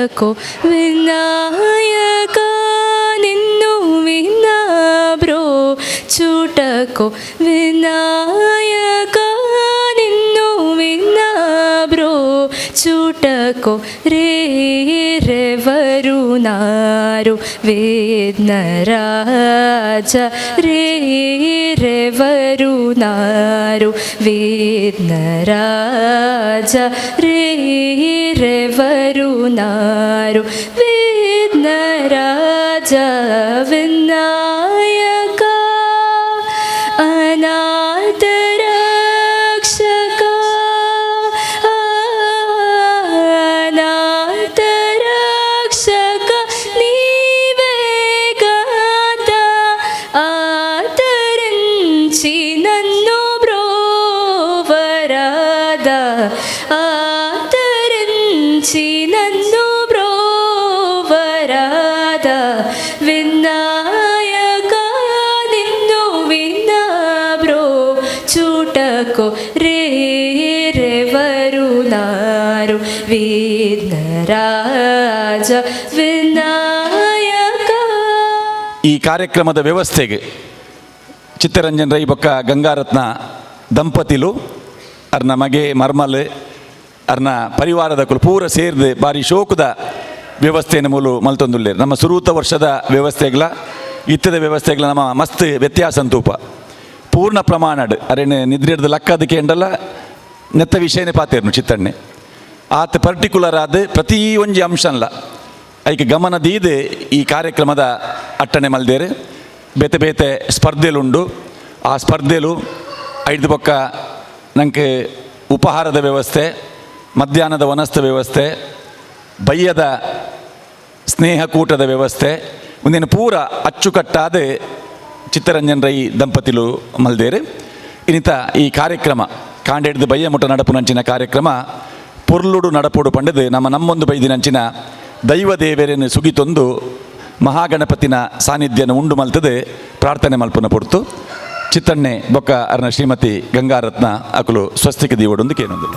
చూటకో వినాయక నిన్ను వినా బ్రో చూటకో వినాయక నిన్ను వినా బ్రో చూటకో రే రెవరునారు విఘ్నరాజ రే రెవరునారు విఘ్నరాజ రే రెవరునారు విఘ్నరాజ వినాయక అనాథరక్షక అనాథరక్షక నీవే గాత ఆదరించి నన్ను బ్రోవరాదా ఆదరించి నన్ను బ్రోవరాదా వినాయక నిన్ను వినా బ్రో చూటకో రే రెవరునారు విఘ్నరాజ ವಿನಾಯಕ. ಈ ಕಾರ್ಯಕ್ರಮದ ವ್ಯವಸ್ಥೆಗೆ ಚಿತ್ತರಂಜನ್ ರೈ ಬೊಕ್ಕ ಗಂಗಾರತ್ನ ದಂಪತಿಲು, ಅರ್ನ ಮಗೆ ಮರ್ಮಲ್, ಅರ್ನ ಪರಿವಾರದಕುಲು ಪೂರ ಸೇರ್ದು ಬಾರಿ ಶೋಕದ ವ್ಯವಸ್ಥೆಯನ್ನು ಮೂಲು ಮಲ್ತೊಂದುಲ್ಲೇರು. ನಮ್ಮ ಸುರೂತ ವರ್ಷದ ವ್ಯವಸ್ಥೆಗಳ ಇತ್ತದ ವ್ಯವಸ್ಥೆಗಳ ನಮ್ಮ ಮಸ್ತ್ ವ್ಯತ್ಯಾಸ ಅಂತೂಪ. ಪೂರ್ಣ ಪ್ರಮಾಣಡ್ ಅರೆನೆ ನಿದ್ರೆಡ್ದು ಲಕ್ಕದಕ್ಕೆ ಎಂಡಲ್ಲ ನೆತ್ತ ವಿಷಯನೇ ಪಾತೇರ್ನು ಚಿತ್ತಣ್ಣೆ. ಆತ ಪರ್ಟಿಕ್ಯುಲರ್ ಆದ ಪ್ರತಿ ಒಂಜಿ ಅಂಶನ್ಲ ಐಕೆ ಗಮನ ದೀದು ಈ ಕಾರ್ಯಕ್ರಮದ ಅಟ್ಟಣೆ ಮಲ್ದೇರು. ಬೇತೆ ಬೇತೆ ಸ್ಪರ್ಧೆಲುಂಡು. ಆ ಸ್ಪರ್ಧೆಲು ಐದು ಪಕ್ಕ ನಂಗೆ ಉಪಹಾರದ ವ್ಯವಸ್ಥೆ, ಮಧ್ಯಾಹ್ನದ ವನಸ್ತ ವ್ಯವಸ್ಥೆ, ಬಯ್ಯದ ಸ್ನೇಹಕೂಟದ ವ್ಯವಸ್ಥೆ ಒಂದೇನು ಪೂರ ಅಚ್ಚುಕಟ್ಟಾದ ಚಿತ್ತರಂಜನ್ ರೈ ದಂಪತಿಲು ಮಲ್ದೇರು. ಇನ್ನಿತ ಈ ಕಾರ್ಯಕ್ರಮ ಕಾಂಡೆಡ್ದು ಬಯ್ಯ ಮುಟ್ಟ ನಡಪುನಂಚಿನ ಕಾರ್ಯಕ್ರಮ ಪೊರ್ಲುಡು ನಡಪುಡು ಪಂಡದು ನಮ್ಮ ನಮ್ಮೊಂದು ಬೈದಿನಂಚಿನ ದೈವ ದೇವರನ್ನು ಸುಗಿತೊಂದು ಮಹಾಗಣಪತಿನ ಸಾನ್ನಿಧ್ಯನ ಉಂಡು ಮಲ್ತದೆ ಪ್ರಾರ್ಥನೆ ಮಲ್ಪುನ ಪೊರ್ತು. ಚಿತ್ತಣ್ಣೆ ಬೊಕ್ಕ ಅರ್ನ ಶ್ರೀಮತಿ ಗಂಗಾರತ್ನ ಅಕುಲು ಸ್ವಸ್ತಿಕ ದೀವಡೊಂದು ಕೇನೊಂದು.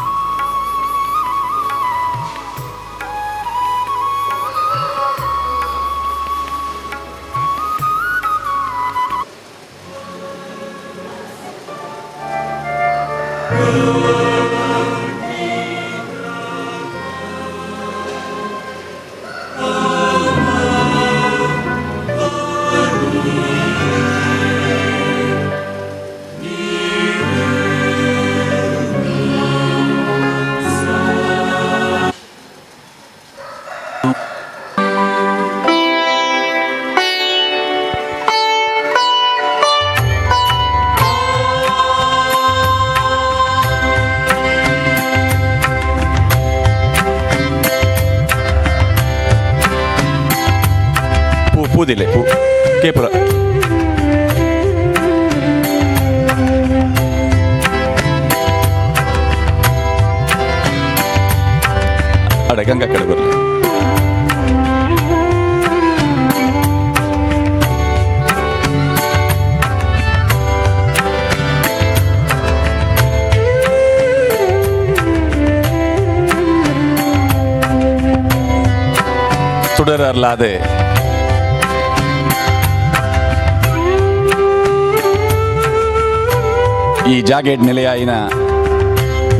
ಪೂ ಪೂದಿಲೆ ಪೂ ಕೇಪುರ. ಅಡೆ ಗಂಗಾ ಕಡೆ ಬರಲಿ. ತುಡರಲ್ಲಾದೆ ಈ ಜಾಗೇಡ್ ನೆಲೆಯಾಯಿನ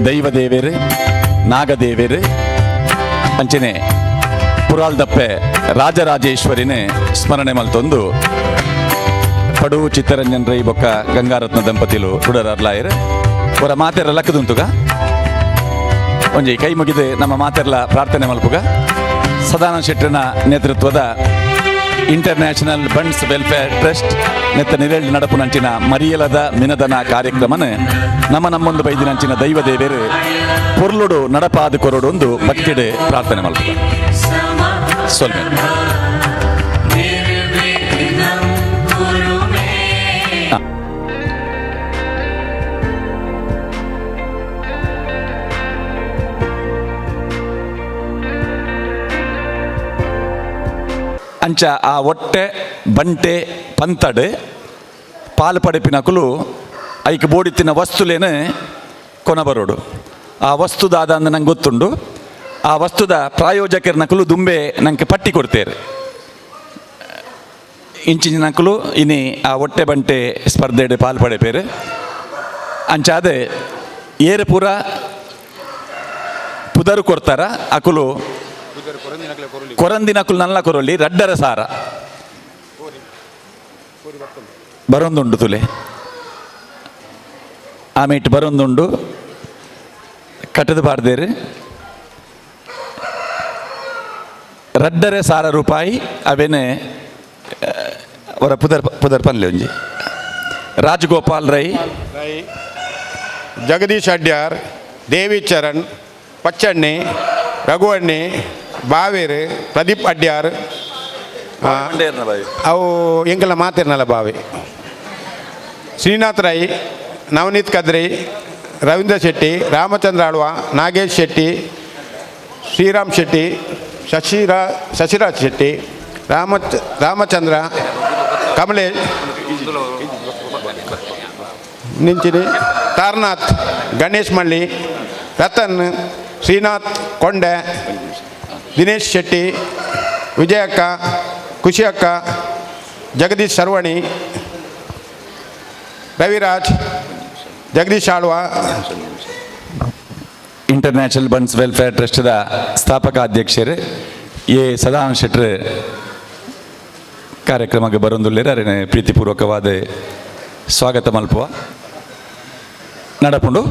ದೈವ ದೇವೇರು, ನಾಗದೇವೇರು, ಅಂಚನೆ ಪುರಾಲ್ದಪ್ಪೆ ರಾಜರಾಜೇಶ್ವರಿನೇ ಸ್ಮರಣೆ ಮಲ್ತೊಂದು ಪಡು ಚಿತ್ತರಂಜನ್ ರೈ ಬೊಕ್ಕ ಗಂಗಾರತ್ನ ದಂಪತಿಲು ತುಡರರ್ಲಾಯರ್. ಅವರ ಮಾತೆರ ಲಕ್ಕದುಂತುಗ ಒಂಜಿ ಕೈ ಮುಗಿದು ನಮ್ಮ ಮಾತೆರ್ಲ ಪ್ರಾರ್ಥನೆ ಮಲ್ಪುಗ. ಸದಾನಂದ ಶೆಟ್ಟರ್ನ ನೇತೃತ್ವದ ಇಂಟರ್ನ್ಯಾಷನಲ್ ಬಂಡ್ಸ್ ವೆಲ್ಫೇರ್ ಟ್ರಸ್ಟ್ ನೆತ್ತ ನಿರೇಳ್ ನಡಪುನಂಚಿನ ಮರಿಯಲದ ಮಿನದನ ಕಾರ್ಯಕ್ರಮನ ನಮ್ಮ ನಮ್ಮೊಂದು ಬೈದಿನಂಚಿನ ದೈವ ದೇವೇರು ಪೊರ್ಲುಡು ನಡಪಾದ ಕೊರಡೊಂದು ಭಕ್ತಿಡೆ ಪ್ರಾರ್ಥನೆ ಮಲ್ಪುಗ. ಸ್ವಲ್ಪ ಅಂಚ ಆ ಒಟ್ಟೆ ಬಂಟೆ ಪಂತಡ್ ಪಾಲು ಪಡೆಪಿನಕುಲು ಐಕ್ ಬೋಡಿತ್ತಿನ ವಸ್ತುಲೇನೆ ಕೊನಬರೋಡು. ಆ ವಸ್ತು ದಾದ ಅಂದ್ ನಂಗೆ ಗೊತ್ತುಂಡು. ಆ ವಸ್ತುದ ಪ್ರಾಯೋಜಕರ್ನಕುಲು ದುಂಬೆ ನಂಗೆ ಪಟ್ಟಿ ಕೊಡ್ತೇರು. ಇಂಚಿನಕುಲು ಇನಿ ಆ ಒಟ್ಟೆ ಬಂಟೆ ಸ್ಪರ್ಧೆಡ್ ಪಾಲ್ ಪಡೆಪೇರು. ಅಂಚಾದ ಏರು ಪೂರ ಪುದರು ಕೊರ್ತಾರ ಅಕುಲು ಕೊರಂದಿನಕುಲು ನಲ್ಲ ಕೊರೊಲಿ ರಡ್ಡರ ಸಾರ ಬರೊಂದುಂಡು ತುಲೆ ಆಮೇಟ್ ಬರೊಂದುಂಡು ಕಟ್ಟದು ಪಾಡ್ದೇರು. ರಡ್ಡರೆ ಸಾರ ರೂಪಾಯಿ ಅವೇನೆ ಅವರ ಪುದರ್ ಪುದರ್ ಪನ್ಲೆ ಒಂಜಿ ರಾಜಗೋಪಾಲ್ ರೈ, ರೈ, ಜಗದೀಶ್ ಅಡ್ಯಾರ್, ದೇವಿ ಚರಣ್, ಪಚ್ಚಣ್ಣಿ, ರಘುವಣ್ಣಿ, ಬಾವೇರು, ಪ್ರದೀಪ್ ಅಡ್ಯಾರ್. ಅವು ಎಂಕಲ್ನ ಮಾತಿರ್ನಲ್ಲ ಬಾವಿ. ಶ್ರೀನಾಥ್ ರೈ, ನವನೀತ್ ಕದ್ರಿ, ರವೀಂದ್ರ ಶೆಟ್ಟಿ, ರಾಮಚಂದ್ರ ಆಳ್ವ, ನಾಗೇಶ್ ಶೆಟ್ಟಿ, ಶ್ರೀರಾಮ್ ಶೆಟ್ಟಿ, ಶಶಿರಾಜ್ ಶೆಟ್ಟಿ, ರಾಮಚಂದ್ರ, ಕಮಲೇಶ್ ನಿಂಚಿನಿ, ತಾರನಾಥ್, ಗಣೇಶ್ ಮಳ್ಳಿ, ರತನ್, ಶ್ರೀನಾಥ್ ಕೊಂಡೆ, ದಿನೇಶ್ ಶೆಟ್ಟಿ, ವಿಜಯಕ್ಕ, ಖುಷಿ ಅಕ್ಕ, ಜಗದೀಶ್ ಸರ್ವಣಿ, ರವಿರಾಜ್, ಜಗದೀಶ್ ಆಳ್ವ. ಇಂಟರ್ನ್ಯಾಷನಲ್ ಬನ್ಸ್ ವೆಲ್ಫೇರ್ ಟ್ರಸ್ಟ್ದ ಸ್ಥಾಪಕ ಅಧ್ಯಕ್ಷರು ಎ ಸದಾನಂದ ಶೆಟ್ಟರ್ ಕಾರ್ಯಕ್ರಮಕ್ಕೆ ಬರೊಂದುಲ್ಲೇರು. ಅರೆನೆ ಪ್ರೀತಿಪೂರ್ವಕವಾದ ಸ್ವಾಗತ ಮಲ್ಪುವ ನಡಪುಂಡು.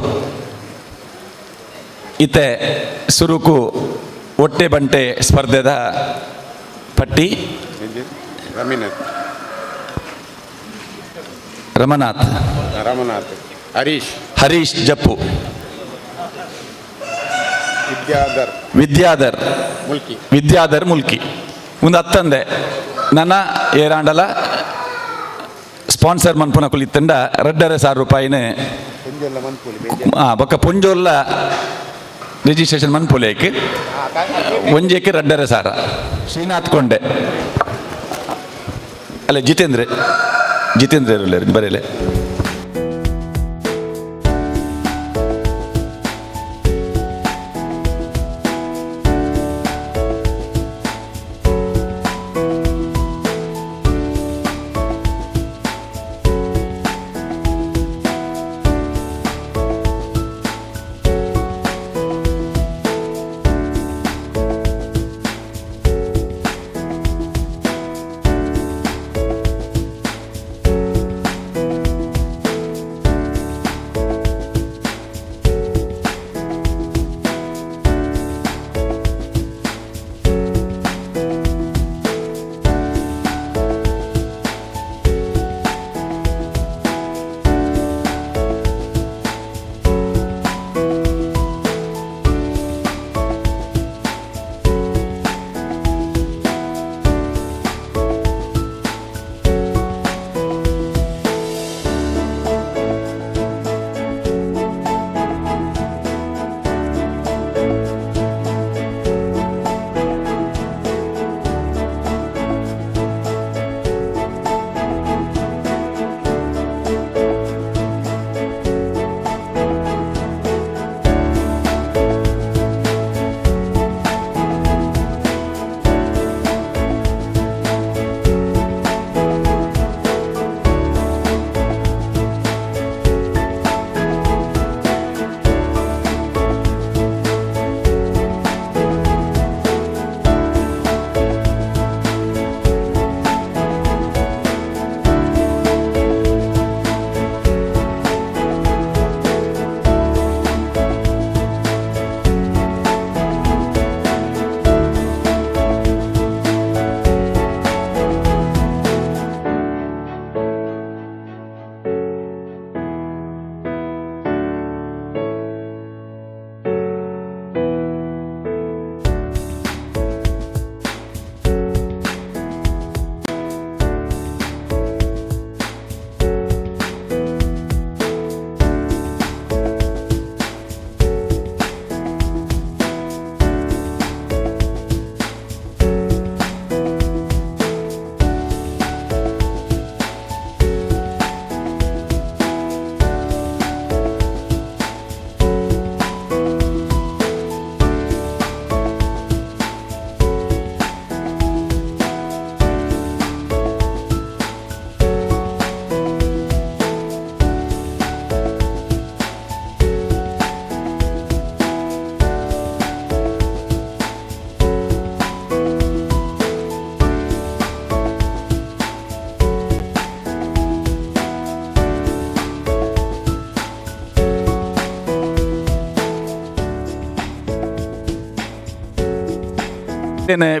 ಇತ್ತೆ ಸುರುಕು ಒಟ್ಟೆ ಬಂಟೆ ಸ್ಪರ್ಧೆದ ಪಟ್ಟಿ. ರಮೀನಾಥ್. ರಮನಾಥ್. ರಮನಾಥ್, ಹರೀಶ್. ಹರೀಶ್ ಜಪ್ಪು. ವಿದ್ಯಾಧರ್. ವಿದ್ಯಾಧರ್. ಮುಲ್ಕಿ. ವಿದ್ಯಾಧರ್ ಮುಲ್ಕಿ. ಒಂದು ಅತ್ತಂದೆ ನನ್ನ ಏರಾಂಡಲ ಸ್ಪಾನ್ಸರ್ ಮನ್ಪುನ ಕುಲಿತ್ತಂಡ ರಡ್ಡರೆ ಸಾವಿರ ರೂಪಾಯಿನೇ. ಬೊಕ್ಕ ಪೊಂಜೋಲ್ಲ ರಿಜಿಸ್ಟ್ರೇಷನ್ ಮನ್ಪುಲೇಕ್ ಒಂಜೇಕ್ ರಡ್ಡರೆ ಸಾರ. ಶ್ರೀನಾಥ್ ಕೊಂಡೆ ಅಲ್ಲ, ಜಿತೇಂದ್ರ, ಜಿತೇಂದ್ರ ಇರಲಿ ಬರೇಲೆ.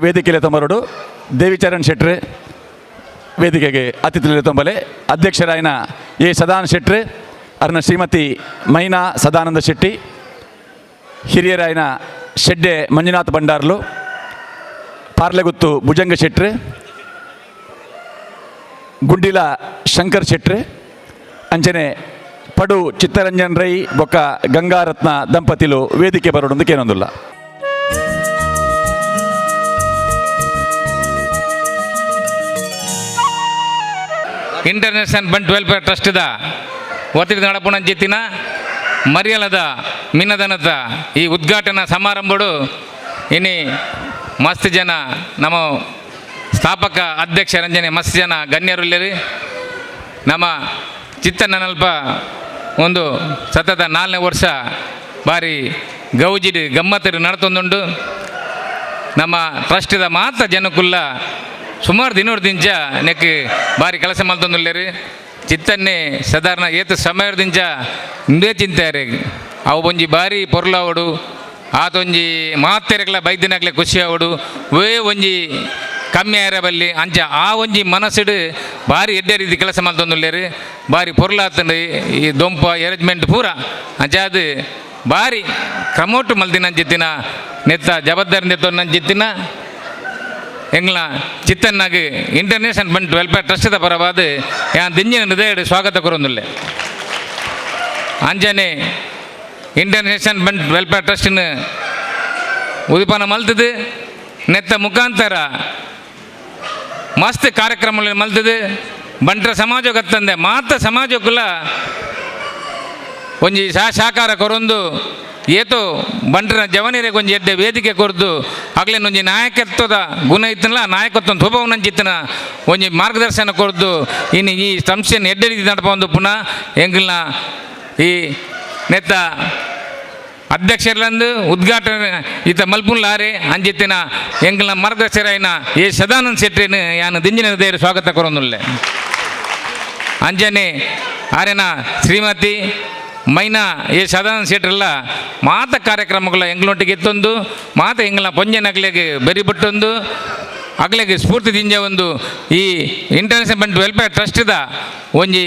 ವೇದಿಕೆಲೆ ತೊಂಬರೋಡು ದೇವಿಚರಣ್ ಶೆಟ್ರು ವೇದಿಕೆಗೆ ಅತಿಥಿ ತೊಂಬಲೆ. ಅಧ್ಯಕ್ಷರಾಯನ ಎ ಸದಾನಂದ ಶೆಟ್ರು, ಅರ್ನ ಶ್ರೀಮತಿ ಮೈನಾ ಸದಾನಂದ ಶೆಟ್ಟಿ, ಹಿರಿಯರಾಯನ ಶೆಡ್ಡೆ ಮಂಜುನಾಥ್ ಭಂಡಾರ್ಲು, ಪಾರ್ಲೆಗುತ್ತು ಭುಜಂಗ ಶೆಟ್ರು, ಗುಂಡಿಲ ಶಂಕರ್ ಶೆಟ್ರು, ಅಂಚನೆ ಪಡು ಚಿತ್ತರಂಜನ್ ರೈ ಬೊಕ್ಕ ಗಂಗಾರತ್ನ ದಂಪತಿಲು ವೇದಿಕೆ ಬರೋಡೊಂದು ಕೇನೊಂದುಲ್ಲ. ಇಂಟರ್ನ್ಯಾಷನಲ್ ಬಂಟ್ ವೆಲ್ಫೇರ್ ಟ್ರಸ್ಟ್ದ ವತಿಯಿಂದ ನಡಪುಣ ಜಿತ್ತಿನ ಮರಿಯಲದ ಮಿನ್ನದನದ ಈ ಉದ್ಘಾಟನಾ ಸಮಾರಂಭಡು ಇನಿ ಮಸ್ತ್ ಜನ ನಮ್ಮ ಸ್ಥಾಪಕ ಅಧ್ಯಕ್ಷ ರಂಜನೆ ಮಸ್ತ್ ಜನ ಗಣ್ಯರುಲ್ಲೇರಿ. ನಮ್ಮ ಚಿತ್ತನಲ್ಪ ಒಂದು ಸತತ 4ನೇ ವರ್ಷ ಭಾರಿ ಗೌಜಿಡ್ ಗಮ್ಮತ್ತರು ನಡತೊಂದುಂಡು. ನಮ್ಮ ಟ್ರಸ್ಟಿದ ಮಾತ ಜನಕ್ಕುಲ್ಲ ಸುಮಾರು ದಿನೋರ್ ದಿಂಚ ನೆಕ್ ಭಾರಿ ಕೆಲಸ ಮಲ್ತೊಂದುಲ್ಲೇರಿ. ಚಿತ್ತನ್ನೇ ಸಾಧಾರಣ ಏತ್ ಸಮಯದಿಂಚ ಇಂದೇ ಚಿಂತಾರೆ ಅವು ಒಂಜಿ ಭಾರಿ ಪೊರ್ಲಾವಡು, ಆತೊಂಜಿ ಮಾತೆರೆಗ್ಲ ಬೈದಿನಗ್ಲೆ ಖುಷಿ ಆವಡು, ವೇ ಒಂಜಿ ಕಮ್ಮಿ ಆಯರ ಬಲ್ಲಿ ಅಂಚ ಆ ಒಂಜಿ ಮನಸ್ಸುಡು ಭಾರಿ ಎಡ್ಡೆ ರೀತಿ ಕೆಲಸ ಮಲ್ತೊಂದುಲ್ಲೇರು. ಭಾರಿ ಪೊರ್ಲಾತಂಡು ಈ ದೊಂಪ ಅರೇಂಜ್ಮೆಂಟ್ ಪೂರ ಅಂಚ ಅದು ಭಾರಿ ಕ್ರಮೋಟು ಮಲ್ದಿನ ಅಂಚಿತ್ತಿನ ನೆತ್ತ ಜವಾಬ್ದಾರಿ ನೆತ್ತೊಂದು ಅಂಚಿತ್ತಿನ ಎಂಗ್ಲ ಚಿತ್ತನ್ನಾಗ ಇಂಟರ್ನ್ಯಾಷನಲ್ ಬಂಟ್ ವೆಲ್ಫೇರ್ ಟ್ರಸ್ಟ್ದ ಪರವಾದ ಯಾನ್ ದಿಂಜಿನ ಹೃದಯ ಸ್ವಾಗತ ಕೊರೊಂದುಲ್ಲೆ. ಅಂಜನೆ ಇಂಟರ್ನ್ಯಾಷನಲ್ ಬಂಟ್ ವೆಲ್ಫೇರ್ ಟ್ರಸ್ಟಿನ ಉದಿಪನ ಮಲ್ತದು ನೆತ್ತ ಮುಖಾಂತರ ಮಸ್ತ್ ಕಾರ್ಯಕ್ರಮ ಮಲ್ತದು ಬಂಟ್ರ ಸಮಾಜ ಗತ್ತಂದೆ ಮಾತ ಸಮಾಜಕ್ಕುಲ ಒಂಜಿ ಸಾಕಾರ ಕೊರೊಂದು ಏತೋ ಬಂಟ್ರನ ಜವನಿರೆ ಒಂಜಿ ಎಡ್ಡೆ ವೇದಿಕೆ ಕೊರ್ದು ಅಗ್ಲೇನ ಒಂಜಿ ನಾಯಕತ್ವದ ಗುಣ ಇತ್ತನಲ್ಲ, ನಾಯಕತ್ವ ತೂಪವನಂಚಿತ್ತನ ಒಂಜಿ ಮಾರ್ಗದರ್ಶನ ಕೊರ್ದು ಇನ್ನು ಈ ಸಂಸ್ಥೆಯನ್ನು ಎಡ್ಡೆ ರೀತಿ ನಡಪ ಪುನಃ ಎಂಗಲ್ನ ಈ ನೆತ್ತ ಅಧ್ಯಕ್ಷರ್ಲಂದು ಉದ್ಘಾಟನೆ ಈತ ಮಲ್ಪುನ್ಲಾರೆ ಅಂಜಿತ್ತಿನ ಎಂಗಲ್ನ ಮಾರ್ಗದರ್ಶಕರಾಯಿನ ಎ ಸದಾನಂದ ಶೆಟ್ಟಿನ ಯಾನು ದಿಂಜಿನ ದೇವರು ಸ್ವಾಗತ ಕೊರೊಂದುಲ್ಲೆ. ಅಂಜನೆ ಆರೆನ ಶ್ರೀಮತಿ ಮೈನಾ ಎ ಸದಾನಂದ ಶೆಟ್ಟರೆಲ್ಲ ಮಾತ ಕಾರ್ಯಕ್ರಮಗಳ ಎಂಗ್ಲೊಟ್ಟಿಗೆ ಎತ್ತೊಂದು ಮಾತ ಎಂಗ್ಲ ಪೊಂಜನಗ್ಲೆಗ್ ಬೆರಿ ಬಿಟ್ಟೊಂದು ಅಗ್ಲೆಗ್ ಸ್ಫೂರ್ತಿ ದಿಂಜ ಒಂದು ಈ ಇಂಟರ್ನ್ಯಾಷನಲ್ ಬಂಟ್ ವೆಲ್ಫೇರ್ ಟ್ರಸ್ಟ್ದ ಒಂಜಿ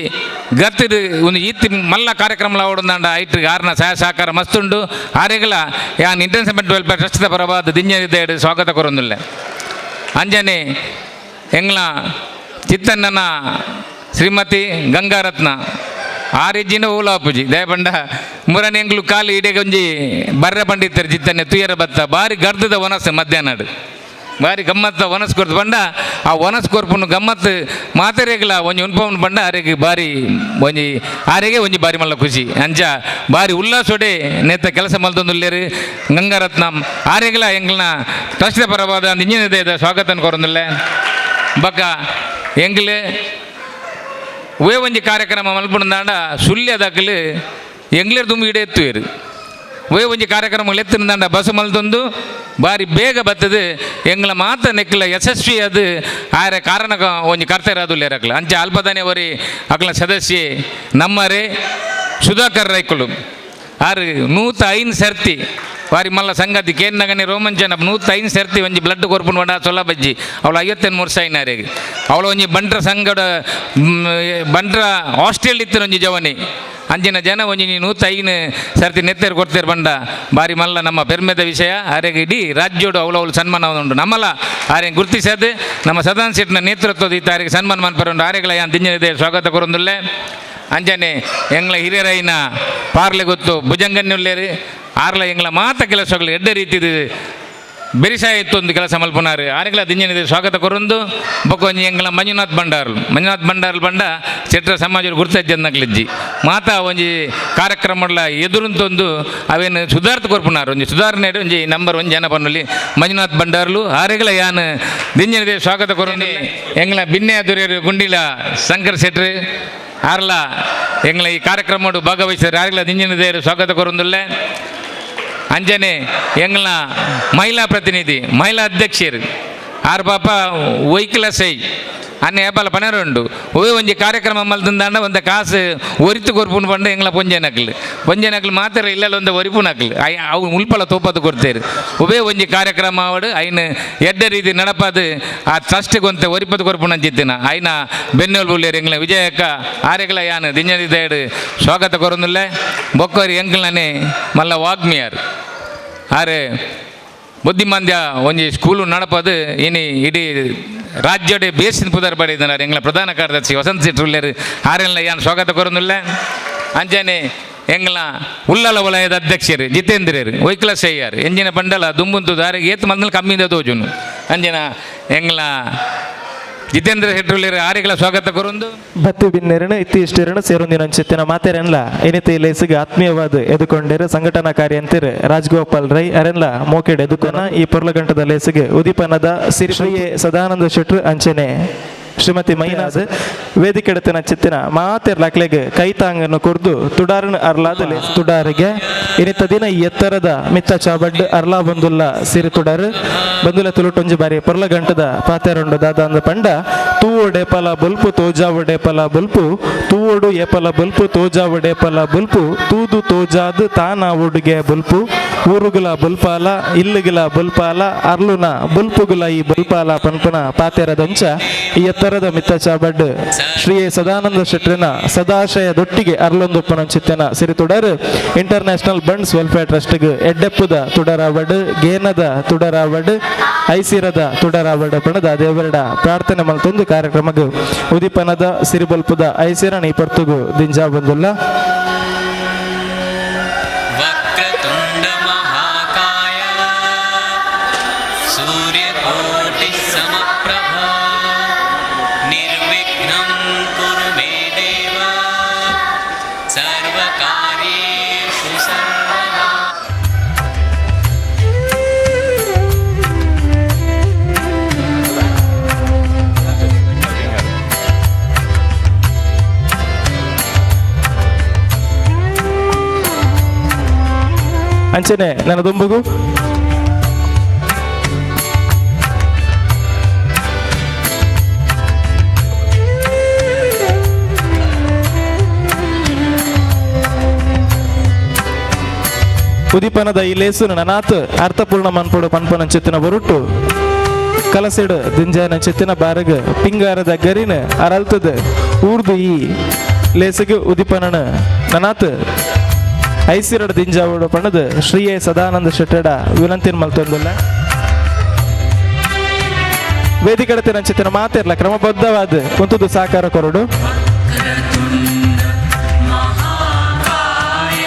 ಗತ್ತಿದ ಒಂದು ಈತ್ ಮಲ್ಲ ಕಾರ್ಯಕ್ರಮ ಅವಡೊಂದಾಂಡ ಐಟ್ ಆರ್ನ ಸಹಾಯ ಸಹಕಾರ ಮಸ್ತುಂಡು. ಆರೆಗಲ ಯಾನ್ ಇಂಟರ್ನ್ಯಾಷನಲ್ ಬಂಟ್ ವೆಲ್ಫೇರ್ ಟ್ರಸ್ಟ್ದ ಪರವಾದ ದಿಂಜ ಸ್ವಾಗತ ಕೊರೊಂದುಲ್ಲೆ. ಅಂಜನೆ ಎಂಗ್ಲ ಚಿತ್ತಣ್ಣನ ಶ್ರೀಮತಿ ಗಂಗಾರತ್ನ ಆರಿಜ್ಜಿನ ಓಲಾಪುಜಿ ದಯಪಂಡ ಮುರನೆ ಎಂಗ್ಲು ಕಾಲು ಇಡೀ ಒಂಜಿ ಬರ್ರೆ ಪಂಡಿತ್ತರು ಜಿತ್ತನೆ ತುಯರ ಬತ್ತ ಬಾರಿ ಗರ್ದದ ವನಸ್ಸು ಮಧ್ಯಾಹ್ನಡು ಬಾರಿ ಗಮ್ಮತ್ತ ವನಸ್ ಕೊರ್ದು ಪಂಡ ಆ ವನಸ್ ಕೊರ್ಪುನು ಗಮ್ಮತ್ತು ಮಾತೆರೆಗ್ಲ ಒಂಜಿ ಉನ್ಪವನ್ ಪಂಡ ಆರೆಗ್ ಬಾರಿ ಒಂಜಿ ಆರೆಗೆ ಒಂಜಿ ಬಾರಿ ಮಲ್ಲ ಖುಷಿ ಅಂಚ ಬಾರಿ ಉಲ್ಲಾಸೊಡೆ ನೇತ ಕೆಲಸ ಮಲ್ತೊಂದುಲ್ಲೇರು ಗಂಗಾರತ್ನ ಆರೆಗ್ಲ ಎಂಗ್ಲನ ಟ್ರಸ್ಟ್ದ ಪರವಾದ ಇಂಜಿನ ಸ್ವಾಗತ ಕೊರೊಂದುಲ್ಲೆ. ಬೊಕ್ಕ ಎಂಗ್ಲು ವೇ ಒಂಜಿ ಕಾರ್ಯಕ್ರಮ ಮಲ್ಪುಂದಾಂಡ ಸುಳ್ಯದಕ್ಲು ಎಂಗ್ಲೇರ್ ದುಂಬು ಇಡೆ ಎತ್ತುವೇರು. ವೇ ಒಂಜಿ ಕಾರ್ಯಕ್ರಮ ಎತ್ತಿಂದಾಂಡ ಬಸ್ ಮಲ್ತೊಂದು ಬಾರಿ ಬೇಗ ಬತ್ತದು ಎಂಗ್ಲ ಮಾತ ನೆಕ್ಲ ಯಶಸ್ವಿ ಅದು ಆರೆ ಕಾರಣ ಒಂಜಿ ಕರ್ತರಾದುಲ್ಲೇರು ಅಕ್ಲ ಅಂಚ ಅಲ್ಪದಾನೆ ಒರಿ ಅಕ್ಲ ಸದಸ್ಯೆ ನಮ್ಮರೆ ಸುಧಾಕರ್ ರೈಕುಲು ಆರು 105 ಸರ್ತಿ ಬಾರಿ ಮಲ್ಲ ಸಂಗತಿ ಕೇನ್ನಗನೆ ರೋಮಂಚನ 105 ಸರ್ತಿ ಒಂಜಿ ಬ್ಲಡ್ ಕೊರ್ಪುಂಡು ಪಂಡ ಸೊಲ್ಲ ಬಜ್ಜಿ ಅವಳು 53 ವರ್ಷ అయినారు. ಅವಳು ಒಂಜಿ ಬಂಟ್ರ ಸಂಗಡ ಬಂಟ್ರ ಹಾಸ್ಟೆಲ್ ಇತ್ತು ಒಂಜಿ ಜವನಿ ಅಂಚಿನ ಜನ ಒಂಜಿ 105 ಸರ್ತಿ ನೆತ್ತೇರು ಕೊಡ್ತೇರು ಬಂಡ ಬಾರಿ ಮಲ್ಲ ನಮ್ಮ ಪೆರ್ಮೆದ ವಿಷಯ. ಆರೆಗೆ ಇಡೀ ರಾಜ್ಯೋಡು ಅವಳು ಅವಳು ಸನ್ಮಾನ ಉಂಟು ನಮ್ಮಲ್ಲ ಆರೆ ಗುರುತಿಸದು ನಮ್ಮ ಸದಾನ್ ಶೆಟ್ನ ನೇತೃತ್ವದ ಈ ತಾರಿಗೆ ಸನ್ಮಾನ ಮನ್ಪರುಂಡು. ಆರೆಗಳ ಯಾನ್ ದಿಂಜನ ಸ್ವಾಗತ ಕೊರೊಂದುಲ್ಲೆ. ಅಂಚನೆ ಎಂಗ್ಲ ಹಿರಿಯರೈನ ಪಾರ್ಲೆ ಗೊತ್ತು ಭುಜಂಗನ್ನುಲ್ಲೇರು ಆರ್ಲ ಎಂಗ್ಲ ಮಾತ ಕೆಲಸಗಳು ಎಡ್ಡೆ ರೀತಿದು ಬೆರಿಸಾಯ ಇತ್ತು ಒಂದು ಕೆಲಸ ಮಲ್ಪುನಾರು ಆರೆಗ್ಲ ದಿಂಜನಿದೆ ಸ್ವಾಗತ ಕೊರೊಂದು. ಬೊಕ್ಕ ಒಂಜಿ ಎಂಗ್ಲ ಮಂಜುನಾಥ್ ಭಂಡಾರ್ಲು ಮಂಜುನಾಥ್ ಭಂಡಾರ್ಲು ಬಂಡ ಶೆಟ್ರ ಸಮಾಜ ಗುರ್ತಜ್ಜನ್ನಕ್ಲಿಜ್ಜಿ ಮಾತಾ ಒಂಜಿ ಕಾರ್ಯಕ್ರಮಗಳ ಎದುರುಂತೊಂದು ಅವೇನು ಸುಧಾರ್ಥ ಕೊರ್ಪುನಾರು ಒಂಜಿ ಸುಧಾರಣೆ ಒಂಜಿ ನಂಬರ್ ಒಂಜಿ ಜನ ಪನ್ನುಲಿ ಮಂಜುನಾಥ್ ಭಂಡಾರ್ಲು ಆರೆಗ್ಲ ಯಾನ್ ದಿಂಜನಿದೆ ಸ್ವಾಗತ ಕೊರೊಂದು. ಎಂಗ್ಲ ಬಿನ್ನೆ ದುರಿಯರು ಗುಂಡಿಲ ಶಂಕರ್ ಶೆಟ್ರು ಆರ್ಲ ಎಂಗ್ಲ ಈ ಕಾರ್ಯಕ್ರಮಡು ಭಾಗವಹಿಸಿದರೆ ಆರ್ಲ ದಿಂಜನಿದೇರು ಸ್ವಾಗತ ಕೊರೊಂದುಲ್ಲೆ. ಅಂಜನೆ ಎಂಗ್ಲ ಮಹಿಳಾ ಪ್ರತಿನಿಧಿ ಮಹಿಳಾ ಅಧ್ಯಕ್ಷರು ಆರ್ ಪಾಪ ವೈಕ್ಲ ಸೈ ಅನ್ನ ಏಪಲ ಪನೆರುಂಡು ಒವೇ ಒಂಜಿ ಕಾರ್ಯಕ್ರಮ ಮಲ್ತಂದಾಂಡ ಒಂದ ಕಾಸು ಒರಿತು ಕೊರ್ಪುನು ಪಂಡ ಎಂಗ್ಲ ಪೊಂಜೆನಕ್ಲು ಪೊಂಜೆನಕ್ಲು ಮಾತ್ರ ಇಲ್ಲಲ್ಲ ಒಂದ ಒರಿಪುನಕ್ಲು I ಅವು ಮುಲ್ಪಲ ತೋಪದು ಕೊಡ್ತೇರು. ಒವೇ ಒಂಜಿ ಕಾರ್ಯಕ್ರಮ ಆವಡು ಐನ ಎಡ್ಡೆ ರೀತಿ ನಡಪಾದು ಆ ಟ್ರಸ್ಟ್ಗೆ ಒಂತೆ ಒರಿಪದು ಕೊರ್ಪುನ ಅಂಚಿತ್ತಿನ ಐನ ಬೆನ್ನೋಲ್ ಬುಲ್ಲೇರು ಎಂಗ್ಲ ವಿಜಯಕ್ಕ ಆರೆಗ್ಲ ಯಾನು ದಿಂಜದಿದ್ದೇಡು ಸ್ವಾಗತ ಕೊರೊಂದುಲ್ಲೆ. ಬೊಕ್ಕರಿ ಎಂಕ್ಲನೆ ಮಲ್ಲ ವಾಗ್ಮಿಯಾರ್ ಆರೆ ಬುದ್ಧಿಮಾಂದ್ಯ ಒಂಜಿ ಸ್ಕೂಲು ನಡಪದು ಇನಿ ಇಡೀ ರಾಜ್ಯಡೆ ಬೇಸಿನ ಪುದರ್ ಪಡೆದಿದ್ದಾರೆ ಎಂಗ್ಲ ಪ್ರಧಾನ ಕಾರ್ಯದರ್ಶಿ ವಸಂತ ಶೆಟ್ಟರ್ ಆರೆಲ್ಲ ಯಾನ್ ಸ್ವಾಗತ ಕೊರೊಂದುಲ್ಲೆ. ಅಂಚನೆ ಎಂಗ್ಲ ಉಲ್ಲಲ ವಲಯದ ಅಧ್ಯಕ್ಷರು ಜಿತೇಂದ್ರರು ವೈಕ್ಲ ಸೆಯ್ಯಾರ್ ಎಂಜಿನ ಪಂಡಲ ದುಂಬುಂತು ದಾರಿಗೆ ಏತ್ ಮಂದಲ್ ಕಮ್ಮಿಂದ ತೋಜುನು ಅಂಜನ ಎಂಗ್ಲ ಜಿತೇಂದ್ರ ಶೆಟ್ಟರ್ ಆರೆಗಳ ಸ್ವಾಗತ ಕೊರೊಂದು. ಬತ್ತಿ ಬಿನ್ನೆರಣ ಇತ್ತೀಷ್ಟೆರಣ ಸೇರೊಂದಿನ ಅಂಚಿತ್ತಿನ ಮಾತೆರೆನ್ಲ ಇನಿತ ಲೇಸಿಗೆ ಆತ್ಮೀಯವಾದ ಎದುಕೊಂಡೇರು ಸಂಘಟನಾ ಕಾರ್ಯಂತಿರು ರಾಜ್ಗೋಪಾಲ್ ರೈ ಅರೆನ್ಲ ಮೋಕೆಡ್ ಎದುಕೊನ ಈ ಪೊರ್ಲಗಂಟದ ಲೇಸಿಗೆ ಉದಿಪನದ ಸಿರಿ ಶ್ರೀ ಸದಾನಂದ ಶೆಟ್ರು ಅಂಚನೆ ಶ್ರೀಮತಿ ಮೈನಾಜ್ ವೇದಿಕೆಡತಿನ ಚಿತ್ತಿನ ಮಾತೆರ್ ಲಕ್ಲೆಗ್ ಕೈತಾಂಗನ್ನು ಕೊರ್ದು ತುಡಾರನ್ ಅರ್ಲಾದ ತುಡಾರಿಗೆ ಇನಿತ ದಿನ ಈ ಎತ್ತರದ ಮಿತ್ತ ಚಾಬಡ್ ಅರ್ಲಾ ಬಂದುಲ್ಲ ಸಿರಿ ತುಡಾರು ಬಂದುಲ ತುಳುಟೊಂಜಿ ಬಾರಿ ಪೊರ್ಲಗಂಟದ ಪಾತೆರುಂಡು ದಾದ ಅಂದ ಪಂಡ ತೂವೊಡೆ ಪಲ ಬೊಲ್ಪು ತೋಜಾವಡೆ ಪಲ ಬೊಲ್ಪು ತೂವೊಡು ಏಪಲ ಬೊಲ್ಪು ತೋಜಾವಡೆ ಪಲ ಬೊಲ್ಪು ತೂದು ತೋಜಾದು ತಾನಾವುಡುಗೆ ಬೊಲ್ಪು ಊರುಗುಲ ಬೊಲ್ಪಾಲ ಇಲ್ಲುಗುಲ ಬೊಲ್ಪಾಲ ಅರ್ಲುನ ಬೊಲ್ಪುಗುಲ ಈ ಬೊಲ್ಪಾಲ ಪನ್ಪುನ ಪಾತೆರದಂಚ ಈ ಎತ್ತರದ ಮಿತ್ತ ಚಾಬಡ್ Shri Sadananda ಶೆಟ್ಟರಿನ ಸದಾಶಯದೊಟ್ಟಿಗೆ ಅರ್ಲೊಂದು ಪನಂಚಿತ್ತನ ಸಿರಿತುಡರ್ international bunds welfare ಟ್ರಸ್ಟ್ಗೆ ಎಡ್ಡೆಪ್ಪುದ ತುಡರಾವಡ್ ಗೇನದ ತುಡರಾವಡ್ ಐಸಿರದ ತುಡರಾವಡ್ ಪಣದ ದೇವರಡ ಪ್ರಾರ್ಥನೆ ಮಲ್ತೊಂದು ಕಾರ್ಯಕ್ರಮಗ್ ಉದಿಪನದ ಸಿರಿಬಲ್ಪುದ ಐಸಿರಣ ಈ ಪರ್ತುಗು ದಿಂಜಾ ಬಂದುಲ್ಲ. ವಕ್ರತುಂಡ ಮಹಾಕಾಯ ಸೂರ್ಯಕೋಟಿ ಸಮಪ್ರಭಾ ನಿರ್ವಿಘ್ನಂ ಕುರು ಮೇ ದೇವ ಸರ್ವಕಾರ್ಯೇಷು ಸರ್ವದಾ. ಅಂಚನೆ ನನ್ನ ದುಂಬುಗು ಉದಿಪನದ ಈ ಲೇಸು ನನಾತ್ ಅರ್ಥಪೂರ್ಣ ಮನ್ಪುಡು ಪನ್ಪನ ಚಿತ್ತಿನ ಬರುಟ್ಟು ಕಲಸಿಡು ದಿಂಜಾನ ಚಿತ್ತಿನ ಬಾರಗ್ ಪಿಂಗಾರದ ಗರಿನ ಅರಲ್ತದ ಊರ್ದು ಈ ಲೇಸಿಗೆ ಉದಿಪನನ ನನಾತ್ ಐಸಿರಡ ದಿಂಜಾವುಡು ಪಣದ ಶ್ರೀ ಎ ಸದಾನಂದ ಶೆಟ್ಟಡ ವಿನಂತಿನ ಮಲ್ತೊಂದುಲ್ಲ. ವೇದಿಕಡತಿನ ಚಿತ್ತಿನ ಮಾತಿರ್ಲ ಕ್ರಮಬದ್ಧವಾದ ಕುಂತುದು ಸಾಕಾರ ಕೊರಡು. ಮಹಾಕಾಯ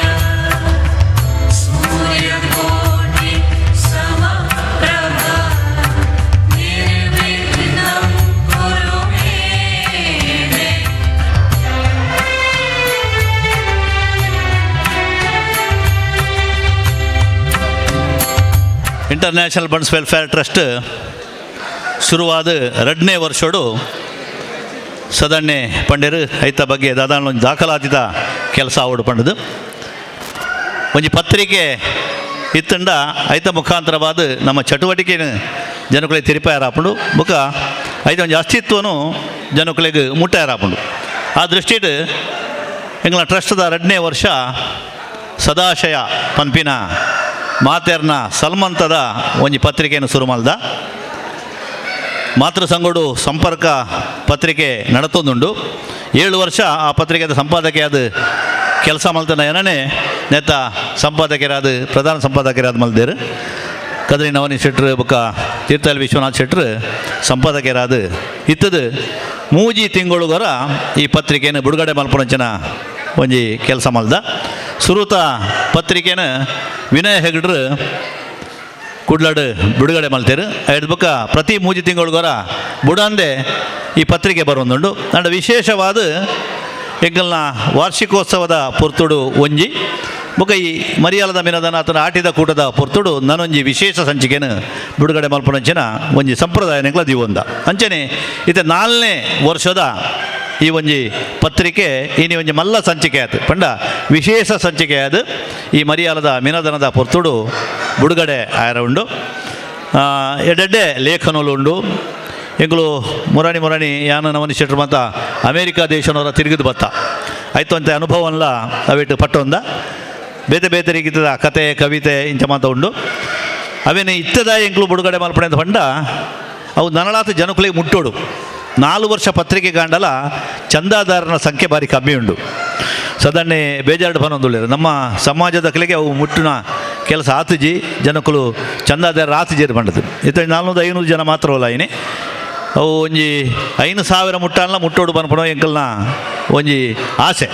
ಸೂರ್ಯಕೋಟಿ ಸಮಪ್ರಭಾ ನಿರ್ವಿಘ್ನಂ ಕುರು ಮೇ ದೇವ. International bunds welfare trust ಶುರುವಾದ ಎರಡನೇ ವರ್ಷೋಡು ಸದಣ್ಣೆ ಪಂಡೇರು ಐತ ಬಗ್ಗೆ ದಾದಾನ ಒಂಜಿ ದಾಖಲಾತಿದ ಕೆಲಸ ಆವಡು ಪಂಡದು ಒಂಜಿ ಪತ್ರಿಕೆ ಇತ್ತಂಡ ಐತ ಮುಖಾಂತರವಾದ ನಮ್ಮ ಚಟುವಟಿಕೆನ ಜನಕುಳಿಗೆ ತಿರಿಪಾಯರಾಪುಂಡು ಬೊಕ ಐತ ಒಂಜಿ ಅಸ್ತಿತ್ವನು ಜನಕುಳಿಗೆ ಮುಟ್ಟಾಯರಾಪುಂಡು. ಆ ದೃಷ್ಟಿಡ್ ಎಂಗ್ಲ ಟ್ರಸ್ಟ್ದ ಎರಡನೇ ವರ್ಷ ಸದಾಶಯ ಪನ್ಪಿನ ಮಾತೆರ್ನ ಸಲ್ಮಂತದ ಒಂಜಿ ಪತ್ರಿಕೆಯನ್ನು ಶುರು ಮಲ್ದ ಮಾತೃ ಸಂಗೋಡು ಸಂಪರ್ಕ ಪತ್ರಿಕೆ ನಡತೊಂದುಂಡು. 7 ವರ್ಷ ಆ ಪತ್ರಿಕೆದ ಸಂಪಾದಕಿಯಾದ ಕೆಲಸ ಮಲ್ತನ ಏನನೇ ನೇತ ಸಂಪಾದಕರಾದ ಪ್ರಧಾನ ಸಂಪಾದಕರಾದ ಮಲ್ದೇರು ಕದ್ರಿ ನವನಿ ಶೆಟ್ರು ಬೊಕ್ಕ ತೀರ್ಥಹಳ್ಳಿ ವಿಶ್ವನಾಥ್ ಶೆಟ್ರು ಸಂಪಾದಕರಾದ ಇತ್ತದು ಮೂಜಿ ತಿಂಗಳುಗರ ಈ ಪತ್ರಿಕೆಯನ್ನು ಬಿಡುಗಡೆ ಮಲ್ಪುನಂಚಿನ ಒಂಜಿ ಕೆಲಸ ಮಲ್ದ. ಸುರುತ ಪತ್ರಿಕೆನ ವಿನಯ ಹೆಗಡ್ರು ಕುಡ್ಲಾಡು ಬಿಡುಗಡೆ ಮಲ್ತೇರು. ಐದು ಬೊಕ್ಕ ಪ್ರತಿ ಮೂಜಿ ತಿಂಗಳುಗರ ಬುಡಂದೆ ಈ ಪತ್ರಿಕೆ ಬರೋದುಂಡು. ಅಂಡ ವಿಶೇಷವಾದ ಎಂಕಲ್ನ ವಾರ್ಷಿಕೋತ್ಸವದ ಪೊರ್ತುಡು ಒಂಜಿ ಬೊಕ್ಕ ಈ ಮರಿಯಾಲದ ಮಿನದನ ಆತನ ಆಟಿದ ಕೂಟದ ಪೊರ್ತುಡು ನಾನೊಂಜಿ ವಿಶೇಷ ಸಂಚಿಕೆನ ಬಿಡುಗಡೆ ಮಲ್ಪುನಂಚಿನ ಒಂಜಿ ಸಂಪ್ರದಾಯ ನೆಂಗ್ಲ ದೀವೊಂದ. ಅಂಚನೆ ಇತ್ತೆ 4ನೇ ವರ್ಷದ ಈ ಒಂಜಿ ಪತ್ರಿಕೆ ಇನಿ ಒಂಜಿ ಮಲ್ಲ ಸಂಚಿಕೆ ಆಯ್ತು ಪಂಡ ವಿಶೇಷ ಸಂಚಿಕೆ ಆದ ಈ ಮರಿಯಾಲದ ಮಿನದನದ ಪೊರ್ತುಡು ಬಿಡುಗಡೆ ಆಯರ ಉಂಡು. ಎಡೆಡ್ಡೆ ಲೇಖನಲು ಉಂಡು. ಎಂಕುಲು ಮುರಾಣಿ ಮುರಾಣಿ ಯಾನ ನವನಿ ಶೆಟ್ರು ಮಾತ ಅಮೇರಿಕಾ ದೇಶನವರ ತಿರುಗಿದು ಬತ್ತ ಆಯ್ತು ಅಂತ ಅನುಭವನ್ಲ ಅವಿಟ್ಟು ಪಟ್ಟೊಂದ ಬೇತೆ ಬೇತೆ ರೀತಿದ ಕತೆ ಕವಿತೆ ಇಂಚ ಮಾತ ಉಂಡು. ಅವೇನು ಇತ್ತದ ಎಂಕ್ಲು ಬಿಡುಗಡೆ ಮಲ್ಪಣೆ ಅಂತ ಪಂಡ ಅವು ನನಳಾತ ಜನಕುಲಿಗೆ ಮುಟ್ಟೋಡು. 4 ವರ್ಷ ಪತ್ರಿಕೆ ಕಾಂಡಲ ಚಂದಾದಾರನ ಸಂಖ್ಯೆ ಭಾರಿ ಕಮ್ಮಿ ಉಂಡು. ಸದನ್ನೇ ಬೇಜಾರು ಪನೊಂದುಳ್ಳಿರು ನಮ್ಮ ಸಮಾಜದ ಕಲೆಗೆ ಅವು ಮುಟ್ಟಿನ ಕೆಲಸ ಆತುಜಿ ಜನಕುಲು ಚಂದಾದಾರ ಆತುಜಿ ಪಂಡದು. ಇತ್ತ 400-500 ಜನ ಮಾತ್ರವಲ್ಲ ಐನೆ ಅವು ಒಂಜಿ 5,000 ಮುಟ್ಟಾಲ ಮುಟ್ಟೋಡು ಪನ್ಪುನ ಎಂಕಲ್ನ ಒಂಜಿ ಆಸೆ.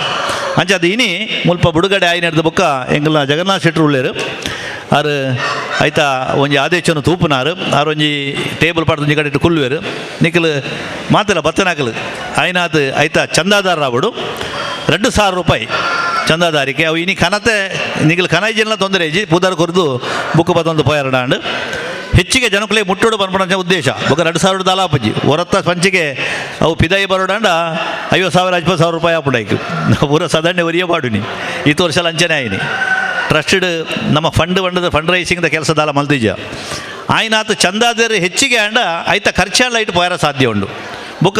ಅಂಚ ಅದು ಇನಿ ಮುಲ್ಪ ಬಿಡುಗಡೆ ಆಯ್ನೆಡ್ದು ಬೊಕ್ಕ ಎಂಕಲ್ನ ಜಗನ್ನಾಥ ಶೆಟ್ರು ಉಳ್ಳೇರು ಆರು ಐತ ಒಂಜಿ ಆದೇಶನು ತೂಪುನಾರು ಆರು ಒಂಜಿ ಟೇಬಲ್ ಪಾಡ್ದು ಒಂಜಿ ಕಡೆ ಕುಲ್ಲುವೇರು ನಿಕಲು ಮಾತಿಲ್ಲ ಬತ್ತನಾಕಲು ಆಯ್ನಾತ್ ಐತ ಚಂದಾದಾರ ಆವಡು 2,000 ರೂಪಾಯಿ ಚಂದಾದಾರಿಕೆ. ಅವು ಇನಿ ಕನತೆ ನಿಕಲು ಕನೈಜಿನ ತೊಂದರೆ ಇಜ್ಜಿ ಪೂದಾರ್ ಕೊರ್ದು ಬುಕ್ ಪತ್ತೊಂದು ಪೋಯಾರಡಾಂಡು ಹೆಚ್ಚಿಗೆ ಜನಕುಲೆ ಮುಟ್ಟೋಡು ಪನ್ಪುನ ಉದ್ದೇಶ. ಬೊಕ್ಕ 2,000 ದಾಲಾಪಜ್ಜಿ ಹೊರತ್ತ ಪಂಚಿಗೆ ಅವು ಪಿದಾಯಿ ಬರೋಡಾಂಡ 50,000 50,000 ರೂಪಾಯಿ ಆಪುಂಡೈಕು ಪೂರ ಸದಣ್ಣೆ ಒರಿಯ ಪಾಡುನಿ. ಈತ ವರ್ಷ ಲಂಚನೆ ಆಯಿನಿ ಟ್ರಸ್ಟೆಡ್ ನಮ್ಮ ಫಂಡ್ ಬಂಡದ ಫಂಡ್ ರೈಸಿಂಗ್ದ ಕೆಲಸದಾಲ ಮಲ್ದಿಜ ಆಯ್ನಾತ ಚಂದಾದಾರ ಹೆಚ್ಚಿಗೆ ಅಂಡ ಐತ ಖರ್ಚೆಲ್ಲ ಇಟ್ಟು ಪೋಯರ ಸಾಧ್ಯ ಉಂಡು. ಬೊಕ್ಕ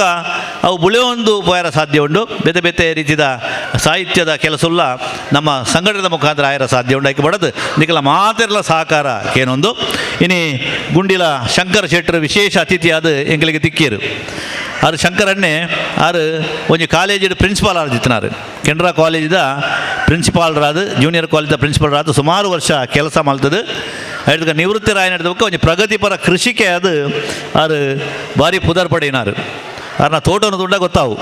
ಅವು ಬುಳೆಯೊಂದು ಪೋಯರ ಸಾಧ್ಯ ಉಂಡು. ಬೇತೆ ಬೇತೆ ರೀತಿಯ ಸಾಹಿತ್ಯದ ಕೆಲಸುಲ್ಲ ನಮ್ಮ ಸಂಘಟನೆದ ಮುಖಾಂತರ ಆಯರ ಸಾಧ್ಯ ಉಂಡು. ಐಕೆ ಬಡದು ನಿಕಲ ಮಾತೆರ್ಲ ಸಹಕಾರ ಏನೊಂದು ಇನಿ ಗುಂಡಿಲ ಶಂಕರ ಶೆಟ್ಟರು ವಿಶೇಷ ಅತಿಥಿಯಾದ ಎಂಗಳಿಗೆ ತಿಕ್ಕಿಯರು. ಆರು ಶಂಕರಣ್ಣೆ ಆರು ಒಂಜಿ ಕಾಲೇಜಿಡ್ ಪ್ರಿನ್ಸಿಪಾಲ್ ಆರ್ಜಿತ್ತಿನಾರು ಕೆನರಾ ಕಾಲೇಜಿದ ಪ್ರಿನ್ಸಿಪಾಲ್ರಾದ ಜೂನಿಯರ್ ಕಾಲೇಜಿದ ಪ್ರಿನ್ಸಿಪಾಲ್ರಾದ ಸುಮಾರು ವರ್ಷ ಕೆಲಸ ಮಲ್ತದೆ. ಅದಕ್ಕೆ ನಿವೃತ್ತಿ ರಾಯನಡ್ದಕ್ಕೆ ಒಂಜಿ ಪ್ರಗತಿಪರ ಕೃಷಿಕೆ ಅದು ಆರು ಭಾರಿ ಪುದರ್ ಪಡೆಯಿನಾರು. ಆರ್ನ ತೋಟವನ್ನು ದುಡ್ಡ ಗೊತ್ತಾವು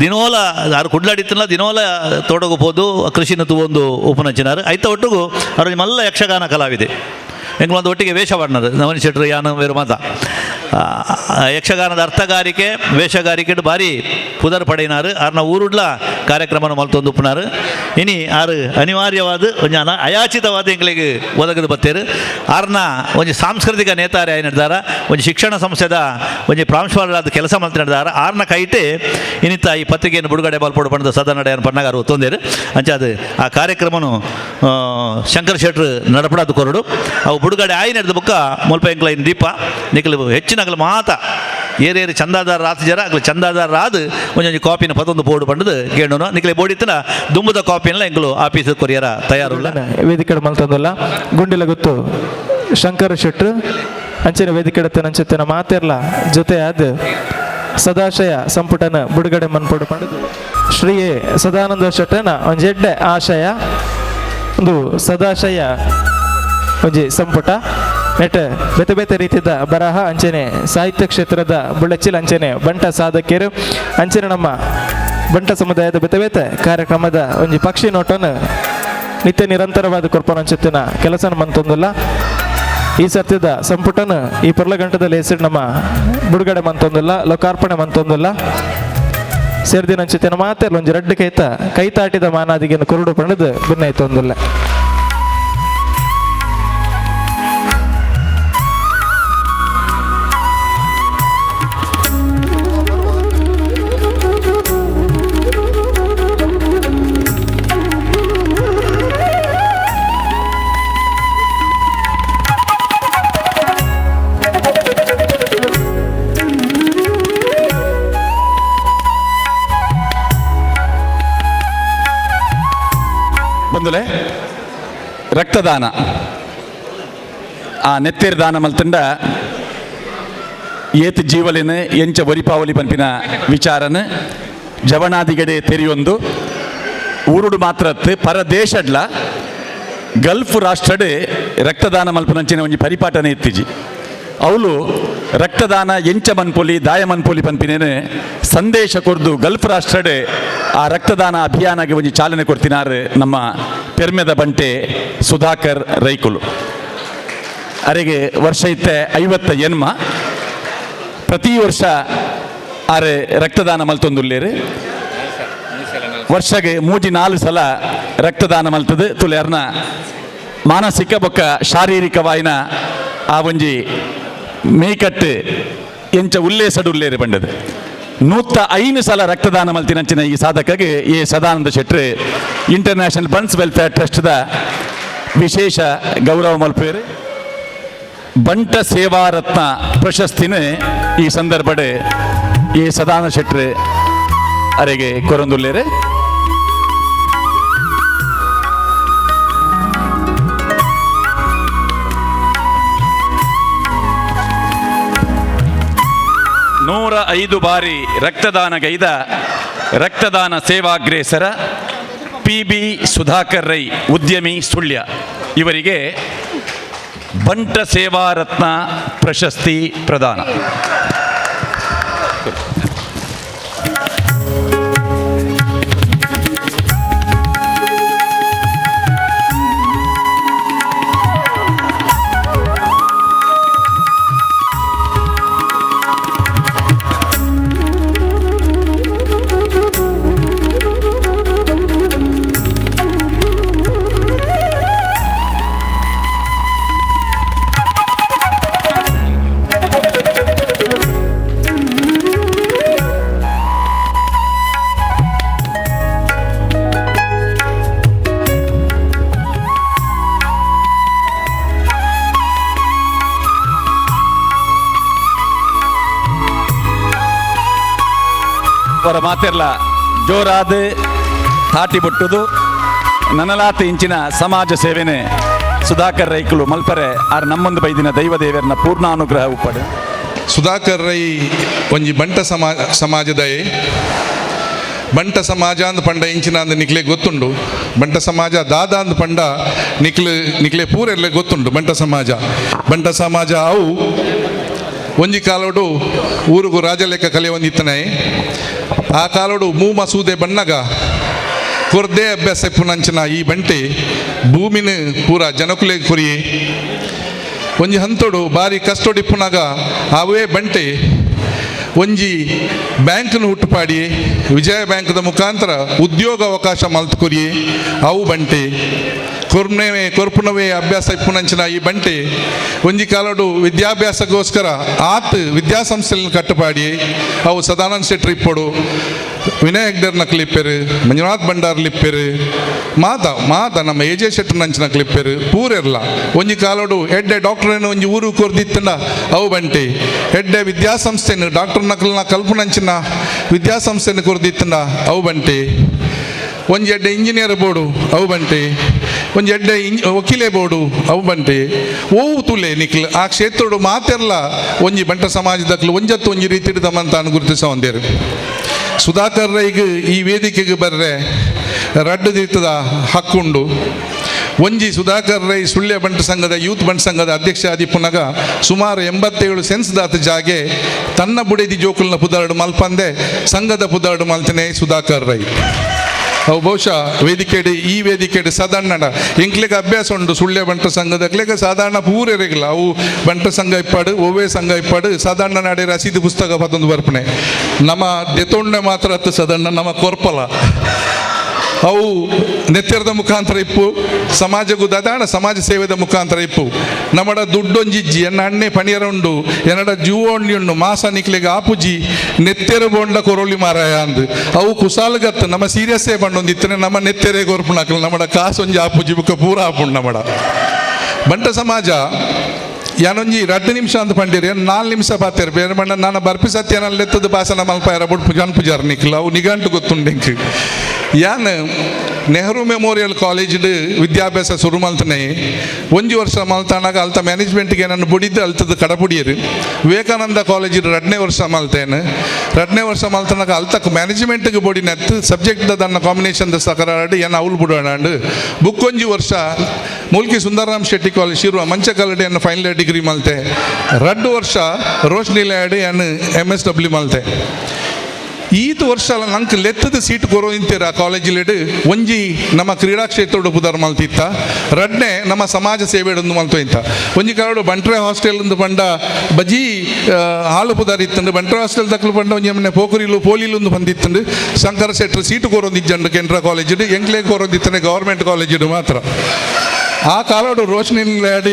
ದಿನೋಲ ಆರು ಕುಡ್ಲಾಡಿತ್ತಲ್ಲ ದಿನೋಲ ತೋಟಕ್ಕೆ ಪೋದು ಕೃಷಿನ ತೂವೊಂದು ಉಪನಂಚಿನಾರು. ಐತ ಒಟ್ಟಿಗೂ ಅವ್ರ ಮಲ್ಲ ಯಕ್ಷಗಾನ ಕಲಾವಿದೆ ಎಂಗ್ಲೊಂದು ಒಟ್ಟಿಗೆ ವೇಷ ಮಾಡ್ನದು ನವನಿ ಶೆಟ್ರು ಯಾನು ಬೇರು ಮಾತ ಯಕ್ಷಗಾನದ ಅರ್ಥಗಾರಿಕೆ ವೇಷಗಾರಿಕೆ ಭಾರಿ ಪುದರ್ ಪಡೆಯಿನಾರು. ಆರ್ನ ಊರುಡ್ಲ ಕಾರ್ಯಕ್ರಮನ ಮಲ್ತೊಂದು ಉಪ್ಪುನಾರು. ಇನಿ ಆರು ಅನಿವಾರ್ಯವಾದ ಒಂಜಿ ಅಯಾಚಿತವಾದ ಎಂಗಳಿಗೆ ಒದಗದು ಬತ್ತೇರು. ಆರ್ನ ಒಂಜಿ ಸಾಂಸ್ಕೃತಿಕ ನೇತಾರೆ ಆಯ್ನಿಡ್ದಾರ ಒಂಜಿ ಶಿಕ್ಷಣ ಸಂಸ್ಥೆದ ಒಂಜಿ ಪ್ರಾಂಶುಪಾಲರಾದ ಕೆಲಸ ಮಲ್ತಿಡ್ದಾರ. ಆರ್ನ ಕೈಟೆ ಇನ್ನಿತ್ತ ಈ ಪತ್ರಿಕೆಯನ್ನು ಬಿಡುಗಡೆ ಮಲ್ಪೊಡು ಪಂಡದ ಸದನಡೆ ಪಣ್ಣಗಾರು ಒತ್ತೊಂದೇರು. ಅಂಚ ಅದು ಆ ಕಾರ್ಯಕ್ರಮನು ಶಂಕರ್ ಶೆಟ್ರು ನಡಪಡಾದ ಕೊರಡು ಅವು ಬಿಡುಗಡೆ ಆಯಿ ನಡೆದ ಬುಕ್ಕ ಮುಲ್ಪ ಎಂಕ್ಲ ಇನ್ ದೀಪ ನಿಕಲು ಹೆಚ್ಚಿನಗಲು ಮಾತ ಏರೇರು ಚಂದಾದಾರ ರಾತ್ ಜರ ಅಗ್ಲು ಚಂದಾದಾರ ರಾದು ಒಂಜೊಂಜಿ ಕಾಪಿನ ಪತ್ತೊಂದು ಬೋರ್ಡು ಪಂಡದು ಕೇಳೋಣ ನಿಕಲೆ ಬೋಡಿತ್ತನ ದುಂಬುದ ಕಾಪಿನ ಎಂಕಲು ಆಫೀಸ್ ಕೊರಿಯರ ತಯಾರುಲ್ಲ. ವೇದಿಕೆ ಮಲ್ತಂದಲ್ಲ ಗುಂಡಿಲ ಗೊತ್ತು ಶಂಕರ ಶೆಟ್ರು ಅಂಚಿನ ವೇದಿಕೆ ನಂಚೆತ್ತಿನ ಮಾತೆರ್ಲ ಜೊತೆ ಅದು ಸದಾಶಯ ಸಂಪುಟನ ಬಿಡುಗಡೆ ಮನ್ಪೊಡು ಪಂಡದು ಶ್ರೀ ಸದಾನಂದ ಶೆಟ್ಟನ ಒಂಜೆಡ್ಡೆ ಆಶಯ ಒಂದು ಸದಾಶಯ ಒಂಜಿ ಸಂಪುಟ ನೆಟ್ ಬೇತೆ ಬೇತೆ ರೀತಿಯ ಬರಹ ಅಂಚನೆ ಸಾಹಿತ್ಯ ಕ್ಷೇತ್ರದ ಬುಳಚಿಲ್ ಅಂಚನೆ ಬಂಟ ಸಾಧಕಿಯರು ಅಂಚನೆ ನಮ್ಮ ಬಂಟ ಸಮುದಾಯದ ಬೇತೆ ಬೇತೆ ಕಾರ್ಯಕ್ರಮದ ಒಂಜಿ ಪಕ್ಷಿ ನೋಟನ್ನು ನಿತ್ಯ ನಿರಂತರವಾದ ಕೊರ್ಪನ ಅಂಚೆತ್ತಿನ ಕೆಲಸನ ಮಂತೊಂದಿಲ್ಲ. ಈ ಸತ್ಯದ ಸಂಪುಟನ ಈ ಪೊರ್ಲಗಂಟದಲ್ಲಿ ಹೆಸರು ನಮ್ಮ ಬಿಡುಗಡೆ ಮಂತೊಂದಿಲ್ಲ ಲೋಕಾರ್ಪಣೆ ಮಂತೊಂದಿಲ್ಲ. ಸೇರ್ದಿನ ಅಂಚೆತ್ತಿನ ಮಾತೆ ಒಂಜಿ ರಡ್ಡು ಕೈತ ಕೈತಾಟಿದ ಮಾನಾದಿಗೆಯನ್ನು ಕುರುಡು ಪಂಡದು ಭಿನ್ನಾಯ್ತೊಂದಿಲ್ಲ. ಬಂದುಲೆ ರಕ್ತದಾನ ಆ ನೆತ್ತೇರ್ ದಾನ ಮಲ್ತಂಡ ಏತ್ ಜೀವಲಿನ ಎಂಚ ಒರಿಪಾವಲಿ ಪನ್ಪಿನ ವಿಚಾರನ ಜವನಾದಿಗಡೆ ತೆರಿಯೊಂದು ಊರುಡು ಮಾತ್ರ ಪರದೇಶಡ್ಲ ಗಲ್ಫ್ ರಾಷ್ಟ್ರಡೆ ರಕ್ತದಾನ ಮಲ್ಪನಂಚಿನ ಒಂಜಿ ಪರಿಪಾಠನೆ ಎತ್ತಿಜಿ. ಅವಳು ರಕ್ತದಾನ ಎಂಚ ಮನ್ಪೊಲಿ ದಾಯ ಮನ್ಪೊಲಿ ಪನ್ಪಿನೇನೆ ಸಂದೇಶ ಕೊರ್ದು ಗಲ್ಫ್ ರಾಷ್ಟ್ರಡೆ ಆ ರಕ್ತದಾನ ಅಭಿಯಾನಗೆ ಒಂಜಿ ಚಾಲನೆ ಕೊಡ್ತಿನಾರು ನಮ್ಮ ಪೆರ್ಮೆದ ಬಂಟೆ ಸುಧಾಕರ್ ರೈಕುಲು. ಅರೆಗೆ ವರ್ಷ ಇತ್ತೆ 50 ಎನ್ಮ ಪ್ರತಿ ವರ್ಷ ಆರೆ ರಕ್ತದಾನ ಮಲ್ತೊಂದುಲ್ಲೇರು. ವರ್ಷಗೆ 3-4 ಸಲ ರಕ್ತದಾನ ಮಲ್ತದೆ ತುಲೆಯರ್ನ ಮಾನಸಿಕ ಬೊಕ್ಕ ಶಾರೀರಿಕವಾಯಿನ ಆ ಒಂಜಿ ಮೇಕಟ್ಟು ಎಂಚ ಉಲ್ಲೇಸಡುಲ್ಲೇರು ಬಂಡದು. 105 ಸಲ ರಕ್ತದಾನ ಮಲ್ತಿನಂಚಿನ ಈ ಸಾಧಕಗೆ A Sadananda Shettar international Bunts welfare ಟ್ರಸ್ಟ್ದ ವಿಶೇಷ ಗೌರವ ಮಲ್ಪೇರು. ಬಂಟ ಸೇವಾರತ್ನ ಪ್ರಶಸ್ತಿನ ಈ ಸಂದರ್ಭಡ್ ಈ ಸದಾನಂದ ಶೆಟ್ರು ಅರೆಗೆ ಕೊರೊಂದುಲ್ಲೆರ್. 105 ಬಾರಿ ರಕ್ತದಾನಗೈದ ರಕ್ತದಾನ ಸೇವಾಗ್ರೇಸರ ಪಿ ಬಿ ಸುಧಾಕರ್ ರೈ ಉದ್ಯಮಿ ಸುಳ್ಯ ಇವರಿಗೆ ಬಂಟ ಸೇವಾರತ್ನ ಪ್ರಶಸ್ತಿ ಪ್ರದಾನ. ಅವರ ಮಾತೆರ್ಲ ಜೋರಾದ ತಾಟಿ ಬೊಟ್ಟುದು ನನಲಾತ ಇಂಚಿನ ಸಮಾಜ ಸೇವೆನೆ ಸುಧಾಕರ್ ರೈಕುಲು ಮಲ್ಪರೆ ಆರ್ ನಮ್ಮೊಂದು ಬೈದಿನ ದೈವ ದೇವರನ ಪೂರ್ಣಾನುಗ್ರಹ ಉಪ್ಪಡು. ಸುಧಾಕರ್ ರೈ ಒಂಜಿ ಬಂಟ ಸಮಾಜದಯೆ. ಬಂಟ ಸಮಾಜ ಅಂದ್ ಪಂಡ ಇಂಚಿನ ಅಂದ್ ನಿಕ್ಲೆ ಗೊತ್ತುಂಡು. ಬಂಟ ಸಮಾಜ ದಾದ ಅಂದ್ ಪಂಡ ನಿಕ್ಲೆ ನಿಕ್ಲೆ ಪೂರೆರ್ಲೆ ಗೊತ್ತುಂಡು. ಬಂಟ ಸಮಾಜ ಬಂಟ ಸಮಾಜ ಅವು ಒಂಜಿ ಕಾಲೋಡು ಊರುಗು ರಾಜಲೇಖ ಕಲೆ ಒಂದಿತ್ತನೆ. ಆ ಕಾಲೋಡು ಮೂ ಮಸೂದೆ ಬಣ್ಣಗ ಕೊರ್ದೆ ಅಭ್ಯಾಸ ಪುನಂಚಿನ ಈ ಬಂಟೆ ಭೂಮಿನ ಪೂರ ಜನಕುಲೆ ಕೊರಿಯೆ. ಒಂಜಿ ಹಂತೋಡು ಬಾರಿ ಕಷ್ಟೋಡಿಪ್ಪುನಾಗ ಅವೇ ಬಂಟೆ ಒಂಜಿ ಬ್ಯಾಂಕ್ನು ಹುಟ್ಟುಪಾಡಿ ವಿಜಯ ಬ್ಯಾಂಕ್ದ ಮುಖಾಂತರ ಉದ್ಯೋಗ ಅವಕಾಶ ಮಲ್ತು ಕೊರಿಯೆ. ಅವು ಬಂಟೆ ಕೊರ್ನವೇ ಕೊರ್ಪುನವೇ ಅಭ್ಯಾಸ ಇಪ್ಪುನಂಚಿನ ಈ ಬಂಟೆ ಒಂಜಿ ಕಾಲೋಡು ವಿದ್ಯಾಭ್ಯಾಸಕ್ಕೋಸ್ಕರ ಆತ್ ವಿದ್ಯಾಸಂಸ್ಥೆಯನ್ನು ಕಟ್ಟುಪಾಡಿ ಅವು ಸದಾನಂದ ಶೆಟ್ಟಿ ಇಪ್ಪೊಡು, ವಿನಯ್ ಹೆಗ್ಡರ್ನ ಕ್ಲಿಪ್ಪೆರು, ಮಂಜುನಾಥ್ ಭಂಡಾರ್ ಲಿಪ್ಪೆರು, ಮಾತ ಮಾತ ನಮ್ಮ ಎ ಜೆ ಶೆಟ್ಟರ್ ನಂಚಿನ ಕ್ಲಿಪ್ಪೆರು ಪೂರೆರ್ಲ. ಒಂಜಿ ಕಾಲೋಡು ಎಡ್ಡೆ ಡಾಕ್ಟ್ರೇನು ಒಂಜಿ ಊರು ಕೊರ್ದಿತ್ತಂಡ ಅವು ಬಂಟೆ ಎಡ್ಡೆ ವಿದ್ಯಾಸಂಸ್ಥೆನು ಡಾಕ್ಟರ್ ನಕಲ್ನ ಕಲ್ಪನಂಚಿನ ವಿದ್ಯಾಸಂಸ್ಥೆಯನ್ನು ಕೊರ್ದಿತ್ತಂಡ ಅವು ಬಂಟೆ. ಒಂಜಿ ಎಡ್ಡೆ ಇಂಜಿನಿಯರ್ ಬೋರ್ಡು ಅವು ಬಂಟೆ, ಒಂಜಿ ಎಡ್ಡೆ ವಕೀಲೆ ಬೋರ್ಡು ಅವು ಬಂಟೆ. ಓವು ತುಲೆ ನಿಕ್ಲು ಆ ಕ್ಷೇತ್ರಡು ಮಾತೆರ್ಲ ಒಂಜಿ ಬಂಟ ಸಮಾಜದಕ್ಲು ಒಂಜತ್ತು ಒಂಜಿ ರೀತಿ ತಮ್ಮಂತ ಗುರುತಿಸ ಒಂದೇರು. ಸುಧಾಕರ್ ರೈಗ್ ಈ ವೇದಿಕೆಗೆ ಬರ್ರೆ ರಡ್ಡು ದಿತ್ತದ ಹಕ್ಕುಂಡು. ಒಂಜಿ ಸುಧಾಕರ್ ರೈ ಸುಳ್ಯ ಬಂಟ ಸಂಘದ ಯೂತ್ ಬಂಟ ಸಂಘದ ಅಧ್ಯಕ್ಷ ಆದಿಪ್ಪುನಗ ಸುಮಾರು 87 ಸೆನ್ಸ್ ದಾತ ಜಾಗೆ ತನ್ನ ಬುಡೇದಿ ಜೋಕುಲ್ನ ಪುದಾರ್ಡು ಮಲ್ಪಂದೆ ಸಂಘದ ಪುದಾರ್ಡು ಮಲ್ತನೆ ಸುಧಾಕರ್ ರೈ. ಅವು ಬಹುಶಃ ವೇದಿಕೆಡು ಈ ವೇದಿಕೆಡು ಸಾಧಾರಣ ಎಂಕ್ಲೆಗ್ ಅಭ್ಯಾಸ ಉಂಡು ಸುಳ್ಯ ಬಂಟ ಸಂಘದಕ್ಲೆಗ್ ಸಾಧಾರಣ ಪೂರೆರೆಗ್ಲ ಅವು ಬಂಟ ಸಂಘ ಇಪ್ಪಾಡು ಒವ್ವೇ ಸಂಘ ಇಪ್ಪಾಡು ಸಾಧಾರಣ ನಾಡೆ ರಸೀದಿ ಪುಸ್ತಕ ಪತ್ತೊಂದು ಬರ್ಪಣೆ ನಮ್ಮ ದೆತೊಂಡೆ ಮಾತ್ರ ಅತ್ತು ಸಾಧಾರಣ ನಮ್ಮ ಕೊರ್ಪಲ ಅವು ನೆತ್ತೆರದ ಮುಖಾಂತರ ಇಪ್ಪು ಸಮಾಜಕ್ಕೂ ದಾದಾಣ ಸಮಾಜ ಸೇವೆದ ಮುಖಾಂತರ ಇಪ್ಪು. ನಮ್ಮಡ ದುಡ್ಡೊಂಜಿಜ್ಜಿ ಎನ್ನ ಅಣ್ಣೆ ಪಣಿಯರ ಉಂಡು ಎನ್ನಡ ಜೂವೊಂಡಿ ಉಂಡು ಮಾಸ ನಿಕ್ಲೆಗ್ ಆಪುಜಿ ನೆತ್ತೆರ ಬೋಂಡ ಕೊರೊಲಿ ಮಾರಾಯ ಅಂದು ಅವು ಕುಸಾಲಗತ್ತು ನಮ್ಮ ಸೀರಿಯಸ್ಸೇ ಬಂಡೊಂದಿತ್ತನೆ ನಮ್ಮ ನೆತ್ತೆರೆ ಕೊರ್ಪುಣಾಕಲು ನಮ್ಮಡ ಕಾಸೊಂಜಿ ಆಪುಜಿ ಬುಕ್ಕ ಪೂರ ಆಪುಂಡು. ನಮ್ಮಡ ಬಂಟ ಸಮಾಜ ಯಾನೊಂಜಿ 2 ನಿಮಿಷ ಅಂತ ಪಂಡಿರಿ 4 ನಿಮಿಷ ಪಾತೇರು ಬೇರೆ ಬಣ್ಣ ನಾನು ಬರ್ಪಿ ಸತ್ಯನಲ್ಲೆತ್ತದ ಭಾಷಣ ಮಲ್ಪಾಯರ ಬುಡ್ ಜನ್ ಪೂಜಾರ್ ನಿಕ್ಲು ಅವು ನಿಘಂಟು ಗೊತ್ತುಂಡು ಎಂಕ್. ಯಾನ್ ನೆಹರು ಮೆಮೋರಿಯಲ್ ಕಾಲೇಜ್ಡ್ ವಿದ್ಯಾಭ್ಯಾಸ ಶುರು ಮಲ್ತನೆ ಒಂಜಿ ವರ್ಷ ಮಲ್ತಾನಾಗ ಅಲ್ತ ಮ್ಯಾನೇಜ್ಮೆಂಟ್ಗೆ ನನ್ನ ಬುಡಿದ್ದು ಅಲ್ತದ ಕಡಪುಡಿಯರು. ವಿವೇಕಾನಂದ ಕಾಲೇಜಿಡ್ 2ನೇ ವರ್ಷ ಮಲ್ತೇನೆ. 2ನೇ ವರ್ಷ ಮಲ್ತನಾಗ ಅಲ್ತಕ್ಕೆ ಮ್ಯಾನೇಜ್ಮೆಂಟ್ಗೆ ಬೊಡಿ ನೆತ್ತು ಸಬ್ಜೆಕ್ಟ್ ದನ್ನ ಕಾಂಬಿನೇಷನ್ ಸಕರಾಡಿ ಏನು ಅವಳು ಬಿಡೋಣ ಬುಕ್ ಒಂಜಿ ವರ್ಷ ಮೂಲ್ಕಿ ಸುಂದರರಾಮ್ ಶೆಟ್ಟಿ ಕಾಲೇಜ್ ಶಿರುವ ಮಂಚಕಲ್ಲಡಿ ಅನ್ನು ಫೈನಲ್ ಇಯರ್ ಡಿಗ್ರಿ ಮಲ್ತೆ. 2 ವರ್ಷ ರೋಶ್ನಿ ಲ್ಯಾಡಿ ಅನ್ನು MSW ಮಲ್ತೆ. ಈತ ವರ್ಷ ನಂಗೆ ಲೆತ್ತದ ಸೀಟ್ ಕೊರೋ ಇಂತೀರ ಆ ಕಾಲೇಜಿಲೆಡು ಒಂಜಿ ನಮ್ಮ ಕ್ರೀಡಾ ಕ್ಷೇತ್ರೋಡು ಪುದರ್ ಮಲ್ತಿತ್ತ, ರಡ್ನೆ ನಮ್ಮ ಸಮಾಜ ಸೇವೆಡೊಂದು ಮಲ್ತು ಇಂತ. ಒಂಜಿ ಕಾಲಡು ಬಂಟ್ರೆ ಹಾಸ್ಟೆಲ್ ಒಂದು ಪಂಡ ಬಜಿ ಹಾಲು ಪುದಾರ್ ಇತ್ತಂಡು ಬಂಟ್ರೆ ಹಾಸ್ಟೆಲ್ ದಕ್ಲು ಪಂಡ ಒಂಜಿ ಮನೆ ಪೋಕರಿಲು ಪೋಲಿಲು ಒಂದು ಬಂದಿತ್ತಂಡು ಶಂಕರ ಶೆಟ್ರು ಸೀಟು ಕೊರೊಂದಿಜ್ಜಂಡು ಕೆನರಾ ಕಾಲೇಜಿಡು ಎಂಕ್ಲೇ ಕೊರೊಂದಿತ್ತನೆ ಗೌರ್ಮೆಂಟ್ ಕಾಲೇಜಿಡು ಮಾತ್ರ. ಆ ಕಾಲೋಡು ರೋಶನಿ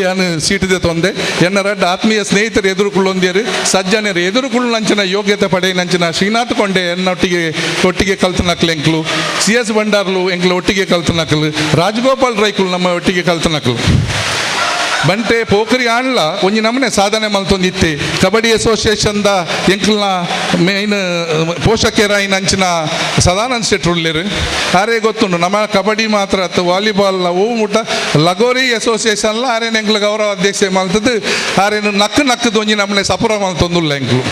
ಯಾನು ಸೀಟಿದೆ ತೊಂದೆ ಎನ್ನ ರಡ್ಡ ಆತ್ಮೀಯ ಸ್ನೇಹಿತರು ಎದುರುಕೊಳ್ಳೊಂದಿರು ಸಜ್ಜನರು ಎದುರುಕೊಳ್ಳಂಚಿನ ಯೋಗ್ಯತೆ ಪಡೆಯಿನಂಚಿನ ಶ್ರೀನಾಥ್ ಕೊಂಡೆ ಎನ್ನೊಟ್ಟಿಗೆ ಒಟ್ಟಿಗೆ ಕಲ್ತನಕ್ಲು ಎಂಕ್ಲು, ಸಿ ಎಸ್ ಭಂಡಾರ್ಲು ಎಂಕ್ಲು ಒಟ್ಟಿಗೆ ಕಲ್ತನಕ್ಲು, ರಾಜಗೋಪಾಲ್ ರೈಕುಲು ನಮ್ಮ ಒಟ್ಟಿಗೆ ಕಲ್ತನಕ್ಲು. ಬಂಟೆ ಪೋಖರಿ ಆಣ್ಲ ಒಂಜಿ ನಮನೆ ಸಾಧನೆ ಮಲ್ತೊಂದಿತ್ತೆ. ಕಬಡ್ಡಿ ಅಸೋಸಿಯೇಷನ್ದ ಎಂಕ್ಲ್ನ ಮೇನ್ ಪೋಷಕರಾಯಿನ ಅಂಚಿನ ಸದಾನಂದ ಶೆಟ್ರು ಉಲ್ಲೇರು. ಆರೇ ಗೊತ್ತುಂಡು ನಮ್ಮ ಕಬಡ್ಡಿ ಮಾತ್ರ ಅತ್ತು ವಾಲಿಬಾಲ್ ಓ ಮುಟ್ಟ ಲಗೋರಿ ಅಸೋಸಿಯೇಷನ್ಲ ಆರೇನು ಎಂಕ್ಲ ಗೌರವ ಅಧ್ಯಕ್ಷೆ ಮಲ್ತದ್ದು. ಆರೇನು ನಕ್ಕು ನಕ್ಕದು ಒಂಜಿ ನಮ್ಮನೆ ಸಪುರ ಮಲ್ತೊಂದುಲ್ಲ ಎಂಕ್ಲು.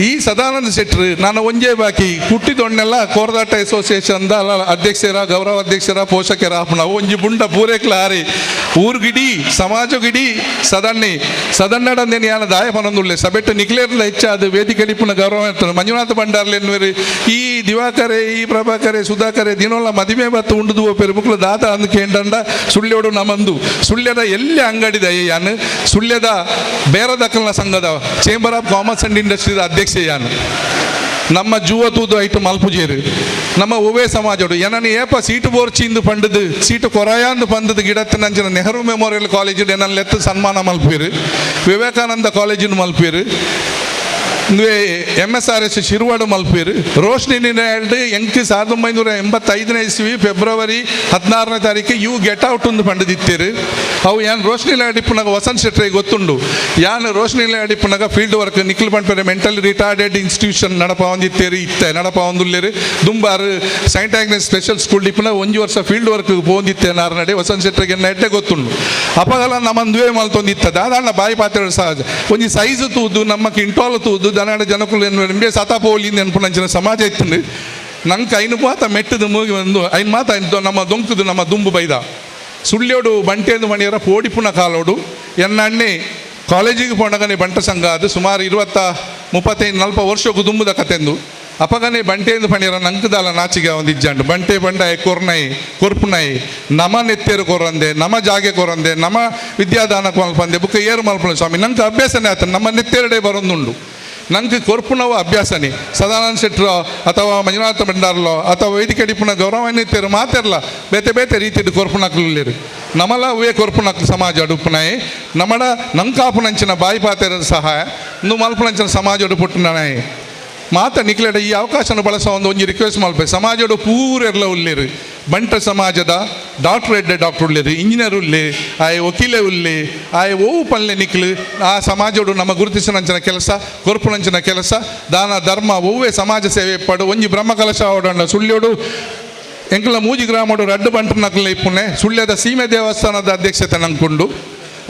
ಈ ಸದಾನಂದ ಶೆಟ್ರು ನಾನು ಒಂಜೇ ಬಾಕಿ ಕುಟ್ಟಿದೊಣ್ಣೆಲ್ಲ ಕೋರದಾಟ ಅಸೋಸಿಯೇಷನ್ದ ಅಧ್ಯಕ್ಷರ, ಗೌರವ ಅಧ್ಯಕ್ಷರ, ಪೋಷಕರ ನಾವು ಒಂಜಿ ಬುಂಡ ಪೂರೇಕ್ಲ ಆರಿ ಊರ್ಗಿಡಿ ಸಮಾಜಗಿಡಿ ಸದಣ್ಣಿ ಸದಣ್ಣಡಂದೇನು ಯಾನ ದಾಯ ಪನೊಂದುಳ್ಳೆ ಸಬೆಟ್ಟು ನಿಕ್ಲೇರ್ಲ ಹೆಚ್ಚಾದ ವೇದಿಕೆ ಡಿಪ್ಪುನ ಗೌರವ ಇರ್ತದೆ. ಮಂಜುನಾಥ ಭಂಡಾರ್ಲೆನ್ನುವರು ಈ ದಿವಾಕರೆ, ಈ ಪ್ರಭಾಕರೆ, ಸುಧಾಕರೆ ದಿನೋಲ ಮದಿಮೆ ಬತ್ತು ಉಂಡುದು ಪೆರು ಮುಕ್ಲು ದಾತ ಅಂದ್ ಕೇಂಡಂಡ ಸುಳ್ಯೋಡು ನಮಂದು ಸುಳ್ಯದ ಎಲ್ಲಿ ಅಂಗಡಿದ ಯಾನು ಸುಳ್ಯದ ಬೇರದಕ್ಕಲ್ನ ಸಂಘದ ಚೇಂಬರ್ ಆಫ್ ಕಾಮರ್ಸ್ ಅಂಡ್ ಇಂಡಸ್ಟ್ರಿದ ಅಧ್ಯಕ್ಷ ಯಾನು. ನಮ್ಮ ಜೂವ ತೂದು ಐಟು ಮಲ್ಪುಜೇರು ನಮ್ಮ ಒವೇ ಸಮಾಜೋಡು ಏನನ್ನು ಏಪ ಸೀಟು ಬೋರ್ಚಿಂದು ಪಂಡದು ಸೀಟು ಕೊರಾಯಾಂದು ಪಂದದು ಗಿಡತ್ತಿನಂಚಿನ ನೆಹರು ಮೆಮೋರಿಯಲ್ ಕಾಲೇಜ್ ಏನನ್ನು ಲೆತ್ತು ಸನ್ಮಾನ ಮಲ್ಪೇರು, ವಿವೇಕಾನಂದ ಕಾಲೇಜಿನ ಮಲ್ಪೇರು, MSRS Shirwad ಮಲ್ಪೇರು. ರೋಶ್ನಿ ಎರಡು ಎಂಕ್ 1985ನೇ ಇಸ್ವಿ ಫೆಬ್ರವರಿ 16ನೇ ತಾರೀಕು you get out ಒಂದು ಪಂಡದಿತ್ತೇರು. ಅವು ಯಾನ್ ರೋಶ್ನಿ ಅಡಿಪ್ಪುನಾಗ ವಸಂತ್ ಶೆಟ್ರಿಗೆ ಗೊತ್ತುಂಡು. ಯಾನ್ ರೋಶ್ನಿ ಅಡಿಪ್ಪುನಾಗ ಫೀಲ್ಡ್ ವರ್ಕ್ ನಿಖಿಲ್ ಪಂಪೇರೆ ಮೆಂಟಲಿ ರಿಟಾರ್ಡೆಡ್ ಇನ್ಸ್ಟಿಟ್ಯೂಷನ್ ನಡಪ ಒಂದಿತ್ತೇರು ಇತ್ತೆ ನಡಪ ಒಂದುಲ್ಲೇರು. ದುಂಬಾರು ಸೈಂಟ್ ಆಗ್ನೆಸ್ ಸ್ಪೆಷಲ್ ಸ್ಕೂಲ್ ಡಿಪ್ಪುನ ಒಂಜಿ ವರ್ಷ ಫೀಲ್ಡ್ ವರ್ಕ್ ಪೋಂದಿತ್ತೆ ನಾರು ವಸಂತ್ ಶೆಟ್ರಿಗೆ ಎಡ್ಡೆ ಗೊತ್ತುಂಡು. ಅಪಗಲ ನಮ್ಮಂದುವೇ ಮಲ್ತೊಂದಿತ್ತದ ಅದಾಂಡ ಬಾಯಿ ಪಾತ್ರೆ ಸಹಜ ಒಂಜಿ ಸೈಜ್ ತೂದು ನಮ್ಮ ಕಿಂಟೋಲ್ ತೂದು ದನಾಡ ಜನಕುಲು ನಿಮಗೆ ಸತಾಪೋಲಿ ನೆನಪುನಂಚಿನ ಸಮಾಜ ಇತ್ತು. ನಂಗೆ ಐನು ಮಾತ ಮೆಟ್ಟದ ಮೂಗಿ ಒಂದು ಐನು ಮಾತ ನಮ್ಮ ದೊಂಕುದು ನಮ್ಮ ದುಂಬು ಬೈದ ಸುಳ್ಯೋಡು ಬಂಟೆಂದು ಮಣಿಯರ ಪೋಡಿಪುನ ಕಾಲೋಡು. ಎನ್ನಣ್ಣೆ ಕಾಲೇಜಿಗೆ ಪೋಣಗನೆ ಬಂಟ ಸಂಘ ಅದು ಸುಮಾರು 20, 35, 40 ವರ್ಷಕ್ಕೂ ದುಂಬುದ ಕತೆಂದು. ಅಪಗನೆ ಬಂಟೆಂದು ಪಣಿಯರ ನಂಕುದಾಲ ನಾಚಿಗೆ ಒಂದು ಇಜ್ಜಾಂಡು ಬಂಟೆ ಬಂಡಾಯ ಕೊರ್ನೈ ಕೊರ್ಪುನೈ ನಮ ನೆತ್ತೇರು ಕೊರಂದೆ ನಮ ಜಾಗೆ ಕೊರಂದೆ ನಮ ವಿದ್ಯಾದಾನ ಮಲ್ಪಂದೆ ಬುಕ್ಕ ಏರು ಮಲ್ಪನ ಸ್ವಾಮಿ ನಂಗೆ ಅಭ್ಯಾಸನೇ ಆತ ನಮ್ಮ ನೆತ್ತೇರಡೆ ಬರೊಂದುಂಡು. ನಂಗೆ ಕೊರ್ಪುನವ ಅಭ್ಯಾಸನೇ ಸದಾನಂದ ಶೆಟ್ಟರು ಅಥವಾ ಮಂಜುನಾಥ ಭಂಡಾರ್ಲೋ ಅಥವಾ ವೈದಿಕ ಡಿಪ್ಪುನ ಗೌರವಾನ್ವಿತರು ಮಾತಿರಲ್ಲ ಬೇತೆ ಬೇತೆ ರೀತಿಯ ಕೊರ್ಪುನಕ್ಲು ನಮಲ ಅವೇ ಕೊರ್ಪುನಕ್ಲು ಸಮಾಜ ಅಡುಪುನಾಯಿ ನಮಡ ನಂಕಾಪುನಂಚಿನ ಬಾಯಿ ಪಾತೆರ ಸಹಾಯ ನು ಮಲ್ಪುನಂಚಿನ ಸಮಾಜ ಅಡುಪುಟ್ಟುನಾಯಿ ಮಾತ ನಿಕ್ಲೆಡ ಈ ಅವಕಾಶನ ಬಳಸೋ ಒಂದು ಒಂಜಿ ರಿಕ್ವೆಸ್ಟ್ ಮಲ್ಪೆ. ಸಮಾಜಡು ಪೂರೆರ್ಲ ಉಲ್ಲೇರು ಬಂಟ ಸಮಾಜದ ಡಾಕ್ಟರ್ ಎಡ್ಡೆ ಡಾಕ್ಟರ್ ಉಲ್ಲೇರು, ಇಂಜಿನಿಯರ್ ಉಲ್ಲೆ, ಆಯ್ ವಕೀಲೆ ಉಲ್ಲೆ, ಆಯ್ ಓವು ಪಲ್ಲೆ ನಿಕ್ಲು ಆ ಸಮಾಜಡು ನಮ್ಮ ಗುರುತಿಸಿನಂಚಿನ ಕೆಲಸ ಕೊರ್ಪುನಂಚಿನ ಕೆಲಸ ದಾನ ಧರ್ಮ ಒವ್ವೇ ಸಮಾಜ ಸೇವೆ ಪಡು ಒಂಜಿ ಬ್ರಹ್ಮ ಕಲಶ ಓಡಂಡ ಸುಳ್ಯೋಡು ಎಂಕಲ ಮೂಜಿ ಗ್ರಾಮಡು ರಡ್ಡು ಬಂಟು ನಕಲ ಇಪ್ಪುನೆ ಸುಳ್ಯದ ಸೀಮೆ ದೇವಸ್ಥಾನದ ಅಧ್ಯಕ್ಷತೆ ನಂಕುಂಡು,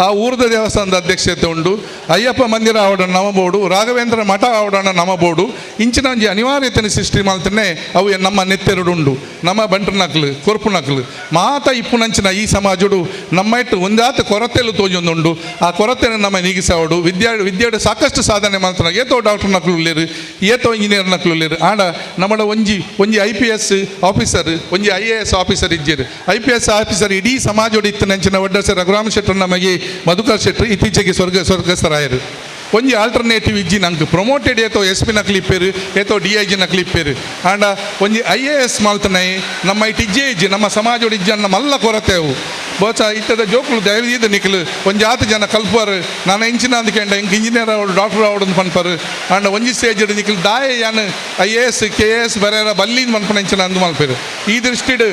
ಆ ಊರದ ದೇವಸ್ಥಾನದ ಅಧ್ಯಕ್ಷತೆ ಉಂಡು, ಅಯ್ಯಪ್ಪ ಮಂದಿರ ಆವಡಣ ನಮಬೋಡು, ರಾಘವೇಂದ್ರ ಮಠ ಆವಡಣ ನಮಬೋಡು ಇಂಚಿನ ಒಂಜಿ ಅನಿವಾರ್ಯತೆನ ಸೃಷ್ಟಿ ಮಾಡ್ತಾನೆ ಅವು ನಮ್ಮ ನೆತ್ತೆರಡು ಉಂಡು ನಮ್ಮ ಬಂಟು ನಕ್ಲು ಕೊರ್ಪು ನಕ್ಲು ಮಾತ ಇಪ್ಪುನಂಚಿನ ಈ ಸಮಾಜಡು ನಮ್ಮ ಇಟ್ಟು ಒಂದಾತ ಕೊರತೆಲು ತೋಜೊಂದುಂಡು. ಆ ಕೊರತೆನ ನಮ್ಮ ನೀಗಿಸವಡು ವಿದ್ಯೆಡು ಸಾಕಷ್ಟು ಸಾಧನೆ ಮಾಡ್ತಾನೆ. ಏತೋ ಡಾಕ್ಟರ್ ನಕ್ಲು ಉಲ್ಲೇರು, ಏತೋ ಇಂಜಿನಿಯರ್ ನಕ್ಲು ಉಲ್ಲೇರು. ಆಂಡ ನಮ್ಮಡ ಒಂಜಿ ಒಂಜಿ IPS officer ಒಂಜಿ IAS officer ಇಜ್ಜೇರು. IPS officer ಇಡೀ ಸಮಾಜೋಡು ಇತ್ತನಂಚಿನ ವಡ್ಡಸ ರಘುರಾಮ ಶೆಟ್ಟರ್ ನಮಗೆ ಮಧುಕರ್ ಶೆಟ್ಟರ್ ಇತ್ತೀಚೆಗೆ ಸ್ವರ್ಗಸ್ಥರಾಯರು. ಒಂಜಿ ಆಲ್ಟರ್ನೇಟಿವ್ ಇಜ್ಜಿ ನಂಗೆ ಪ್ರಮೋಟೆಡ್ ಏತೋ SP ನಕ್ಲಿ ಇಪ್ಪೇರು, ಏತೋ DIG ನಕ್ಲಿ ಇಪ್ಪೇರು. ಆಂಡ ಒಂಜಿ IAS ಮಲ್ತನೈ ನಮ್ಮ ಇಟ್ಟು ಇಜ್ಜೆ ಇಜ್ಜಿ ನಮ್ಮ ಸಮಾಜೋಡು ಇಜ್ಜಿ ಅನ್ನ ಮಲ್ಲ ಕೊರತೆವು ಬೋಚ ಇತ್ತದ ಜೋಕುಲು ದಯವಿದ್ದು ನಿಕ್ಲು ಒಂಜಿ ಆತ ಜನ ಕಲ್ಪರು ನಾನು ಇಂಚಿನ ಅಂದ್ಕಂಡ ಇಂಕ್ ಇಂಜಿನಿಯರ್ ಅವಡು ಡಾಕ್ಟರ್ ಅವಡು ಪನ್ಪರು. ಆಂಡ ಒಂಜಿ ಸ್ಟೇಜ್ ನಿಕ್ಲು ದಾಯ ಯಾನ್ IAS KAS ಬರೇರ ಬಲ್ಲಿಂದ ಮನ್ಪನ ಇಂಚಿನ ಅಂದು ಮಲ್ಪೇರು. ಈ ದೃಷ್ಟಿಡ್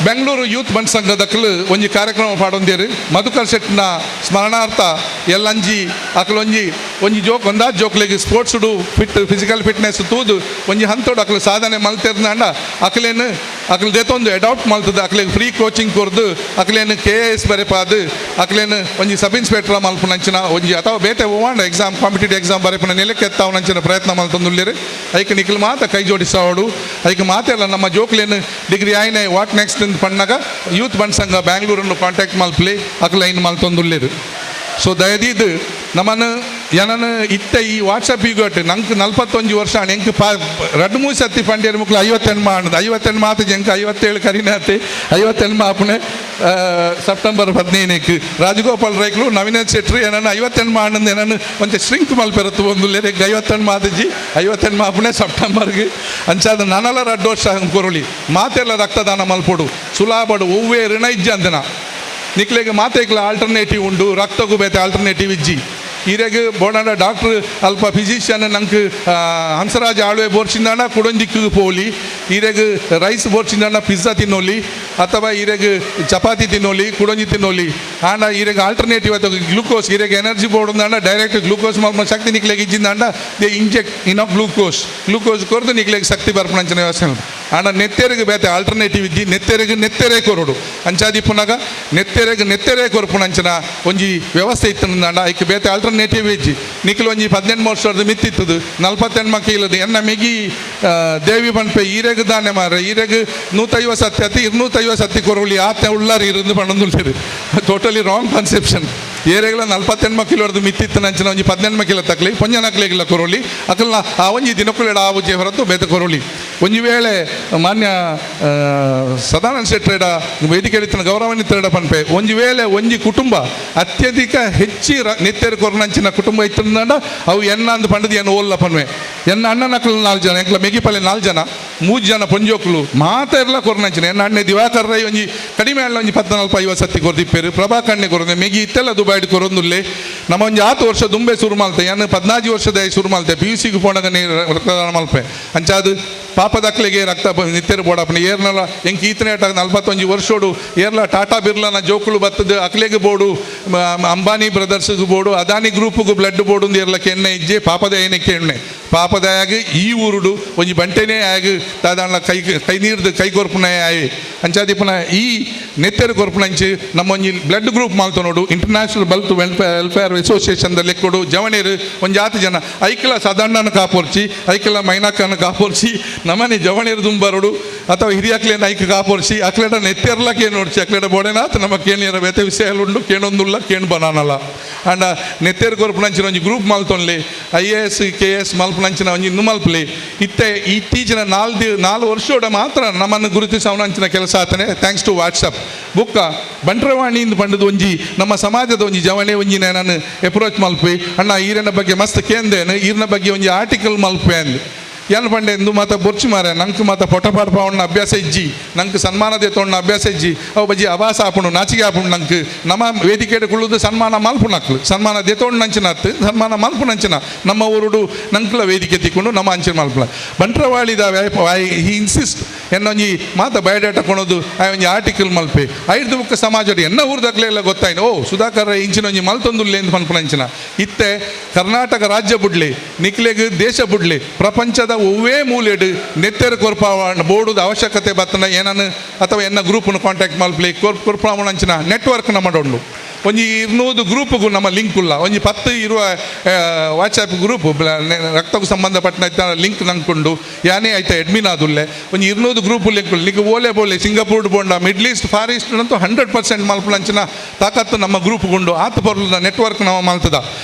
ಬೆಂಗಳೂರು ಯೂತ್ ಬಂಟ್ ಸಂಘದಕ್ಕಲು ಒಂಜಿ ಕಾರ್ಯಕ್ರಮ ಪಾಡೊಂದೇರು ಮಧುಕರ್ ಶೆಟ್ನ ಸ್ಮರಣಾರ್ಥ ಎಲ್ಲಂಜಿ ಅಕಲೊಂಜಿ ಒಂಜಿ ಜೋಕ್ ಒಂದಾ ಜೋಕ್ಲೆಗ್ ಸ್ಪೋರ್ಟ್ಸ್ಡು ಫಿಟ್ ಫಿಸಿಕಲ್ ಫಿಟ್ನೆಸ್ ತೂದು ಒಂಜಿ ಹಂತೋಡು ಅಕಲು ಸಾಧನೆ ಮಲ್ತೆರ್ನಾಂಡ ಅಕಲೇನು ಅಕಲು ದೇತೊಂದು ಅಡಾಪ್ಟ್ ಮಲ್ತದ ಅಕಲೆಗ್ ಫ್ರೀ ಕೋಚಿಂಗ್ ಕೊರ್ದು ಅಕಲೇನು KAS ಬರೆಪಾದು ಅಕಲೇನು ಒಂಜಿ ಸಬ್ ಇನ್ಸ್ಪೆಕ್ಟರ್ ಮಲ್ಪುನಂಚಿನ ಒಂಜಿ ಅಥವಾ ಬೇತೆ ಓವಾಂಡ ಎಕ್ಸಾಮ್ ಕಾಂಪಿಟೇಟಿವ್ ಎಕ್ಸಾಮ್ ಬರೆಪುನ ನೆಲಕ್ಕೆ ಎತ್ತಾವನಂಚಿನ ಪ್ರಯತ್ನ ಮಲ್ತೊಂದುಲ್ಲೇರು. ಐಕ್ ನಿಖಲ್ ಮಾತ ಕೈ ಜೋಡಿಸಾವಡು ಐಕ್ ಮಾತೆಲ್ಲ ನಮ್ಮ ಜೋಕ್ಲೇನು ಡಿಗ್ರಿ ಆಯ್ನೆ what next ಪಣ್ಣಗ ಯೂತ್ ಬಂಟ್ ಸಂಘ ಬ್ಯಾಂಗ್ಳೂರನ್ನು ಕಾಂಟ್ಯಾಕ್ಟ್ ಮಲ್ಪಲಿ ಅಕಲ ಐನ್ ಮಲ್ತೊಂದುಲ್ಲೇರು. ಸೊ ದಯದೀದು ನಮ್ಮನ್ನು ಏನನ್ನು ಇತ್ತ ಈ ವಾಟ್ಸಪ್ ಯುಗಟ್ ನಂಗೆ 41 ವರ್ಷ ಎಂಕ್ ಪಾ ರಡ್ಡು ಮೂರು ಸತಿ ಪಂಡ್ಯರ ಮುಕ್ಳು 58 ಆಣದು 58 ಮಾತು ಜಂಕ್ 57 ಕರಿನಾತಿ 58 ಆಪುಣೆ ಸೆಪ್ಟೆಂಬರ್ 15ಕ್ಕೆ ರಾಜಗೋಪಾಲ್ ರೈಕ್ಲು ನವೀನ ಶೆಟ್ರು ಏನನ್ನು 58 ಆಣಂದು ಏನನ್ನು ಒಂಚೆ ಶ್ರಿಂಕ್ ಮಲ್ಪೆರತ್ತು ಒಂದು 58 ಮಾತಜಿ 58 ಆಪುಣೆ ಸೆಪ್ಟೆಂಬರ್ಗೆ ಅಂಚಾದ ನನಲ ರಡ್ಡು ವರ್ಷ ಕೊರಳಿ ಮಾತೆಲ್ಲ ರಕ್ತದಾನ ಮಲ್ಪೊಡು ಸುಲಾಬಡು ಒವ್ವೇ ಋಣ ಇಜ್ಜಿ ಅಂದನ ನಿಕ್ಲೆಗೆ ಮಾತೆಕ್ಲ ಆಲ್ಟರ್ನೇಟಿವ್ ಉಂಡು ರಕ್ತಗೂ ಬೇತೆ ಆಲ್ಟರ್ನೇಟಿವ್ ಇಜ್ಜಿ. ಈರೆಗ್ ಬೋಡಾಂಡ ಡಾಕ್ಟ್ರ್ ಅಲ್ಪ ಫಿಸಿಷಿಯನ್ ನಂಗೆ ಹಂಸರಾಜ ಆಳ್ವೆ ಬೋರ್ಚಿಂದಾಂಡ ಕುಡೊಂದಿಕ್ಕು ಪೋಲಿ. ಈರೆಗ್ ರೈಸ್ ಬೋರ್ಚಿಂದಾಂಡ ಪಿಜ್ಜಾ ತಿನ್ನೋಲಿ ಅಥವಾ ಈರೆಗ್ ಚಪಾತಿ ತಿನ್ನೋಲಿ, ಕುಡೊಂಜಿ ತಿನ್ನೋಲಿ. ಆಂಡ ಈರೆಗ್ ಆಲ್ಟರ್ನೇಟಿವ್ ಅಥವಾ ಗ್ಲೂಕೋಸ್, ಈರೆಗ್ ಎನರ್ಜಿ ಬೋಡಂದಾಂಡ ಡೈರೆಕ್ಟ್ ಗ್ಲೂಕೋಸ್ ಮಲ್ಪುನ ಶಕ್ತಿ ನಿಕ್ಲೆಗ್ ಇಜ್ಜಿಂದಾಂಡ they inject in glucose. Glucose ಕೊರ್ದು ನಿಕ್ಲೆಗ್ ಶಕ್ತಿ ಬರ್ಪುನಂಚಿನ ವ್ಯವಸ್ಥೆ. ಆಂಡ ನೆತ್ತೆರಿಗೆ ಬೇತೆ ಆಲ್ಟರ್ನೇಟಿವ್ ಇಜ್ಜಿ. ನೆತ್ತೆರಿಗೆ ನೆತ್ತೆರೇ ಕೊರೊಡು. ಅಂಚಾದಿಪ್ಪುನಗ ನೆತ್ತೆರೆಗ್ ನೆತ್ತೆರೇ ಕೊರ್ಪುನಂಚಿನ ಒಂಜಿ ವ್ಯವಸ್ಥೆ ಇತ್ತಂದಾಂಡ ಐಕ್ ಬೇತೆ ಆಲ್ಟರ್ನೇಟಿವ್ ಇಜ್ಜಿ. ನಿಕ್ಲು ಒಂಜಿ 18 ವರ್ಷದ ಮಿತ್ತಿತ್ತದು 48 ಕೀಲದು ಎನ್ನ ಮೆಗಿ ದೇವಿ ಪನ್ಪೆ, ಈರೆಗ್ ದಾನೆ ಮಾರ, ಈರೆಗ್ 150 ಸತ್ಯ ಅತಿ 250 ಸತ್ತಿ ಕೊರೊಲಿ ಆತೆ ಉಳ್ಳಾರಿ ಇರಂದು ಪಂಡೊಂದುಲ್ಲೆರ್. Totally wrong conception. ಏರೆಗ್ಲ 48 ಕಿಲೋರ್ದು ಮಿತ್ತಿತ್ತು ನಂಚಿನ ಒಂಜಿ 18 ಕಿಲೋ ತಕ್ಲಿ ಪೊಂಜನಕ್ಲೆಗ್ಲ ಕೊರೊಲಿ. ಅಕಲ್ನ ಆ ಒಂಜಿ ದಿನಕ್ಕುಲೆಡ ಆವುಜೆ ಹೊರತು ಬೇತೆ ಕೊರೊಲಿ. ಒಂಜಿ ವೇಳೆ ಮಾನ್ಯ ಸದಾನಂದ ಶೆಟ್ಟರೆಡ ವೇದಿಕೆ ಗೌರವಾನ್ವಿತರೆಡ ಪನ್ಪೆ, ಒಂಜಿ ವೇಳೆ ಒಂಜಿ ಕುಟುಂಬ ಅತ್ಯಧಿಕ ಹೆಚ್ಚಿ ನೆತ್ತೆರ್ ಕೊರ್ನಂಚಿನ ಕುಟುಂಬ ಇತ್ತಂಡ ಅವು ಎನ್ನ ಅಂದ್ ಪಂಡದು ಎನ್ನ ಓಲ್ಲ ಪನ್ವೆ. ಎನ್ನ ಅಣ್ಣನಕ್ಲು 4 ಜನ, ಎಂಕ್ಲ ಮೆಗಿಪಲ್ಲೆ 4 ಜನ, 3 ಜನ ಪೊಂಜೋಕ್ಲು ಮಾತೆರ್ಲ ಕೊರ್ನಂಚಿನ. ಎನ್ನ ಅಣ್ಣೆ ದಿವಾಕರ್ ರೈ ಒಂಜಿ ಕಡಿಮೆ ಅಣ್ಣ ಒಂಜಿ 14 50 ಸತ್ತಿ ಕೊರ್ದಿಪ್ಪೇರು, ಪ್ರಭಾಕಣ್ಣೆ ಕೊರೊಂದೆ, ಮೆಗಿ ಇತ್ತೆಲ್ಲ ದುಬೈಡ್ ಕೊರೊಂದುಲ್ಲೆ. ನಮ್ಮ ಒಂಜಿ ಆತು ವರ್ಷ ದುಂಬೆ ಸುರು ಮಲ್ತೆ, ಯಾನ್ 14 ವರ್ಷದ ಸುರು ಮಲ್ತೆ, ಪಿ ಯು ಸಿಗೆ ಪೋಣಗ ರಕ್ತದಾನ ಮಲ್ಪೆ. ಅಂಚಾದು ಪಾಪದಕ್ಲೆಗೆ ರಕ್ತ ನಿತ್ಯರು ಬೋಡಪ್ಪನ ಏರ್ನಲ ಎಂಕ್ ಈತನೇಟ 41 ವರ್ಷೋಡು ಏರ್ಲ ಟಾಟಾ ಬಿರ್ಲಾನ ಜೋಕುಲು ಬತ್ತದು ಅಕ್ಲೆಗ್ ಬೋಡು, ಅಂಬಾನಿ ಬ್ರದರ್ಸ್ಗೆ ಬೋಡು, ಅದಾನಿ ಗ್ರೂಪ್ಗೆ ಬ್ಲಡ್ ಬೋಡು ಏರ್ಲ ಕೆಣ್ಣೆ ಇಜ್ಜೆ. ಪಾಪದ ಏನೆ ಕೆಣ್ಣೆ ಪಾಪದಾಯಾಗ ಈ ಊರುಡು ಒಂಜಿ ಬಂಟೆನೇ ಆಗ ದಾದಾಣ ಕೈ ಕೈ ನೀರ್ದು ಕೈ ಕೊರ್ಪುನ ಆಯೆ. ಅಂಚಾದಿಪ್ಪನ ಈ ನೆತ್ತೆರು ಕೊರ್ಪುನಂಚಿ ನಮ್ಮ ಒಂಜಿ ಬ್ಲಡ್ ಗ್ರೂಪ್ ಮಾಲ್ತನೋಡು ಇಂಟರ್ನ್ಯಾಷನಲ್ ಬಲ್ತ್ ವೆಲ್ಫೇರ್ ಅಸೋಸಿಯೇಷನ್ ದ ಲೆಕ್ಕೊಡು ಜವಣೇರು ಒಂಜಿ ಆತು ಜನ ಐಕ್ಲ ಸದಾಣ್ಣನ ಕಾಪೊರ್ಚಿ, ಐಕ್ಲ ಮೈನಾಕನ ಕಾಪೊರ್ಚಿ, ನಮನೆ ಜವಣೇರು ದುಂಬರೋಡು ಅಥವಾ ಹಿರಿಯಕ್ಲೇನ ಐಕ್ ಕಾಪೊರ್ಚಿ, ಅಕ್ಲೇಟ ನೆತ್ತೆರ್ಲ ಕೇನೋಡ್ಚಿ, ಅಕ್ಲೇಟ ಬೋಡೆನಾತ್ ನಮ್ಮ ಕೇಣಿಯರ ಬೇತೆ ವಿಷಯ ಉಂಡು ಕೇಣೊಂದುಲ್ಲ ಕೇಣು ಬನಾನಲ್ಲ. ಅಂಡ ನೆತ್ತೆರು ಕೊರ್ಪುನಂಚಿನ ಒಂಜಿ ಗ್ರೂಪ್ ಮಾಲ್ತೊನ್ಲಿ I A S K S ಮಲ್ಪುನಂಚಿನ ಒಂಜಿ ಇಂದು ಮಲ್ಪಲಿ. ಇತ್ತೆ ಇತ್ತೀಚಿನ 4 ವರ್ಷೋಡ ಮಾತ್ರ ನಮ್ಮನ್ನು ಗುರುತಿಸವನಂಚಿನ ಕೆಲಸ ಆತನೆ thanks to WhatsApp. ಬುಕ್ಕ ಬಂಟ್ರವಾಣಿಯಿಂದ ಪಂಡದು ಒಂಜಿ ನಮ್ಮ ಸಮಾಜದ ಒಂಜಿ ಜವಣೆ ಒಂಜಿ ನಾನು ಅಪ್ರೋಚ್ ಮಲ್ಪಿ, ಅಣ್ಣ ಈರನ ಬಗ್ಗೆ ಮಸ್ತ್ ಕೇಂದೇನು, ಈರನ ಬಗ್ಗೆ ಒಂಜಿ ಆರ್ಟಿಕಲ್ ಮಲ್ಪೆ ಅಂದ್. ಏನ್ ಪಂಡೆ ಇಂದು ಮಾತ ಬೊರ್ಚು ಮಾರೆ, ನಂಗೆ ಮಾತ ಪೊಟ ಪಾಡ್ಪಾವಣ್ಣ ಅಭ್ಯಾಸ ಇಜ್ಜಿ, ನಂಗೆ ಸನ್ಮಾನ ದೇತೋಣ್ಣ ಅಭ್ಯಾಸ ಇಜ್ಜಿ, ಅವು ಬಜ್ಜಿ ಅವಾಸ ಆಪುಂಡು ನಾಚಿಗೆ ಆಪುಂಡು ನಂಗೆ. ನಮ್ಮ ವೇದಿಕೆ ಕುಳ್ಳುದು ಸನ್ಮಾನ ಮಲ್ಪುನಕ್ಲು ಸನ್ಮಾನ ದೇತೋಣ್ಣ ನಂಚಿನ ಅತ್ತು ಸನ್ಮಾನ ಮಲ್ಪುನಂಚಿನ ನಮ್ಮ ಊರುಡು ನಂಕ್ಲ ವೇದಿಕೆ ತಿಕ್ಕೊಂಡು ನಮ್ಮ ಅಂಚಿನ ಮಲ್ಪುಲ. ಬಂಟ್ರವಾಳಿದ ಹಿ ಇನ್ಸಿಸ್ಟ್ ಎನ್ನೊಂಜಿ ಮಾತ ಬಯೋಡಾಟಾ ಕೊಣೋದು ಆ ಒಂಜಿ ಆರ್ಟಿಕಲ್ ಮಲ್ಪೆ ಐದು ಬುಕ್ಕ ಸಮಾಜ ಎನ್ನ ಊರ್ದಾಗ್ಲೇ ಎಲ್ಲ ಗೊತ್ತಾಯ್ನು ಓ ಸುಧಾಕರ್ ಇಂಚಿನ ಒಂಜಿ ಮಲ್ತೊಂದುಲ್ಲೆ ಎಂದು ಪನ್ಪುನಂಚಿನ. ಇತ್ತೆ ಕರ್ನಾಟಕ ರಾಜ್ಯ ಬುಡ್ಲಿ, ನಿಕ್ಲೆಗ್ ದೇಶ ಬುಡ್ಲಿ, ಪ್ರಪಂಚದ ಒವ್ವೇ ಮೂಲೆಡು ನೆತ್ತೆರು ಕೊರ್ಪಾವ ಬೋರ್ಡುದ ಅವಶ್ಯಕತೆ ಬತ್ತನ ಏನನ್ನು ಅಥವಾ ಎನ್ನ ಗ್ರೂಪ್ನು ಕಾಂಟ್ಯಾಕ್ಟ್ ಮಲ್ಪಲಿ ಕೊರ್ಪಾವಣಂಚಿನ ನೆಟ್ವರ್ಕ್ ನಮ್ಮ ಒಂಜಿ 200 ಗ್ರೂಪ್ಗೂ ನಮ್ಮ ಲಿಂಕ್ ಉಲ್ಲ. ಒಂಜಿ 10 ಇರುವ ವಾಟ್ಸಾಪ್ ಗ್ರೂಪ್ ರಕ್ತಕ್ಕೂ ಸಂಬಂಧಪಟ್ಟ ಲಿಂಕ್ ನಂಕೊಂಡು ಯಾನೇ ಆಯ್ತಾ ಅಡ್ಮಿನ್ ಆದುಲ್ಲೆ ಒಂಜಿ 200 ಗ್ರೂಪ್ ಲಿಂಕ್ ನಿಕ್ ಓಲೆ ಬೋಲೆ ಸಿಂಗಪೂರ್ ಬೋಂಡ ಮಿಡ್ಲ್ ಈಸ್ಟ್ ಫಾರ್ ಈಸ್ಟ್ ಅಂತೂ 100% ಮಲ್ಪುನಂಚಿನ ತಾಕತ್ತು ನಮ್ಮ ಗ್ರೂಪ್ ಗುಂಡು ಆತ ಪೊರ್ಲುದ ನೆಟ್ವರ್ಕ್ ನಮ್ಮ ಮಲ್ತದ.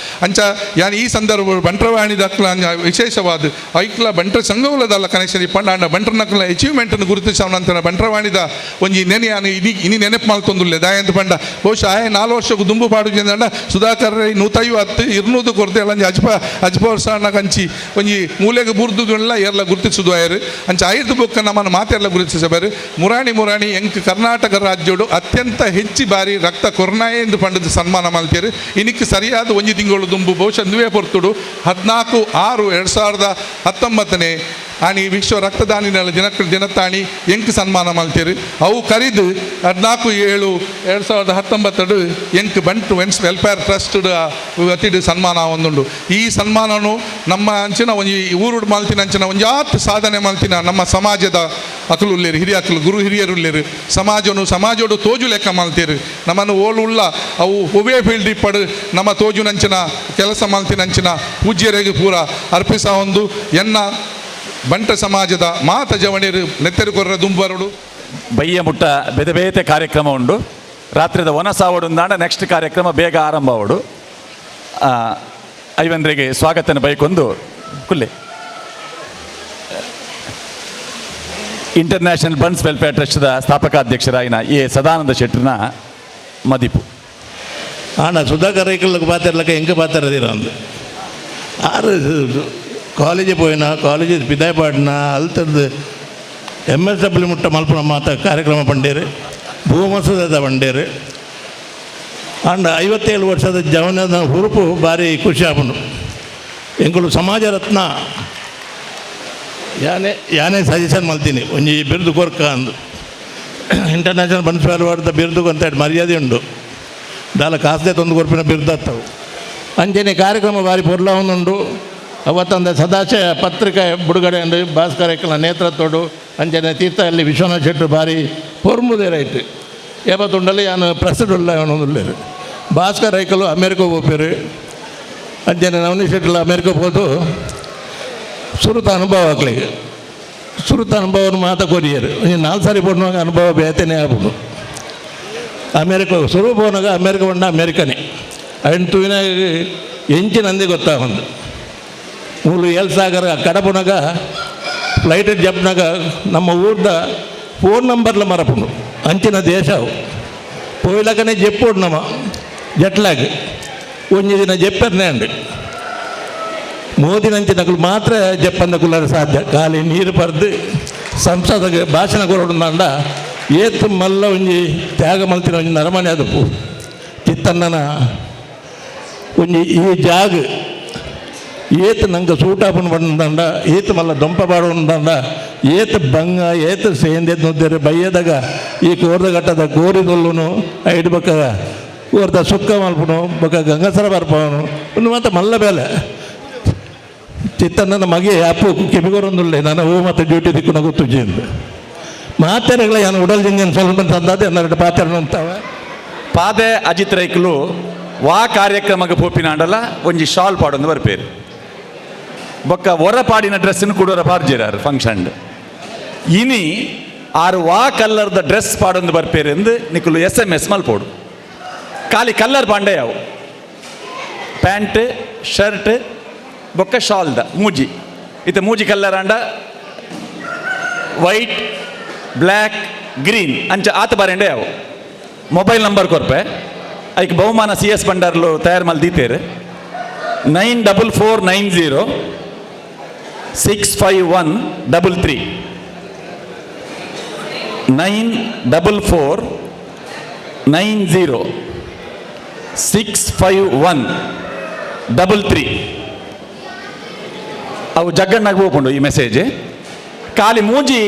ಅಂಚ ಯಾನ್ ಈ ಸಂದರ್ಭ ಬಂಟ್ರವಾಣಿ ದಕ್ಲ ವಿಶೇಷವಾದ ಐಕ್ಲ ಬಂಟ್ರ ಸಂಘವುಲದಲ್ಲ ಕನೆಕ್ಷನ್ ಇಪ್ಪಂಡ ಅಂಡ ಬಂಟ್ರನಕ್ಲ ಅಚೀವ್ಮೆಂಟ್ನ ಗುರುತಿಸವನಂತರ ಬಂಟ್ರವಾಣಿದ ಒಂಜಿ ನೆನೆ ಯಾನು ಇನಿ ಇನಿ ನೆನಪು ಮಲ್ತೊಂದುಲ್ಲೆ ದಾಯಂತ ಪಂಡ ಬಹುಶಃ ಆಯೆ 4 ವರ್ಷ ದುಂಬು ಪಾಡು ಚೆಂದ ಸುಧಾಕರ್ ರೈ 150 200 ಕೊರತೆ ಅಲ್ಲ ಅಜ್ಪ ಅಜ್ಪ ವರ್ಷ ಅಣ್ಣ ಕಂಚಿ ಒಂಜಿ ಮೂಲೆಗೆ ಬುರ್ದುಲ್ಲ ಏರ್ಲ ಗುರುತಿಸುದು ಆಯರು. ಅಂಚ ಐದು ಬೊಕ್ಕ ನಮ್ಮನ್ನು ಮಾತೆಲ್ಲ ಗುರುತಿಸಬಾರು. ಮುರಾಣಿ ಮುರಾಣಿ ಎಂಕ್ ಕರ್ನಾಟಕ ರಾಜ್ಯೋಡು ಅತ್ಯಂತ ಹೆಚ್ಚಿ ಬಾರಿ ರಕ್ತ ಕೊರ್ನಾಯೆ ಎಂದು ಪಂಡದು ಸನ್ಮಾನ ಮಲ್ತೇರು. ಇನಿಕ್ ಸರಿಯಾದ ಒಂಜಿ ತಿಂಗಳು ದುಂಬು ಬಹುಶಃ ನುವೇ ಪೊರ್ತುಡು 14/6/2019 ಆಣಿ ವಿಶ್ವ ರಕ್ತದಾನಿನ ದಿನತ್ತಾಣಿ ಎಂಕ್ ಸನ್ಮಾನ ಮಲ್ತೇರು. ಅವು ಕರಿದು 14/7/2019 ಎಂಕ್ ಬಂಟು ವೆನ್ಸ್ ವೆಲ್ಫೇರ್ ಟ್ರಸ್ಟ್ ಅತಿಡು ಸನ್ಮಾನ ಒಂದುಂಡು. ಈ ಸನ್ಮಾನನು ನಮ್ಮ ಅಂಚಿನ ಒಂಜಿ ಊರುಡು ಮಲ್ತಿನ ಅಂಚಿನ ಒಂಜಾತ್ ಸಾಧನೆ ಮಲ್ತಿನ ನಮ್ಮ ಸಮಾಜದ ಅಕಲು ಉಲ್ಲೇರು, ಹಿರಿಯ ಅಕಲು ಗುರು ಹಿರಿಯರು ಉಲ್ಲೇರು, ಸಮಾಜನು ಸಮಾಜೋಡು ತೋಜು ಲೆಕ್ಕ ಮಲ್ತೇರು. ನಮ್ಮನ್ನು ಓಲು ಉಳ್ಳ ಅವು ಒವೇ ಫೀಲ್ಡ್ ಇಪ್ಪಡು ನಮ್ಮ ತೋಜುನಂಚಿನ ಕೆಲಸ ಮಲ್ತಿನಂಚಿನ ಪೂಜ್ಯರಿಗೆ ಪೂರ ಅರ್ಪಿಸ ಒಂದು ಎನ್ನ ಬಂಟ ಸಮಾಜದ ಮಾತ ಜವಣಿರು ನೆತ್ತೆರು ಕೊರ್ರ ದುಂಬರುಡು. ಬಯ್ಯ ಮುಟ್ಟ ಬೇತೆ ಬೇತೆ ಕಾರ್ಯಕ್ರಮ ಉಂಡು. ರಾತ್ರಿದ ವನಸಾವಡುಂದಾಂಡ ನೆಕ್ಸ್ಟ್ ಕಾರ್ಯಕ್ರಮ ಬೇಗ ಆರಂಭ ಅವಡು. ಐವಂದ್ರಿಗೆ ಸ್ವಾಗತನ ಬೈಕೊಂದು ಕುಲ್ಲೆ ಇಂಟರ್ನ್ಯಾಷನಲ್ ಬಂಟ್ಸ್ ವೆಲ್ಫೇರ್ ಟ್ರಸ್ಟ್ದ ಸ್ಥಾಪಕಾಧ್ಯಕ್ಷರಾಗಿನ ಎ ಸದಾನಂದ ಶೆಟ್ಟರ್ನ ಮದಿಪು. ಆಂಡ ಸುಧಾಕರ್ ರೈಕಲ್ಗೆ ಪಾತಿರ್ಲಕ್ಕ ಎಂಕ ಪಾತಿರದಿರ ಅಂದು ಆರು ಕಾಲೇಜ್ ಪೋಯಿನ ಕಾಲೇಜ್ ಪಿದಾಯಪಾಡಿನ ಅಲ್ತದ್ದು ಎಮ್ ಎಸ್ ಡಬ್ಲ್ಯೂ ಮುಟ್ಟ ಮಲ್ಪುನ ಮಾತ ಕಾರ್ಯಕ್ರಮ ಪಂಡೇರು, ಭೂಮಸದ ಪಂಡೇರು. ಆಂಡ 57 ವರ್ಷದ ಜವನದ ಹುರುಪು ಭಾರಿ ಖುಷಿ ಆಪುಂಡು. ಎಂಕುಲು ಸಮಾಜ ರತ್ನ ಯಾನೆ ಯಾನೇ ಸಜೆಷನ್ ಮಲ್ತೀನಿ ಒಂಜಿ ಬಿರುದು ಕೊರ್ಕ ಅಂದು. ಇಂಟರ್ನ್ಯಾಷನಲ್ ಬನ್ಸ್ವಾಲ್ ವಾರ್ಡ್ದ ಬಿರುದು ಅಂತ ಮರ್ಯಾದೆ ಉಂಡು, ದಾಲ ಕಾಸ್ದೆ ತಂದು ಕೊರ್ಪಿನ ಬಿರುದತ್ತವು. ಅಂಚನೆ ಕಾರ್ಯಕ್ರಮ ಭಾರಿ ಪೊರ್ಲವನ್ನುಂಡು. ಅವತ್ತಂದ ಸದಾಶಯ ಪತ್ರಿಕೆ ಬಿಡುಗಡೆ ಉಂಡು ಭಾಸ್ಕರ ಎಕ್ಕಲ ನೇತೃತ್ವಡು. ಅಂಚನೆ ತೀರ್ಥಹಳ್ಳಿ ವಿಶ್ವನಾಥ್ ಶೆಟ್ಟರು ಭಾರಿ ಪೊರ್ಮುದೆ ರೈಟ್ ಏಪತ್ತುಂಡಲ್ಲಿ ಯಾನು ಪ್ರೆಸ್ಡ್ ಉಳ್ಳೇರು. ಭಾಸ್ಕರ್ ರೈಕಲು ಅಮೇರಿಕ ಹೋಗ್ಪೇರು. ಅಂಚನೆ ನವನೀಶ್ ಶೆಟ್ಟಲು ಅಮೇರಿಕ ಹೋದು ಸುರುತ ಅನುಭವ ಆಗ್ಲಿಕ್ಕೆ ಸುರುತ ಅನುಭವವನ್ನು ಮಾತ ಕೊರಿಯರು. 4 ಸಾರಿ ಪೋಡುವಾಗ ಅನುಭವ ಬೇತನೇ ಆಗ್ಬೋದು. ಅಮೇರಿಕ ಸುರು ಪೋನಾಗ ಅಮೇರಿಕ ಬಂಡ ಅಮೇರಿಕನೇ ಅಯ್ನ ತೂವಿನ ಎಂಚಿನಂದೇ ಗೊತ್ತಾಗೊಂದು. ಮೂಲು ಏಳು ಸಾಗರ ಕಡಪುನಾಗ ಫ್ಲೈಟ್ ಜಪ್ನಾಗ ನಮ್ಮ ಊರ್ದ ಫೋನ್ ನಂಬರ್ಲ ಮರಪುಂಡು ಅಂಚಿನ ದೇಶ ಅವು. ಪೋಯ್ಲಕನೇ ಜೆಪ್ಪೋಡು ನಮ್ಮ ಜಟ್ಲಾಗ್ ಒಂಜಿ ದಿನ ಜೆಪ್ಪರ್ನೇ ಅಂಡು ಮೋದಿನಂಚಿನಕುಲು ಮಾತ್ರ ಜಪ್ಪಂದ ಕುಲ್ಲರ ಸಾಧ್ಯ. ಖಾಲಿ ನೀರು ಪರ್ದು ಸಂಸದ ಭಾಷಣ ಕೊರೊಡುಂದಾಂಡ ಏತ್ ಮಲ್ಲ ಒಂಜಿ ತ್ಯಾಗ ಮಲ್ತಿನ ಒಂಜಿ ನರಮನೆ ಅದಪ್ಪು ಚಿತ್ತಣ್ಣನ ಒಂಜಿ ಈ ಜಾಗ ಏತ್ ನಂಗೆ ಸೂಟಾಪುನ ಬಂದಂಡ ಏತ್ ಮಲ್ಲ ದೊಂಪ ಬಾಡುಂದಂಡ ಏತ್ ಬಂಗ ಏತ್ ಸೇಂದೆ ನುದ್ದೇರು ಬಯ್ಯದಾಗ ಈ ಕೋರ್ದ ಘಟ್ಟದ ಕೋರಿದೊಲ್ಲುನು ಐಡು ಬಕ್ಕ ಕೋರ್ದ ಸುಕ್ಕ ಮಲ್ಪುನು ಬೊಕ್ಕ ಗಂಗಸರ ಬರ್ಪವನು ಒಂದು ಮಾತ ಮಲ್ಲ ಬೇಲೆ ಚಿತ್ತಣ್ಣನ ಮಗೆ ಅಪ್ಪು ಕೆಬಿಗೊರೊಂದುಲ್ಲೆ ನಾನು ಹೂ ಮತ್ತು ಡ್ಯೂಟಿ ದಿಕ್ಕುನ ಗೊತ್ತುಜ್ಜಿಂದು ಮಾತೆರೆಗಳ ಏನು ಉಡಲ್ ಜಿಂಗನ್ ಸ್ವಲ್ಪ ತಂದಾದೆ ಅನ್ನೆರಡು ಪಾತ್ರ ಅಂತಾವ. ಪಾದೆ ಅಜಿತ್ ರೈಕ್ಲು ವಾ ಕಾರ್ಯಕ್ರಮಕ್ಕೆ ಪೋಪಿನಾಂಡಲ ಒಂಜಿ ಶಾಲ್ ಪಾಡೊಂದು ಬರ್ಪೇರು. ಬೊಕ್ಕ ಹೊರ ಪಾಡಿನ ಡ್ರೆಸ್ಸನ್ನು ಕೂಡೋರ ಪಾಡ್ಜಿರಾರು ಫಂಕ್ಷನ್. ಇನಿ ಆರು ವಾ ಕಲ್ಲರ್ದ ಡ್ರೆಸ್ ಪಾಡೊಂದು ಬರ್ಪೇರು ಎಂದು ನಿಕುಲು SMS ಮಲ್ಪೋಡು. ಖಾಲಿ ಕಲ್ಲರ್ ಪಾಂಡೆ ಯಾವು ಪ್ಯಾಂಟ್ ಶರ್ಟ್ ಬೊಕ್ಕ ಶಾಲ್ದ ಮೂಜಿ ಇತ್ತ ಮೂಜಿ ಕಲ್ಲರ್ ಆಂಡ ವೈಟ್ ಬ್ಲ್ಯಾಕ್ ಗ್ರೀನ್ ಅಂಚ ಆತ ಬರಂಡೆ ಯಾವು. ಮೊಬೈಲ್ ನಂಬರ್ ಕೊರ್ಪೆ ಐಕ್ ಬಹುಮಾನ CS ಭಂಡಾರ್ಲು ತಯಾರು ಮಲ್ ದೀತೇರು 9449 0 651 33 94490 651 33. ಅವು ಜಗ್ಗಣ್ಣಾಗ ಹೋಗ್ಕೊಂಡು ಈ ಮೆಸೇಜ್. ಖಾಲಿ ಮೂಜಿ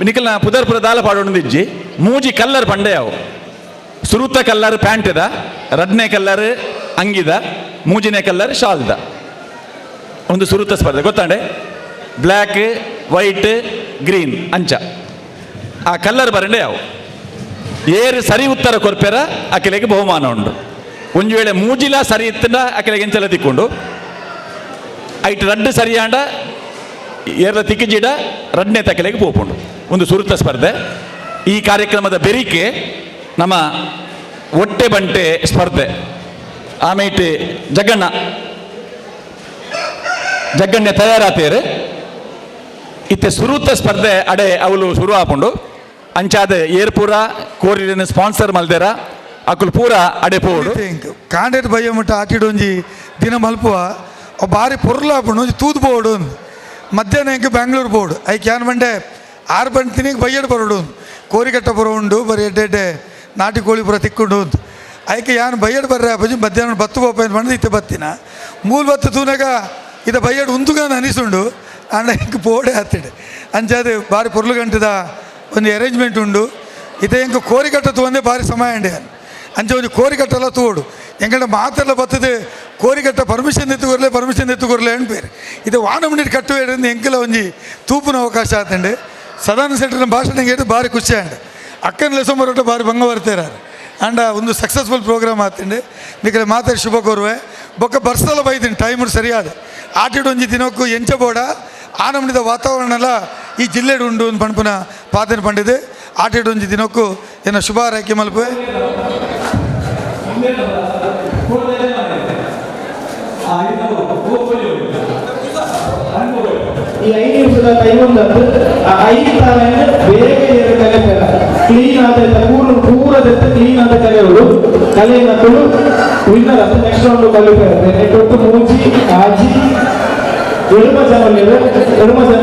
ನಿಕಲ್ನ ಪುದರ್ಪುರ ದಾಲ ಪಾಡೊಂದಿಜ್ಜಿ ಮೂಜಿ ಕಲ್ಲರ್ ಪಂಡೆ ಅವು. ಸುರುತ ಕಲ್ಲರ್ ಪ್ಯಾಂಟ್ ಇದ, ರಡ್ನೇ ಕಲ್ಲರ್ ಅಂಗಿದ, ಮೂಜಿನೇ ಕಲ್ಲರ್ ಶಾಲ್ದ. ಒಂದು ಸುರುತ ಸ್ಪರ್ಧೆ ಗೊತ್ತಾಂಡೆ ಬ್ಲ್ಯಾಕ್ ವೈಟ್ ಗ್ರೀನ್ ಅಂಚ ಆ ಕಲ್ಲರ್ ಬರಂಡೆ ಅವು. ಏರು ಸರಿ ಉತ್ತರ ಕೊರ್ಪೆರ ಅಕೆಲೆಗೆ ಬಹುಮಾನ ಉಂಡು. ಒಂದು ವೇಳೆ ಮೂಜಿಲ ಸರಿ ಇತ್ತಂಡ ಅಕೆಲೆಗೆ ಎಂಚಲ ತಿಕ್ಕೊಂಡು ಐಟ್ ರಡ್ಡು ಸರಿಯಾಂಡ ಏರ್ಲ ತಿಕ್ಕಿಜಿಡ ರಡ್ನೇ ತಕಲೆಗೆ ಪೋಪುಂಡು. ಒಂದು ಸುರುತ ಸ್ಪರ್ಧೆ. ಈ ಕಾರ್ಯಕ್ರಮದ ಬೆರಿಕೆ ನಮ್ಮ ಒಟ್ಟೆ ಬಂಟೆ ಸ್ಪರ್ಧೆ. ಆಮೇಲೆ ಜಗ್ಗಣ್ಣ ಜಗ್ಗಣ್ಣೆ ತಯಾರಾತೇರು. ಇತ್ತೆ ಸುರುತ ಸ್ಪರ್ಧೆ ಅಡೆ ಅವಳು ಶುರು ಆಪುಂಡು. ಅಂಚಾದ ಏರ್ಪೂರ ಕೋರಿನ ಸ್ಪಾನ್ಸರ್ ಮಲ್ದೇರ ಅಕುಲು ಪೂರ ಅಡೆ ಪೋಡು. ಕಾಂಡೆಟ್ ಬಯ್ಯ ಮುಟ್ಟ ಆಟಿಡೊಂಜಿ ದಿನ ಮಲ್ಪುವ ಬಾರಿ ಪೊರ್ಲಾಪುಂಡು ಒಂಜಿ ತೂದು ಪೋಡು. ಮಧ್ಯಾಹ್ನ ಎಂಕ್ ಬ್ಯಾಂಗ್ಳೂರು ಪೋಡು ಐಕ್ ಯಾನ್ ಬಂಡೆ 6 ಬಂಟಿನಿಗೆ ಬಯ್ಯಡ್ ಬರೋಡು ಕೋರಿಕಟ್ಟ ಪುರ ಉಂಡು ಬರೀ ಎಡ್ಡೆ ಎಡ್ಡೆ ನಾಟಿ ಕೋಳಿ ಪುರ ತಿಕ್ಕೊಂಡು ಉಂಟು. ಐಕೆ ಯಾನ್ ಬಯ್ಯಡ್ ಬರ್ರೆ ಅಪ್ಪಜಿ ಮಧ್ಯಾಹ್ನ ಬತ್ತು ಪೋಪ ಬಂದು ಇತ್ತೆ ಬತ್ತಿನ ಮೂಲು ಬತ್ತು ತೂನಾಗ ಇದ ಬಯ್ಯಡ್ ಉಂತುಗಾನ ಅನಿಸುಂಡು ಆಂಡ ಎಂಕ್ ಪೋಡೆ ಆತಿಡೆ. ಅಂಚಾದ ಬಾರಿ ಪೊರ್ಲು ಗಂಟದ ಒಂದು ಅರೇಂಜ್ಮೆಂಟ್ ಉಂಡು. ಇತ್ತೆ ಎಂಕ್ ಕೋರಿಕಟ್ಟ ತೂವಂದೆ ಬಾರಿ ಸಮಯ ಅಂಡೆ ಅಂಚ ಒಂಜಿ ಕೋರಿಕಟ್ಟೆಲ್ಲ ತೂವೊಡು. ಎಂಕಂಡ ಮಾತೆಲ್ಲ ಬತ್ತದೆ ಕೋರಿಕಟ್ಟ ಪರ್ಮಿಷನ್ ಎತ್ತುಕೊರ್ಲೆ ಪರ್ಮಿಷನ್ ಎತ್ತುಕೊರ್ಲೆ ಅನ್ಪೇರು. ಇದು ವಾನ ಮುನ್ನಿಟ್ ಕಟ್ಟುವೇಡು ಎಂಕಲ ಒಂಜಿ ತೂಪುನ ಅವಕಾಶ ಆತಂಡೆ. ಸದಾನಂದ ಶೆಟ್ಟರ್ನ ಭಾಷಣ ಕೇಳಿ ಭಾರಿ ಖುಷಿ ಆಂಡ್ ಅಕ್ಕನ ಲೆಸೊಂಬರೊಟ್ಟು ಭಾರಿ ಭಂಗ ಬರ್ತಾರೆ ಆಂಡ ಒಂದು ಸಕ್ಸಸ್ಫುಲ್ ಪ್ರೋಗ್ರಾಮ್ ಆತಂಡೆ. ನಿಕಲೆ ಮಾತಾಡಿ ಶುಭ ಕೋರುವೆ. ಬೊಕ್ಕ ಬರ್ಸಲ ಬೈದಿನಿ ಟೈಮ್ ಸರಿಯಾದ ಆಟಿಡ್ ಒಂಜಿ ದಿನಕ್ಕೂ ಎಂಚ ಬೋಡ ಆನಮನಿದ ವಾತಾವರಣ ಎಲ್ಲ ಈ ಜಿಲ್ಲೆಡ್ ಉಂಡು ಒಂದು ಪಣಪುನ ಪಾತನ ಪಂಡಿದೆ. ಆಟಿಡ್ ಒಂಜಿ ದಿನಕ್ಕೂ ಏನ ಶುಭ ಹಾರೈಕೆ ಮಲ್ಪುವೆ. ಈ 5 ನಿಮಿಷದ ಟೈಮ್ ಒಂದು ಆ 5 ತಾನೇ ಬೇಗ ಏರು ಕಲೆ ಕ್ಲೀನ್ ಆದ ಪೂರ ಪೂರದತ್ತ ಕ್ಲೀನ್ ಆದ ಕಲೆಯವರು ಕಲೆಯನ್ನು ವಿನ್ನರ್ ಅಂತ ನೆಕ್ಸ್ಟ್ ರೌಂಡ್ ಕಲಿತಾರೆ. ಒಟ್ಟು ಮೂಜಿ ಆಜಿ ಎಳುಮ ಜನ ಎಳುಮ ಜನ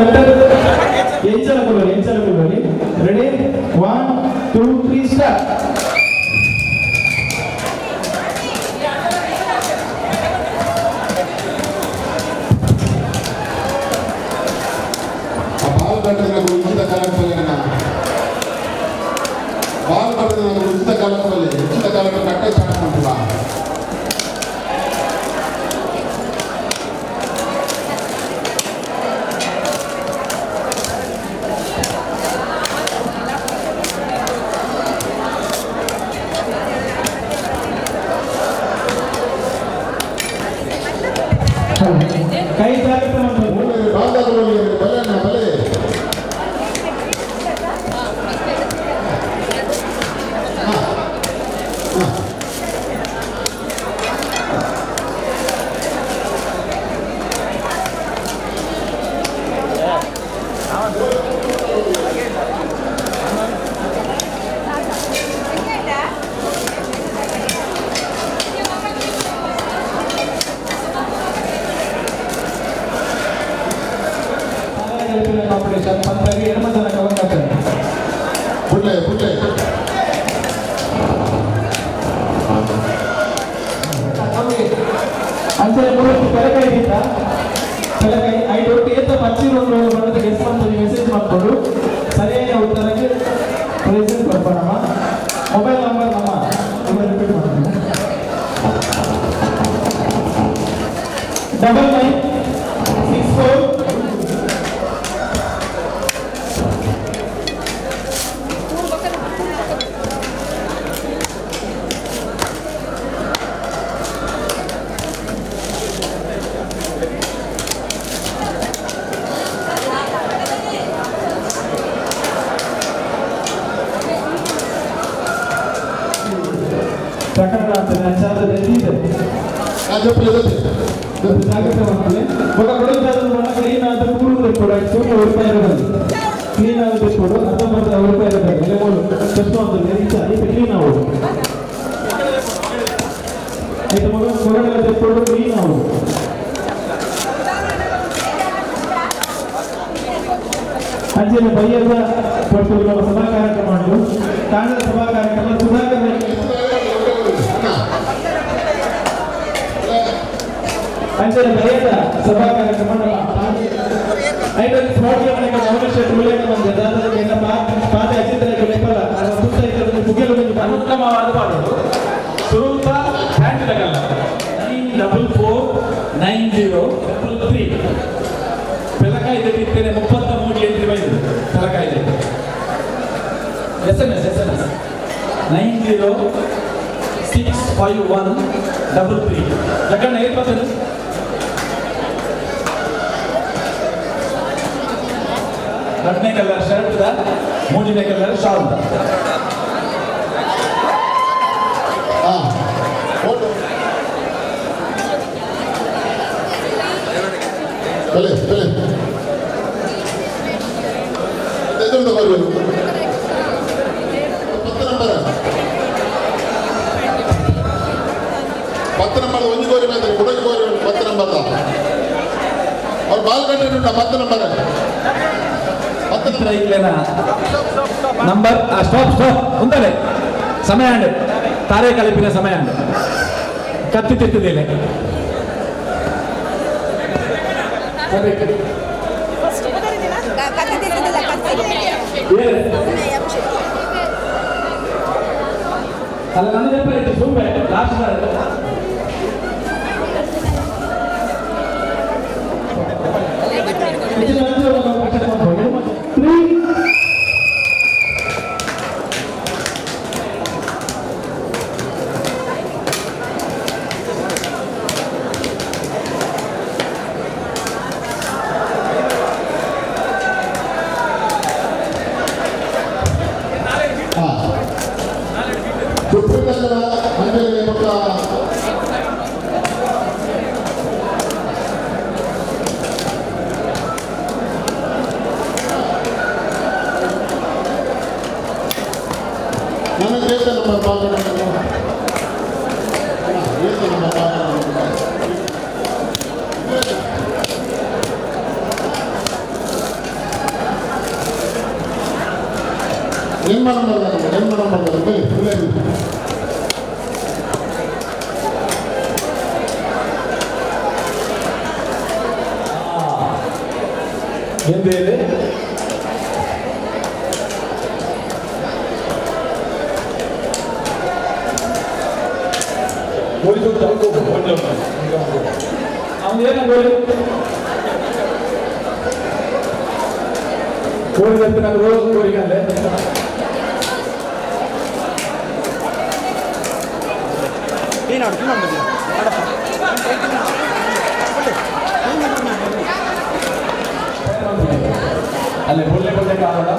ಎಂಚನ ಕೊಡುವ ಎಂಚನ ಕೊಡುವಲ್ಲಿ. Ready 1 2 3 start. ಬಾಲ್ ಬರ್ತದೆ ಉಚಿತ ಕಾಲಕ್ಕೆ ಉಚಿತ ಕಾಲಕ್ಕೆ ಕಟ್ಟೆ ಸ್ಟಾರ್ಟ್ ಮಾಡ್ತೀವಾ. ಕೈ ಜಾಗ್ರತೆ ಬಲೆ ಕಾಂಪಿಟೇಷನ್ ಪಂತಾಗಿ ಎಡಮ ತನಕ ಒಂದಾಗ್ತದೆ. ಬುಡ್ಲೆ ಬುಡ್ಲೆ ಅಂಚನೆ ಮೂರು ಪೆಲಕಾಯಿ ಇತ್ತ ಪೆಲಕಾಯಿ ಐದು ಒಟ್ಟು ಏತ ಪಚ್ಚಿರು ಒಂದು ಬಣ್ಣದ ಗೆಸ್ ಮಾಡ್ತೀವಿ ಮೆಸೇಜ್ ಮಾಡ್ಕೊಂಡು ಸರಿಯಾದ ಉತ್ತರಕ್ಕೆ ಪ್ರೆಸೆಂಟ್ ಕೊಡ್ಬೋಣಮ್ಮ. ಮೊಬೈಲ್ ನಂಬರ್ ನಮ್ಮ ಇವಾಗ ರಿಪೀಟ್ ಮಾಡ್ತೀನಿ. 9964 ಪ್ರಕರಣ ಆಗ್ತದೆ ಅಂಚಾದ ಇದೆ. ಜಾಗ್ರತೆ ಮಾಡ್ಕೊಳ್ಳಿ. ಬೊಕ ಕೊಡಂತಾದ ಬಣ್ಣ ಕ್ಲೀನ್ ಆದ ಕೂರು ಕೂಡ ಸೂರ್ಯ ಉಡುಪ ಇರಬಾರ್ದು. ಕ್ಲೀನ್ ಆದ ಕೊಡು ಅರ್ಧಂಬರ್ಧ ಉಡುಪ ಇರಬೇಕು. ಎಲೆ ಮೂರು ಟೆಸ್ಟ್ ಮಾಡ್ತಾರೆ ಇಷ್ಟ ಇದು ಕ್ಲೀನ್ ಆಗೋದು. ಇದು ಮಗ ಕೊರಗಲ್ಲ ತೆಕ್ಕೊಂಡು ಕ್ಲೀನ್ ಆಗೋದು. ಅಂಚನೆ ಬಯ್ಯದ ಪಟ್ಟು ನಮ್ಮ ಸಭಾ ಕಾರ್ಯಕ್ರಮ ಉಂಟು. ಕಾಂಗ್ರೆಸ್ ಸಭಾ ಕಾರ್ಯಕ್ರಮ ಸುಧಾಕರ್ ಅಂಚನೆ ಬಯ್ಯದ ಸಭಾ ಕಾರ್ಯಕ್ರಮ ಐಟಲ್ಲಿ ಸ್ಪಾಟ್ಗೆ ಮನೆಗೆ ಮೌನೇಶ್ ಶೆಟ್ಟಿ ಉಲ್ಲೇಖ ಬಂದಿದೆ. ದಾದಾದ ಎನ್ನ ಪಾತೆ ಅಚಿತ್ರ ಲೆಪ್ಪಲ ಅದರ ಸುತ್ತ ಇದ್ದದ್ದು ಮುಗಿಯಲು ಬಂದು ಅನುತ್ತಮವಾದ ಮಾಡೋದು ಸುರೂಪ ಪ್ಯಾಂಟ್ ತಗಲ್ಲ 944 90 333 ಪೆಲಕಾಯಿ ತೆಗಿತೇನೆ 33 ಎಂಟ್ರಿ ಬೈದು ಪೆಲಕಾಯಿ SMS SMS 90 651 33 Jaganna ಏನ್ ಬರ್ತದೆ? ಎರಡನೇ ಕಲರ್ ಶರ್ಟ್ the ಮೂರನೇ ಕಲರ್ ಶಾಲ್ the. ಬಲೆ ಬಲೆ ಎದುರು ತಗೊಳ್ಳಿ. 10 ನಂಬರ್ 10 ನಂಬರ್ ಒಂಜಿ ಕೋರಿ ಬಂದ್ರೆ ಕುಡಗಿ ಕೋರಿ 10 ನಂಬರ್ ಅವ್ರು ಬಾಲ್ ಗಂಟೆ 10 ನಂಬರ್ 10 ನಂಬರ್ ಸ್ಟಾಪ್ ಸ್ಟಾಪ್ ಉಂಟಲೆ ಸಮಯ ಅಂಡು ತಾರೆ ಕಲಿಪಿನ ಸಮಯ ಅಂಡು ಕತ್ತಿ ತಿತ್ತಿದ್ದೇನೆ. ಅಲ್ಲ ನನ್ನ ನೆನಪಾಯ್ತು ಸುಮ್ಮನೆ ಲಾಸ್ಟ್ ಗೋಲಿ ಅವನು ಏನ ಗೋಲಿ ಕೋಳಿ ರೋಜ್ ಕೋರಿಗಲ್ಲೇ ಅಲ್ಲೇ ಒಳ್ಳೆ ಒಳ್ಳೆ ಕಾರಣ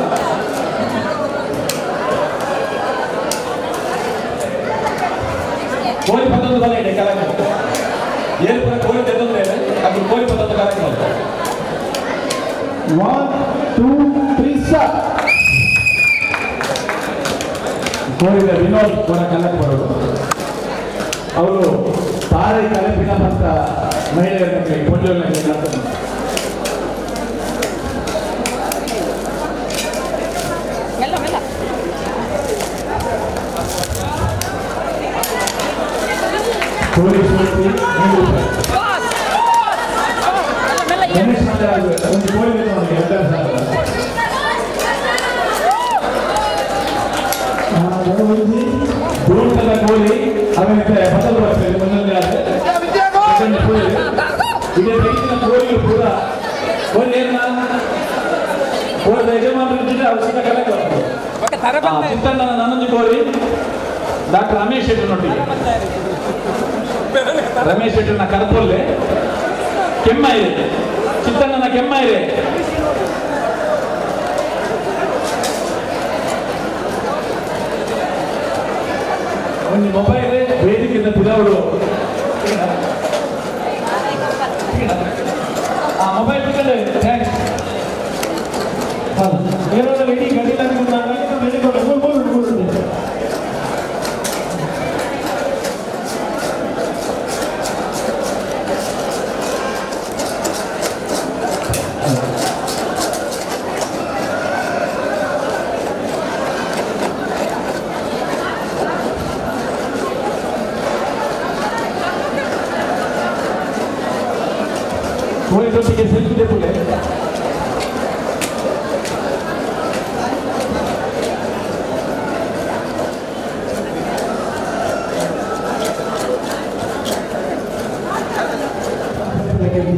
ಕೋಳಿ ಪತ್ತೊಂದು ಬಲ ಇದೆ ಕಲಕ ಏನು ಪುರ ಕೋಳಿ ತೆಗೆದ್ರೆ ಅದು ಕೋಳಿ ಪತ್ತೊಂದು ಕಲಕ 1 2 3 ಸ್ಟಾರ್ಟ್. ಕೋಳಿದ ವಿನೋದ್ ಕೂಡ ಕಲಕ ಬರೋದು. ಅವರು ತಾರೆ ಕಲಪಿನ ಬಂತ ಮಹಿಳೆಯರ ಪೊಂಜೋಗಳಿಗೆ ಕೋಳಿ ಸ್ಫೂರ್ತಿ ಗಣೇಶ್ ಒಂದು ಕೋಳಿ 2000 ದೂರದ ಕೋಳಿ ಅವನಿಗೆ ಬದಲು ಬರ್ತದೆ ಒಂದೊಂದೇ ಇದೇ ಬೆಳಗಿನ ಕೋಳಿಯು ಕೂಡ ಕೋಳಿ ಕೋಳಿದ ಯಜಮಾನರು ಅವಶ್ಯಕ ಕಲೆಕ್ಟ್ ಬರ್ತದೆ. ಚಿತ್ತಣ್ಣನ ನಾನೊಂದು ಕೋಳಿ ಡಾಕ್ಟರ್ ರಮೇಶ್ ಶೆಟ್ಟರ್ನೊಟ್ಟಿಗೆ. ರಮೇಶ್ ಶೆಟ್ಟರ್ನ ಕರ್ಪೊಲ್ಲೆ ಕೆಮ್ಮೈರೆ ಚಿತ್ತಣ್ಣನ ಕೆಮ್ಮೈರೆ ಒಂದು ಮೊಬೈಲ್ ವೇದಿಕೆಯಿಂದ ಪಿದವರು ಆ ಮೊಬೈಲ್ thanks. ಇಡೀ ಕೋಳಿದೊಟ್ಟಿಗೆ ಸೆಲ್ಫಿ ತೆಪ್ಪುಲೆ.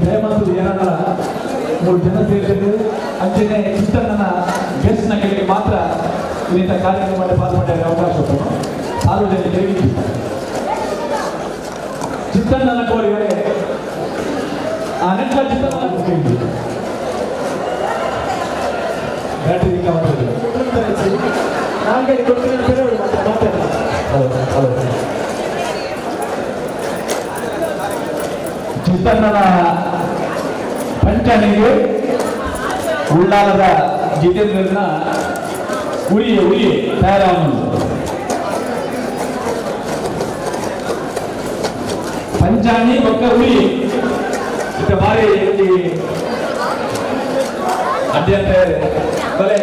ದಯಮಾತು ಏನನ್ನ ಮೂರು ಜನ ಸೇರಿದ್ದು ಅಂಚನೆ ಚಿತ್ತಣ್ಣನ ಗೆಸ್ಟ್ನ ಕೆಳಗೆ ಮಾತ್ರ ಇಂಥ ಕಾರ್ಯಕ್ರಮದಲ್ಲಿ ಪಾಲ್ಗೊಂಡ ಅವಕಾಶ ಸಾರ್ವಜನಿಕರಿಗೆ ಚಿತ್ತಣ್ಣನ ಕೋರಿಗಳೇ ಆ ನೆಟ್ಲ ಚಿತ್ತಣ್ಣ ಬ್ಯಾಟರಿ ಚಿತ್ತಣ್ಣನ ಪಂಚಣಿಗೆ ಉಳ್ಳಾಲದ ಜಿತೇಂದ್ರನ ಉರಿ ಉರಿ ತಯಾರಾವನು ಪಂಚಾಣಿ ಬೊಕ್ಕ ಉರಿ ಇತ್ತ ಬಾರಿ ಅಡ್ಡಿ ಅಂತ ಬಲೆ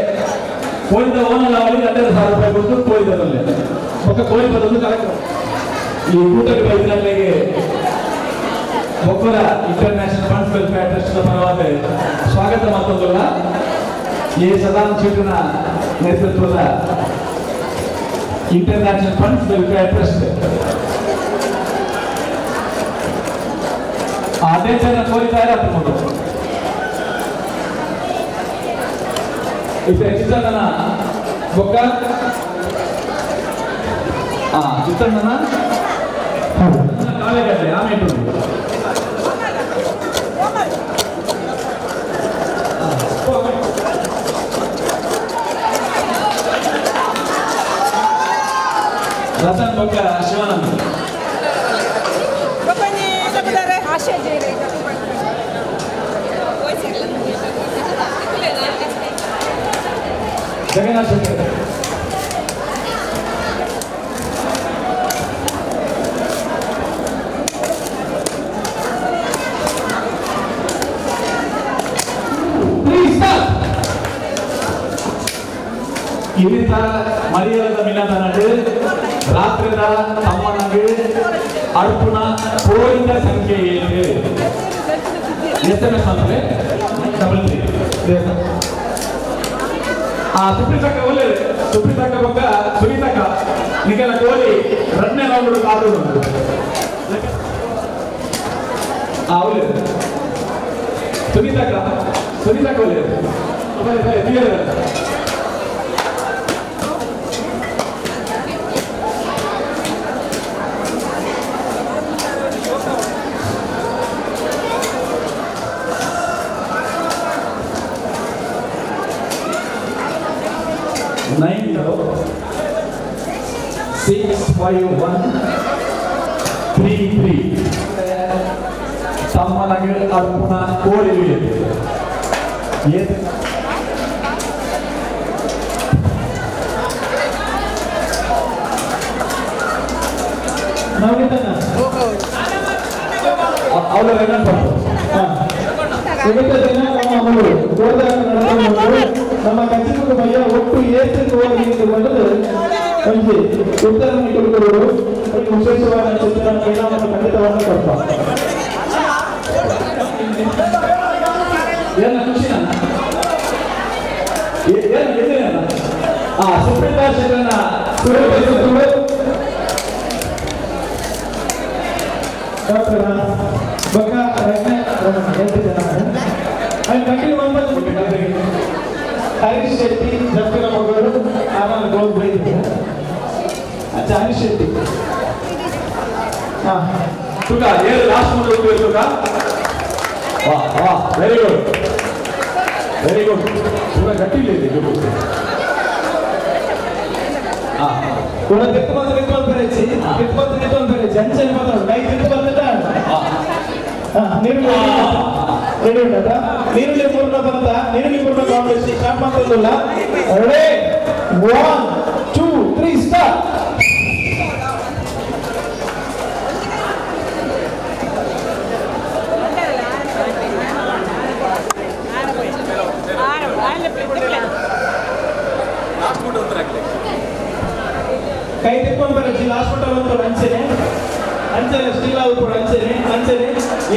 ಕೋಳಿದ ಓನಲ್ಲ ಅವಳಿಗೆ 12,000 ರೂಪಾಯಿ ಕೊಟ್ಟು ಕೋಳಿದರಲ್ಲಿ ಬೊಕ್ಕ ಕೋಳಿ ಬದಲು ಕಾರ್ಯಕ್ರಮ ಈ ಊಟಕ್ಕೆ ಬೈದಿನಲ್ಲಿಗೆ ಬೊಕ್ಕರ ಇಂಟರ್ನ್ಯಾಷನಲ್ ಫಂಡ್ಸ್ ವೆಲ್ಫೇರ್ ಟ್ರಸ್ಟ್ ಪರವಾದ ಸ್ವಾಗತ ಮಾತೊಂದಲ್ಲ ಎ ಸದಾನಂದ ಶೆಟ್ಟನ ನೇತೃತ್ವದ ಇಂಟರ್ನ್ಯಾಷನಲ್ ಫಂಡ್ಸ್ ವೆಲ್ಫೇರ್ ಟ್ರಸ್ಟ್ ಅದೇ ಜನ ಕೋರಿ ತಯಾರಾಗ್ಬೋದು. ಇತ್ತೆ ಚಿತ್ತಣ್ಣನ ಬೊಕ್ಕ ಚಿತ್ತಣ್ಣನ ಕಾಲೆಗಡ್ಡೆ ಆಮೇಲೆ ರತನ್ ಬೊಕ್ಕ ಶಿವಾನಂದ ಜಗನ್ನಾಥ ಶೆಟ್ಟರ್ ಇರಿತ ಮರಿಯಲದ ಮಿನದನಡು ರಾತ್ರಿದ ತಮ್ಮನಗು ಅರ್ಪುಣ ಕೋರಿದ ಸಂಖ್ಯೆ ಏನು? ಎಸ್ ಎಂ ಎಸ್ ಅಂದ್ರೆ 33. ಆ ಸುಪ್ರೀತಕ್ಕ ಒಳ್ಳೆ ಸುಪ್ರೀತಕ್ಕ ಬೊಕ್ಕ ಸುನೀತಕ್ಕ ನಿಕಲ ಕೋಳಿ ರಡ್ನೆ ರೌಂಡ್ ಕಾದು. ಅವಳು ಸುನೀತಕ್ಕ, ಸುನೀತಕ್ಕ ಒಳ್ಳೆ 9 6 5 1 3 3 ತಮ್ಮನಗೆ ಅರ್ಪಣ ಕೋರಿವೆ. ನಮ್ಮ ಕಚ್ಚಿಪುಕ್ಕ ಭಯ ಒಟ್ಟು ಏಸು ಹೋಗಿ ಒಂಜಿ ಉತ್ತರವನ್ನು ಕೊಡುವರು. ವಿಶೇಷವಾದ ಚಿತ್ರಣ ಪರಿಣಾಮವನ್ನು ಖಂಡಿತವನ್ನು ಕೊಡ್ತ. ಏನ ಖುಷಿನ ಏನು ಎಲ್ಲಿನ ಆ ಸುಪ್ರೀತಾ ಶೆಟ್ಟರನ್ನ ಡಾಕ್ಟರ್ ಬೊಕ್ಕ ಹರೀಶ್ ಶೆಟ್ಟಿ ಜಪ್ಪಿನ ಮಗಳು ಆನಂದ್ ಗೋಲ್ ಬೈದಿದೆ. ಅಚ್ಚಾ ಹರೀಶ್ ಶೆಟ್ಟಿ ಹಾಂ ತುಕ ಏಳು ಲಾಸ್ಟ್ ಮುಂದೆ ಹೋಗ್ಬೇಕು ತುಕ. ವಾಹ್ ವಾಹ್, ವೆರಿ ಗುಡ್ ವೆರಿ ಗುಡ್. ಪೂರ ಗಟ್ಟಿ ಇಲ್ಲ ಇದು. ಹಾಂ ಕೂಡ ತಿತ್ತು ಬಂದು ನಿಂತು ಬಂದು ಬರೆಚಿ ತಿತ್ತು ಬಂದು ನಿಂತು ಬಂದು ಬರೆಚಿ ಅಂಚನೆ ಮಾತಾಡು ಕೈ ತಿತ್ತು ಬಂದಿದ್ದ ನೀರು ರೆಡಿ ಉಂಟಾ? ನೀರುಳ್ಳಿ ಪೂರ್ಣ ಬಂತ, ನೀರುಳ್ಳಿ ಪೂರ್ಣ ಕಾಂಪಿಟೇಷನ್ ಸ್ಟಾರ್ಟ್ ಮಾಡ್ತದಲ್ಲ. Ready 1 2 3 start. ಕೈ ತಿಕ್ಕೊಂಡು ಬರಚ್ಚಿ ಲಾಸ್ಟ್ ಮಟ್ಟ ಬಂತು ಅಂಚನೆ ಅಂಚನೆ ಸ್ಟೀಲ್ ಆಗುತ್ತೆ ಅಂಚನೆ ಅಂಚನೆ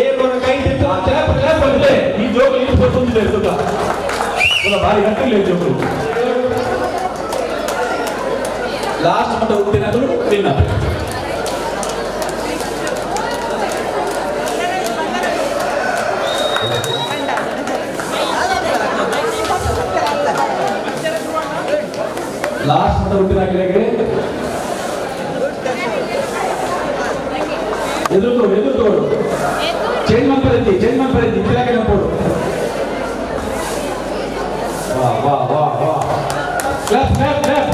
ಏಳು ಕೈ ತಿಕ್ಕು ಕ್ಲಾಪ್ ಕ್ಲಾಪ್ ಅಂದ್ರೆ ಈ ಜೋಕು ಇಲ್ಲಿ ಬಂದಿದೆ ಸುಖ ಭಾರಿ ಗಟ್ಟಿಲ್ಲ ಈ ಜೋಕು. ಲಾಸ್ಟ್ ಮಟ್ಟ ಉತ್ತಿನಾದ್ರು ತಿನ್ನ. ಲಾಸ್ಟ್ ಮಟ್ಟ ಉತ್ತಿನಾಕಿಗೆ ಎದುರು ತೋಡು, ಎದುರು ತೋಡು, ಚೇಂಜ್ ಮಾಡ್ತಾರೆ, ಚೇಂಜ್ ಮಾಡ್ತಾರೆ, ಇತ್ತಿಲಾಕೆ ಕೊಡು. ವಾಹ್ ವಾಹ್ ವಾಹ್ ವಾಹ್, ಕ್ಲಾಪ್ ಕ್ಲಾಪ್ ಕ್ಲಾಪ್.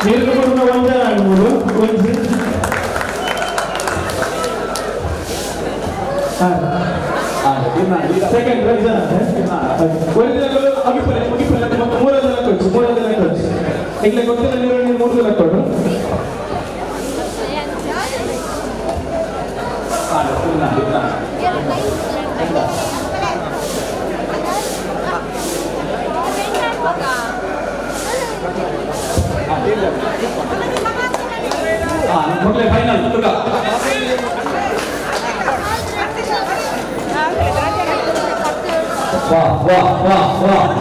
ನೀರು ಕೊಡುವ ಒಂಜನ ಮೂರು ಒಂಜಿ ಸೆಕೆಂಡ್ ಜನ ಒಂದು ಅಗಿಪಲೆ ಮುಗಿಪಲೆ ಮತ್ತು ಮೂರು ಜನ ಕೊಚ್ಚು, ಮೂರು ಜನ ಕೊಚ್ಚು. ಈಗಲೇ ಗೊತ್ತಿಲ್ಲ ನೀರು ಮೂರು ಜನ ಕೊಡು. ಮೊದಲೇ ಫೈನಲ್ ತುಕ. ವಾಹ್ ವಾಹ್ ವಾಹ್ ವಾಹ್.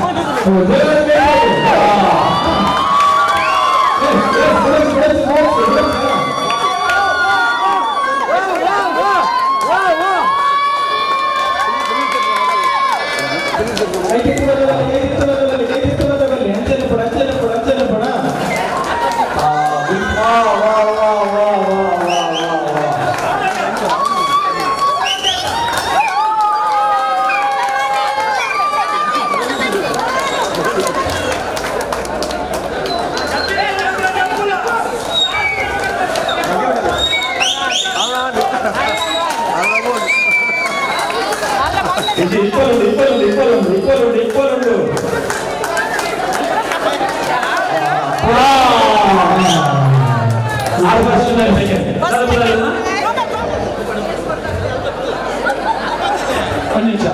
ಒಂದು ನಿಮಿಷ.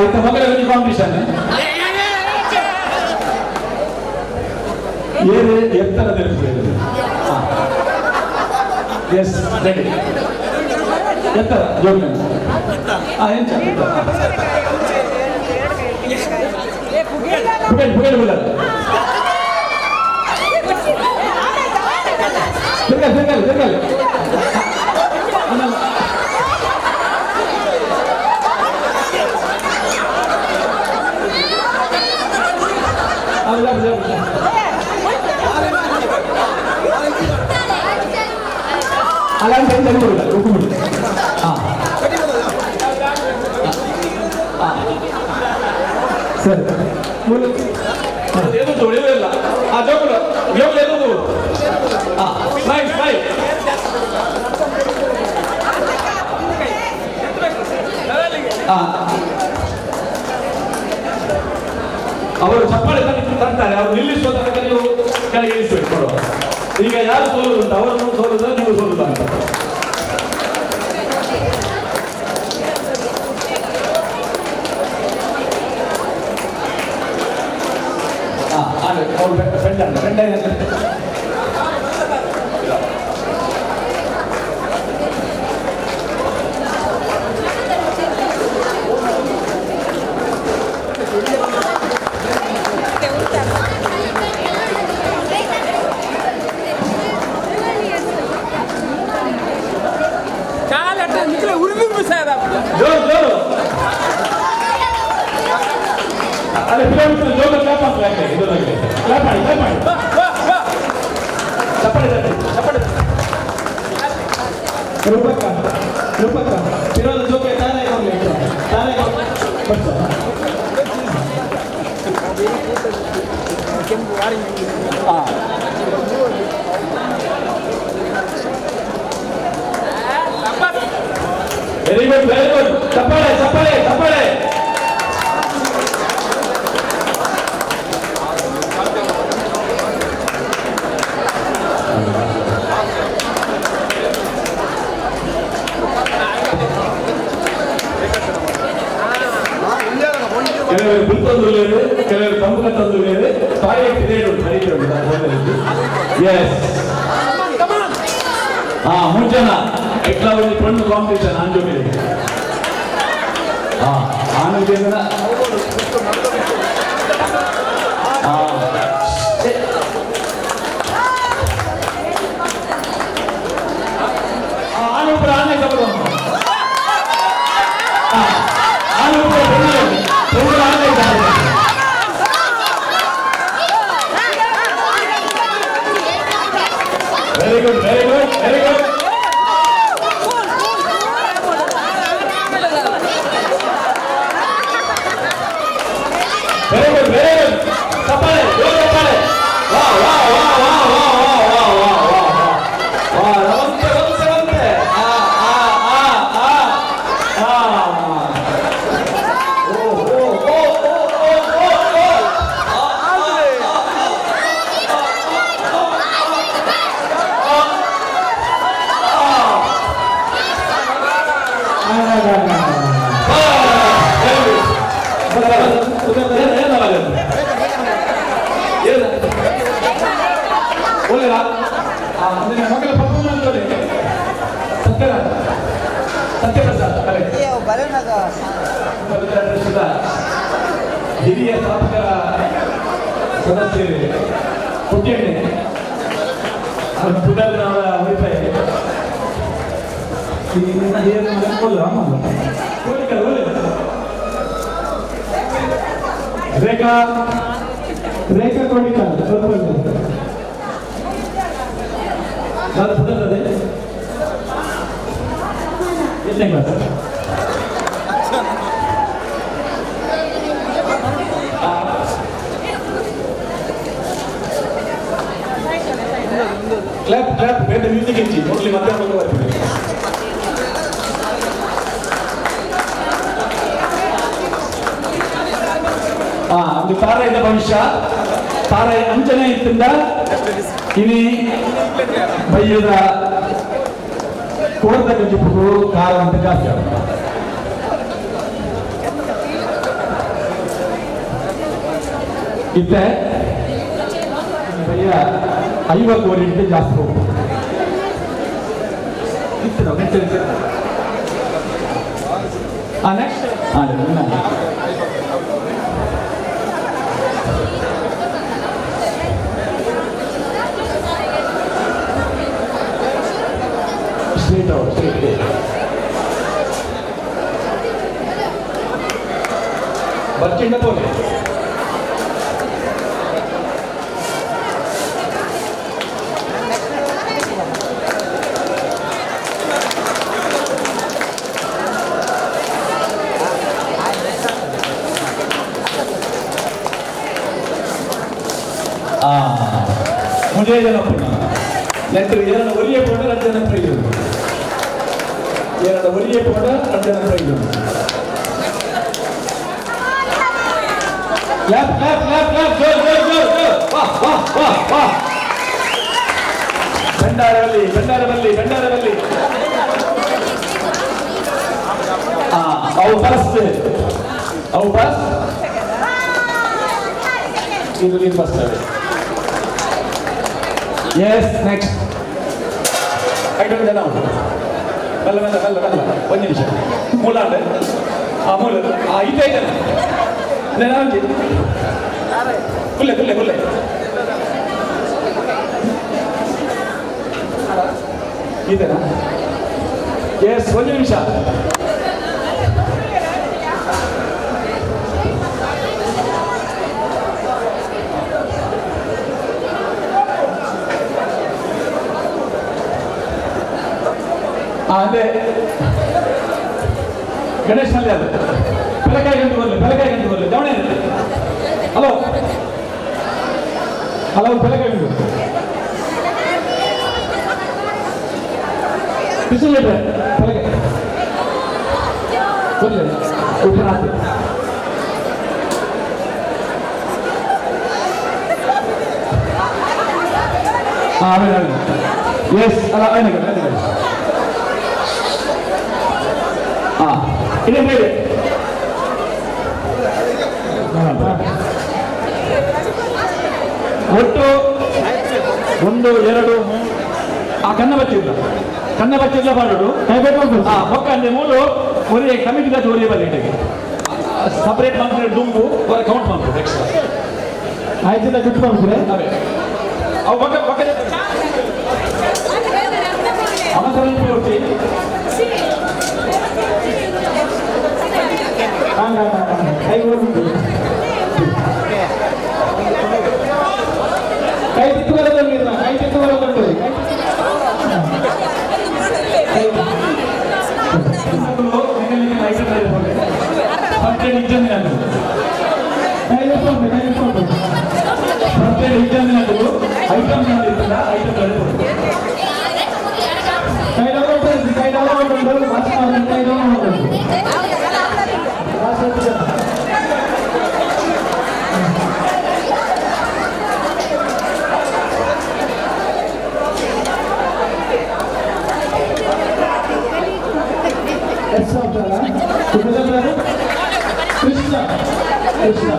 ಇತ್ತ ಮಗಳ ಕಾಂಪಿಟೇಷನ್ ಏನು ಎತ್ತರ ಎಸ್ ರೆಡಿ ಎತ್ತರ ಜೋಗ್ನ ಎಂಚ ಪುಗೇಲ್ ಪುಗೇಲ್. ತಿರ್ಗಲ್ ತಿರ್ಗಲ್ ಸರಿ ಇಲ್ಲ ಆ ಜೋಗುಲು ಜೋಗುಲು ಎದುರು ಸ್ಮೈಲ್ ಸ್ಮೈಲ್ ಅವರು ಚಪ್ಪಾಳೆ ತರ್ತಾರೆ, ಅವರು ನಿಲ್ಲಿಸುವ ತನಕ ನೀವು ಕೆಳಗೆ ಇಳಿಸಬೇಕು ಕೊಡುವ. ಈಗ ಯಾರು ಸೋಲುದುಂಟು, ಅವರನ್ನು ಸೋಲುದ ನೀವು ಸೋಲುದ ಅಂತ. ಅವ್ರು ಫ್ರೆಂಡ್ ಅಂತ ಫ್ರೆಂಡ್ ಜೋರು ಜೋರು ಅಲ್ಲೇ ಕಿಲೋಮೀಟರ್ ಜೋರು ಕ್ಲಾಪ್ ಹಾಕಿ, ಇದು ಕ್ಲಾಪ್ ಮಾಡಿ ಕ್ಲಾಪ್ ಮಾಡಿ ಚಪ್ಪಾಳೆ ತಟ್ಟಿ ಚಪ್ಪಾಳೆ ತಟ್ಟಿ. ರೂಪಕ್ಕ ರೂಪಕ್ಕ ಇರೋದು ಜೋಕೆ ತಾನೇ ಹೋಗ್ಲಿ ತಾನೇ ಹಾಂ. ವೆರಿ ಗುಡ್ ವೆರಿ ಗುಡ್, ಚಪ್ಪಾಳೆ ಚಪ್ಪಾಳೆ ಚಪ್ಪಾಳೆ. ಕೆಲವರು ಗುಂತೊಂದು ಕೆಲವರು ಪ್ರಮುಖ ತಂದು ಟಾಯ್ಲೆಟ್ ಇದೆ ಉಂಟು. ಎಸ್ ಹಾ ಮೂರು ಜನ ಎಟ್ಲ ಒಂದು ಪಣ್ಣು ಕಾಂಪಿಟೇಷನ್ ಆಂಜೋಗಿದೆ. ಹಾ ಆನಂದ ಆನೂಪುರ ಆನೆ ಆನೂಪುರ ಪೆಣ್ಣು ಆನೆ. Very good, very good, very good. Very good, very good. ಚಪ್ಪಾಳೆ, ಜೋರು ಚಪ್ಪಾಳೆ. ವಾಹ್, ವಾಹ್, ವಾಹ್, ವಾಹ್, ವಾಹ್, ವಾಹ್, ವಾಹ್, ವಾಹ್, ವಾಹ್, ವಾಹ್. ವಾಹ್, ಒಂತೆ, ಒಂತೆ, ಒಂತೆ. ಆ, ಆ, ಆ, ಆ, ಆ. ಓ, ಓ, ಓ, ಓ, ಓ, ಓ, ಓ. ಹಿರಿಯ ಸ್ಥಾಪಕರ ಸದಸ್ಯರು ಪುಟ್ಟೆಣ್ಣೆ ಪುಟ್ಟಣ್ಣವರ ಅಭಿಪ್ರಾಯ ರೇಖಾ ರೇಖಾ ಕೋಡಿಕಾಲ್ ಎಷ್ಟನೇ ಕ್ಲಾಸ್? ಕ್ಲಾಪ್ ಕ್ಲಾಪ್ ಬೇರೆ ಮ್ಯೂಸಿಕ್ ಇಚ್ಚಿ ಮೊದಲು ಮತ್ತೆ ಬರ್ತೀವಿ. ಒಂದು ತಾರಾಯಿದ ಭವಿಷ್ಯ ತಾರಾಯಿ ಅಂಚನೆ ಇತ್ತಿಂದ ಇನಿ ಬಯ್ಯದ ಕೋರ್ದ ಕಂಜಿಪುಗು ಖಾರ ಅಂತ ಜಾಸ್ತಿ ಆಗುತ್ತೆ. ಇತ್ತೆ ಬಯ್ಯ 50 ಕೋಟಿ ಜಾಸ್ತಿ ಹೋಗ್ಬೋದು. ಇತ್ತು ನೆಕ್ಸ್ಟ್ ಬರ್ಚಿಂಡ ಪೋಲೆ ಮುಂಜೆ ಜನ ಪುಣ್ಣ ನೆಟ್ಟು ಏನನ್ನ ಒರಿಯೇ ಪೋಟ ಎರಡು ಜನ ಪ್ರೈಜ್ ಏನನ್ನ ಒರಿಯೇ ಪೋಟ ಎರಡು ಜನ prize clap clap clap clap ಜೋರ್ ಜೋರ್ ಜೋರ್ ಜೋರ್ ವಾಹ್ ವಾಹ್ ವಾಹ್ ವಾಹ್ ಭಂಡಾರವಲ್ಲಿ ಭಂಡಾರವಲ್ಲಿ ಭಂಡಾರವಲ್ಲಿ ಅವು ಫಸ್ಟ್ ಅವು ಫಸ್ಟ್ ಇದು ನೀನು ಫಸ್ಟ್ ಎಸ್ ನೆಕ್ಸ್ಟ್ ಐಟಮ್ ಜನ ಉಂಟು ಮೆಲ್ಲ ಮೆಲ್ಲ ಮೆಲ್ಲ ಮೆಲ್ಲ ಒಂದು ನಿಮಿಷ ಮೂಲ ಉಂಟು ಆ ಮೂಲ ಆ ಇದು ಐಟಮ್ ನಾನು ಕುಲ್ಲೆ ಕುಲ್ಲೆ ಕುಲ್ಲೆ ಇದೆನಾ ಎಸ್ ಒಂದು ನಿಮಿಷ ಅದೇ ಗಣೇಶ್ ಮಲ್ಯ ಅದು ಪೆಲಕಾಯಿ ಗಂಟು ಬರಲಿ ಪೆಲಕಾಯಿ ಗಂಟು ಬರಲಿ ದವಣೆ ಹಲೋ ಹಲೋ ಪೆಲಕಾಯಿ ಗಂಟು ಬಿಸಿಲು ಪೆಲಕಾಯಿ ಬರಲಿ ಉಪನಾಥ್ ಹಾಂ ಆಮೇಲೆ ಆಮೇಲೆ ಎಸ್ ಅಲ್ಲ ಆಮೇಲೆ ಆಮೇಲೆ ಹಾಂ ಇದೆ ಹೇಳಿ ಒಟ್ಟು 1 2 3 ಆ ಕನ್ನ ಬಚ್ಚಿಲ್ಲ ಕನ್ನ ಬಚ್ಚಿಲ್ಲ ಮಾಡೋದು ಹಾಂ ಮೊಕ್ಕ ಅಂದ್ರೆ ಮೂಲು ಒರೇ ಕಮಿಟಿ ಒರಿಯ ಬಲ್ಲ ಇಟ್ಟಿಗೆ ಸಪರೇಟ್ ಮಾಡ್ತಾರೆ ದುಂಬು ಹೊರ ಕೌಂಟ್ ಮಾಡ್ಬೋದು ಎಕ್ಸ್ಟ್ರಾ ಆಯ್ತಿಲ್ಲ ದುಡ್ಡು ಮಾಡ್ತಾರೆ ಅವೇ ಅವು ಒಕ್ಕ ಒಕ್ಕ ಅವಸರ ಪೂರ್ತಿ ಕೈ ತಿತ್ತುವರದಲ್ಲಿ ಕೈ ತಿತ್ತುವರದಲ್ಲಿ ಕೃಷ್ಣ ಕೃಷ್ಣ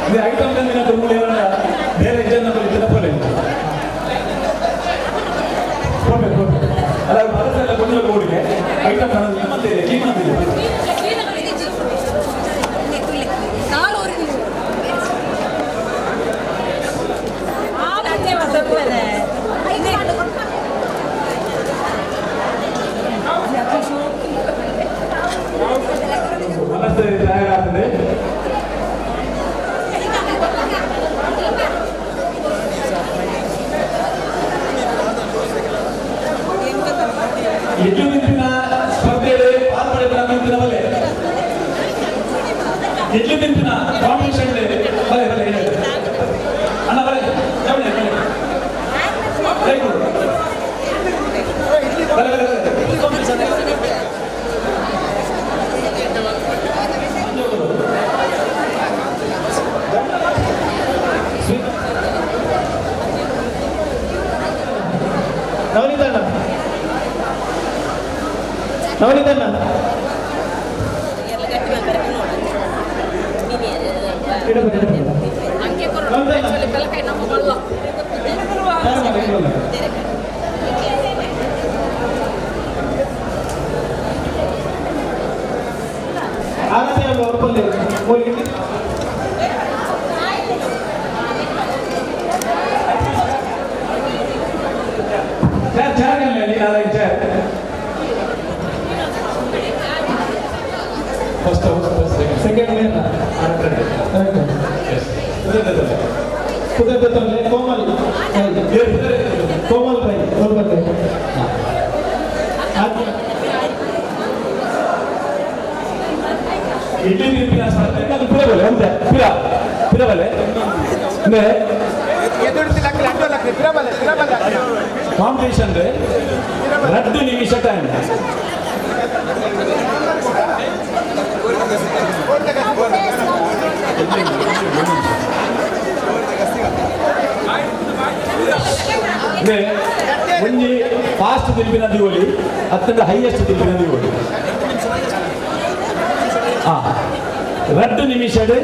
ಇದು ಐಟಮ್ ತಂದಿನ ತುಮುಳಿ ಬೇರೆ ಜನ ತಿನ್ನಪೋಲೆ ಕೊಡ್ಬೇಕು ಕೊಡ್ಬೇಕು ಅಲ್ಲ ಭಾರತ ಎಲ್ಲ ಕೊಂಡ ಹೋಗಿ ಐಟಮ್ ಮತ್ತೆ ಕ್ಲೀನ್ ಅಂತಿದೆ ಮನಸ್ಸು ತಯಾರಾಗ್ತದೆ. ಎದ್ದು ನಿಂತಿನ ಸ್ಪರ್ಧೆಯಲ್ಲಿ ಪಾಲ್ಪಡೆದ ನಿಂತಿನ ಬಲೆ ಎದ್ದು ನಿಂತಿನ ಕಾಂಪಿಟೇಷನ್ ಬಲೆ ಬಲೆ ಹೇಳಿ ಅಣ್ಣ ಬಲೆ ಬಲೆ ಬಲೆ ಕೈ ಕೊಡು ಬಲೆ ಬಲೆ ಬಲೆ ನವನೀತಣ್ಣ ನವನೀತಣ್ಣ ಚೇರ್ ಚೇರ್ ಅಲ್ಲಿ ನಾಲ್ಕು ಚೇರ್. First house second ಮೇನ ಪುದರ್ ದತ್ತೊಂದೆ ಕೋಮಲ್ ಕೋಮಲ್ ರೈ ಬರ್ಬಂದೆ ಇಡ್ಲಿ ತಿನ್ಪಿನ ಅದು ಪಿರಬಲೆ ಒಂತೆ ಪಿರ ಪಿರಬಲೆ ಅಂದ್ರೆ ಕಾಂಪಿಟೇಷನ್ 2 ನಿಮಿಷ ಟೈಮ್. ಅಂದ್ರೆ ಒಂಜಿ ಫಾಸ್ಟ್ ತಿನ್ಪಿನ ದಿವಳಿ ಅತ್ತಂಡ ಹೈಯೆಸ್ಟ್ ತಿನ್ಪಿನ ದಿವಳಿ. 2 ನಿಮಿಷಡ್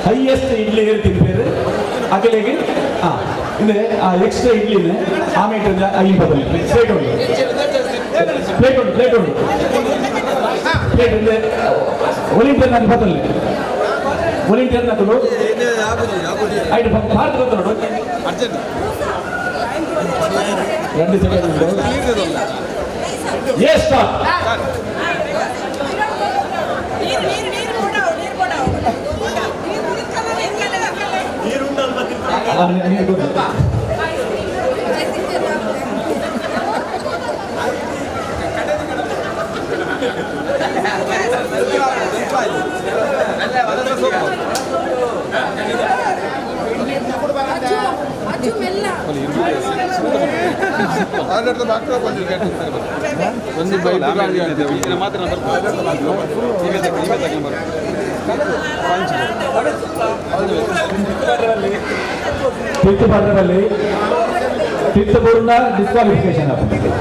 ಹೈಯೆಸ್ಟ್ ಇಡ್ಲಿ ತಿನ್ಪೇರು ಅಗಲಿಗೆ. ಅಂದ್ರೆ ಆ ಎಕ್ಸ್ಟ್ರಾ ಇಡ್ಲಿನ ಆಮೇಲೆ ಐಂಪದಲ್ಲಿ ಪ್ಲೇಟ್ ಉಂಟು ಪ್ಲೇಟ್ ಉಂಟು ಪ್ಲೇಟ್ ಉಂಟು ಪ್ಲೇಟ್ ಅಂದ್ರೆ ವಾಲಂಟಿಯರ್ ನಾನು ಬದಲು ವಾಲಂಟಿಯರ್ ನಕಲು ಐದು ಭಾರತ ಗೊತ್ತು 2 ಸೆಕೆಂಡ್ ಉಂಟು. Yes stop. ಫಿಫ್ತ್ ಪಾತ್ರದಲ್ಲಿ ಫಿಫ್ತ್ ಪೂರ್ಣ ಡಿಸ್ಕ್ವಾಲಿಫಿಕೇಶನ್ ಆಗ್ತದೆ.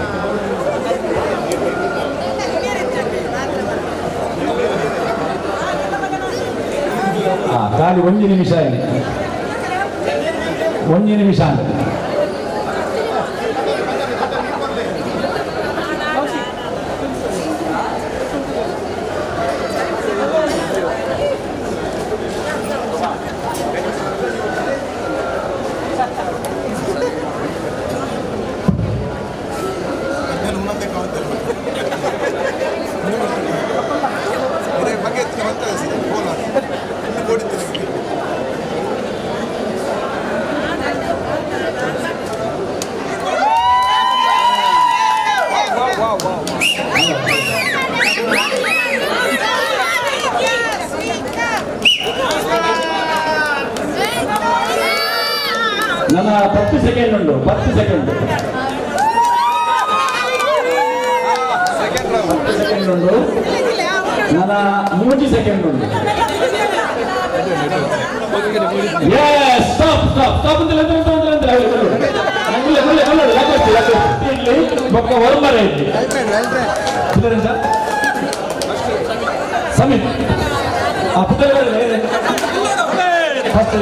ಖಾಲಿ 1 ನಿಮಿಷ ಇದೆ, 1 ನಿಮಿಷ ಅಂತ. ನನ್ನ 10 ಸೆಕೆಂಡ್ ಉಂಟು, 10 ಸೆಕೆಂಡ್, 10 ಸೆಕೆಂಡ್ ಉಂಟು. ನನ್ನ 3 ಸೆಕೆಂಡ್ ಉಂಟು. ಸ್ಟಾಪ್ ಸ್ಟಾಪ್ ಸ್ಟಾಪ್ ಅಂತ ಇಡ್ಲಿ ಬೊಕ್ಕ ಹೊರಮರ ಇಡ್ಲಿ ಸಮೀಪ್ ಆ ಪುತ್ತೂರು ಫಸ್ಟ್.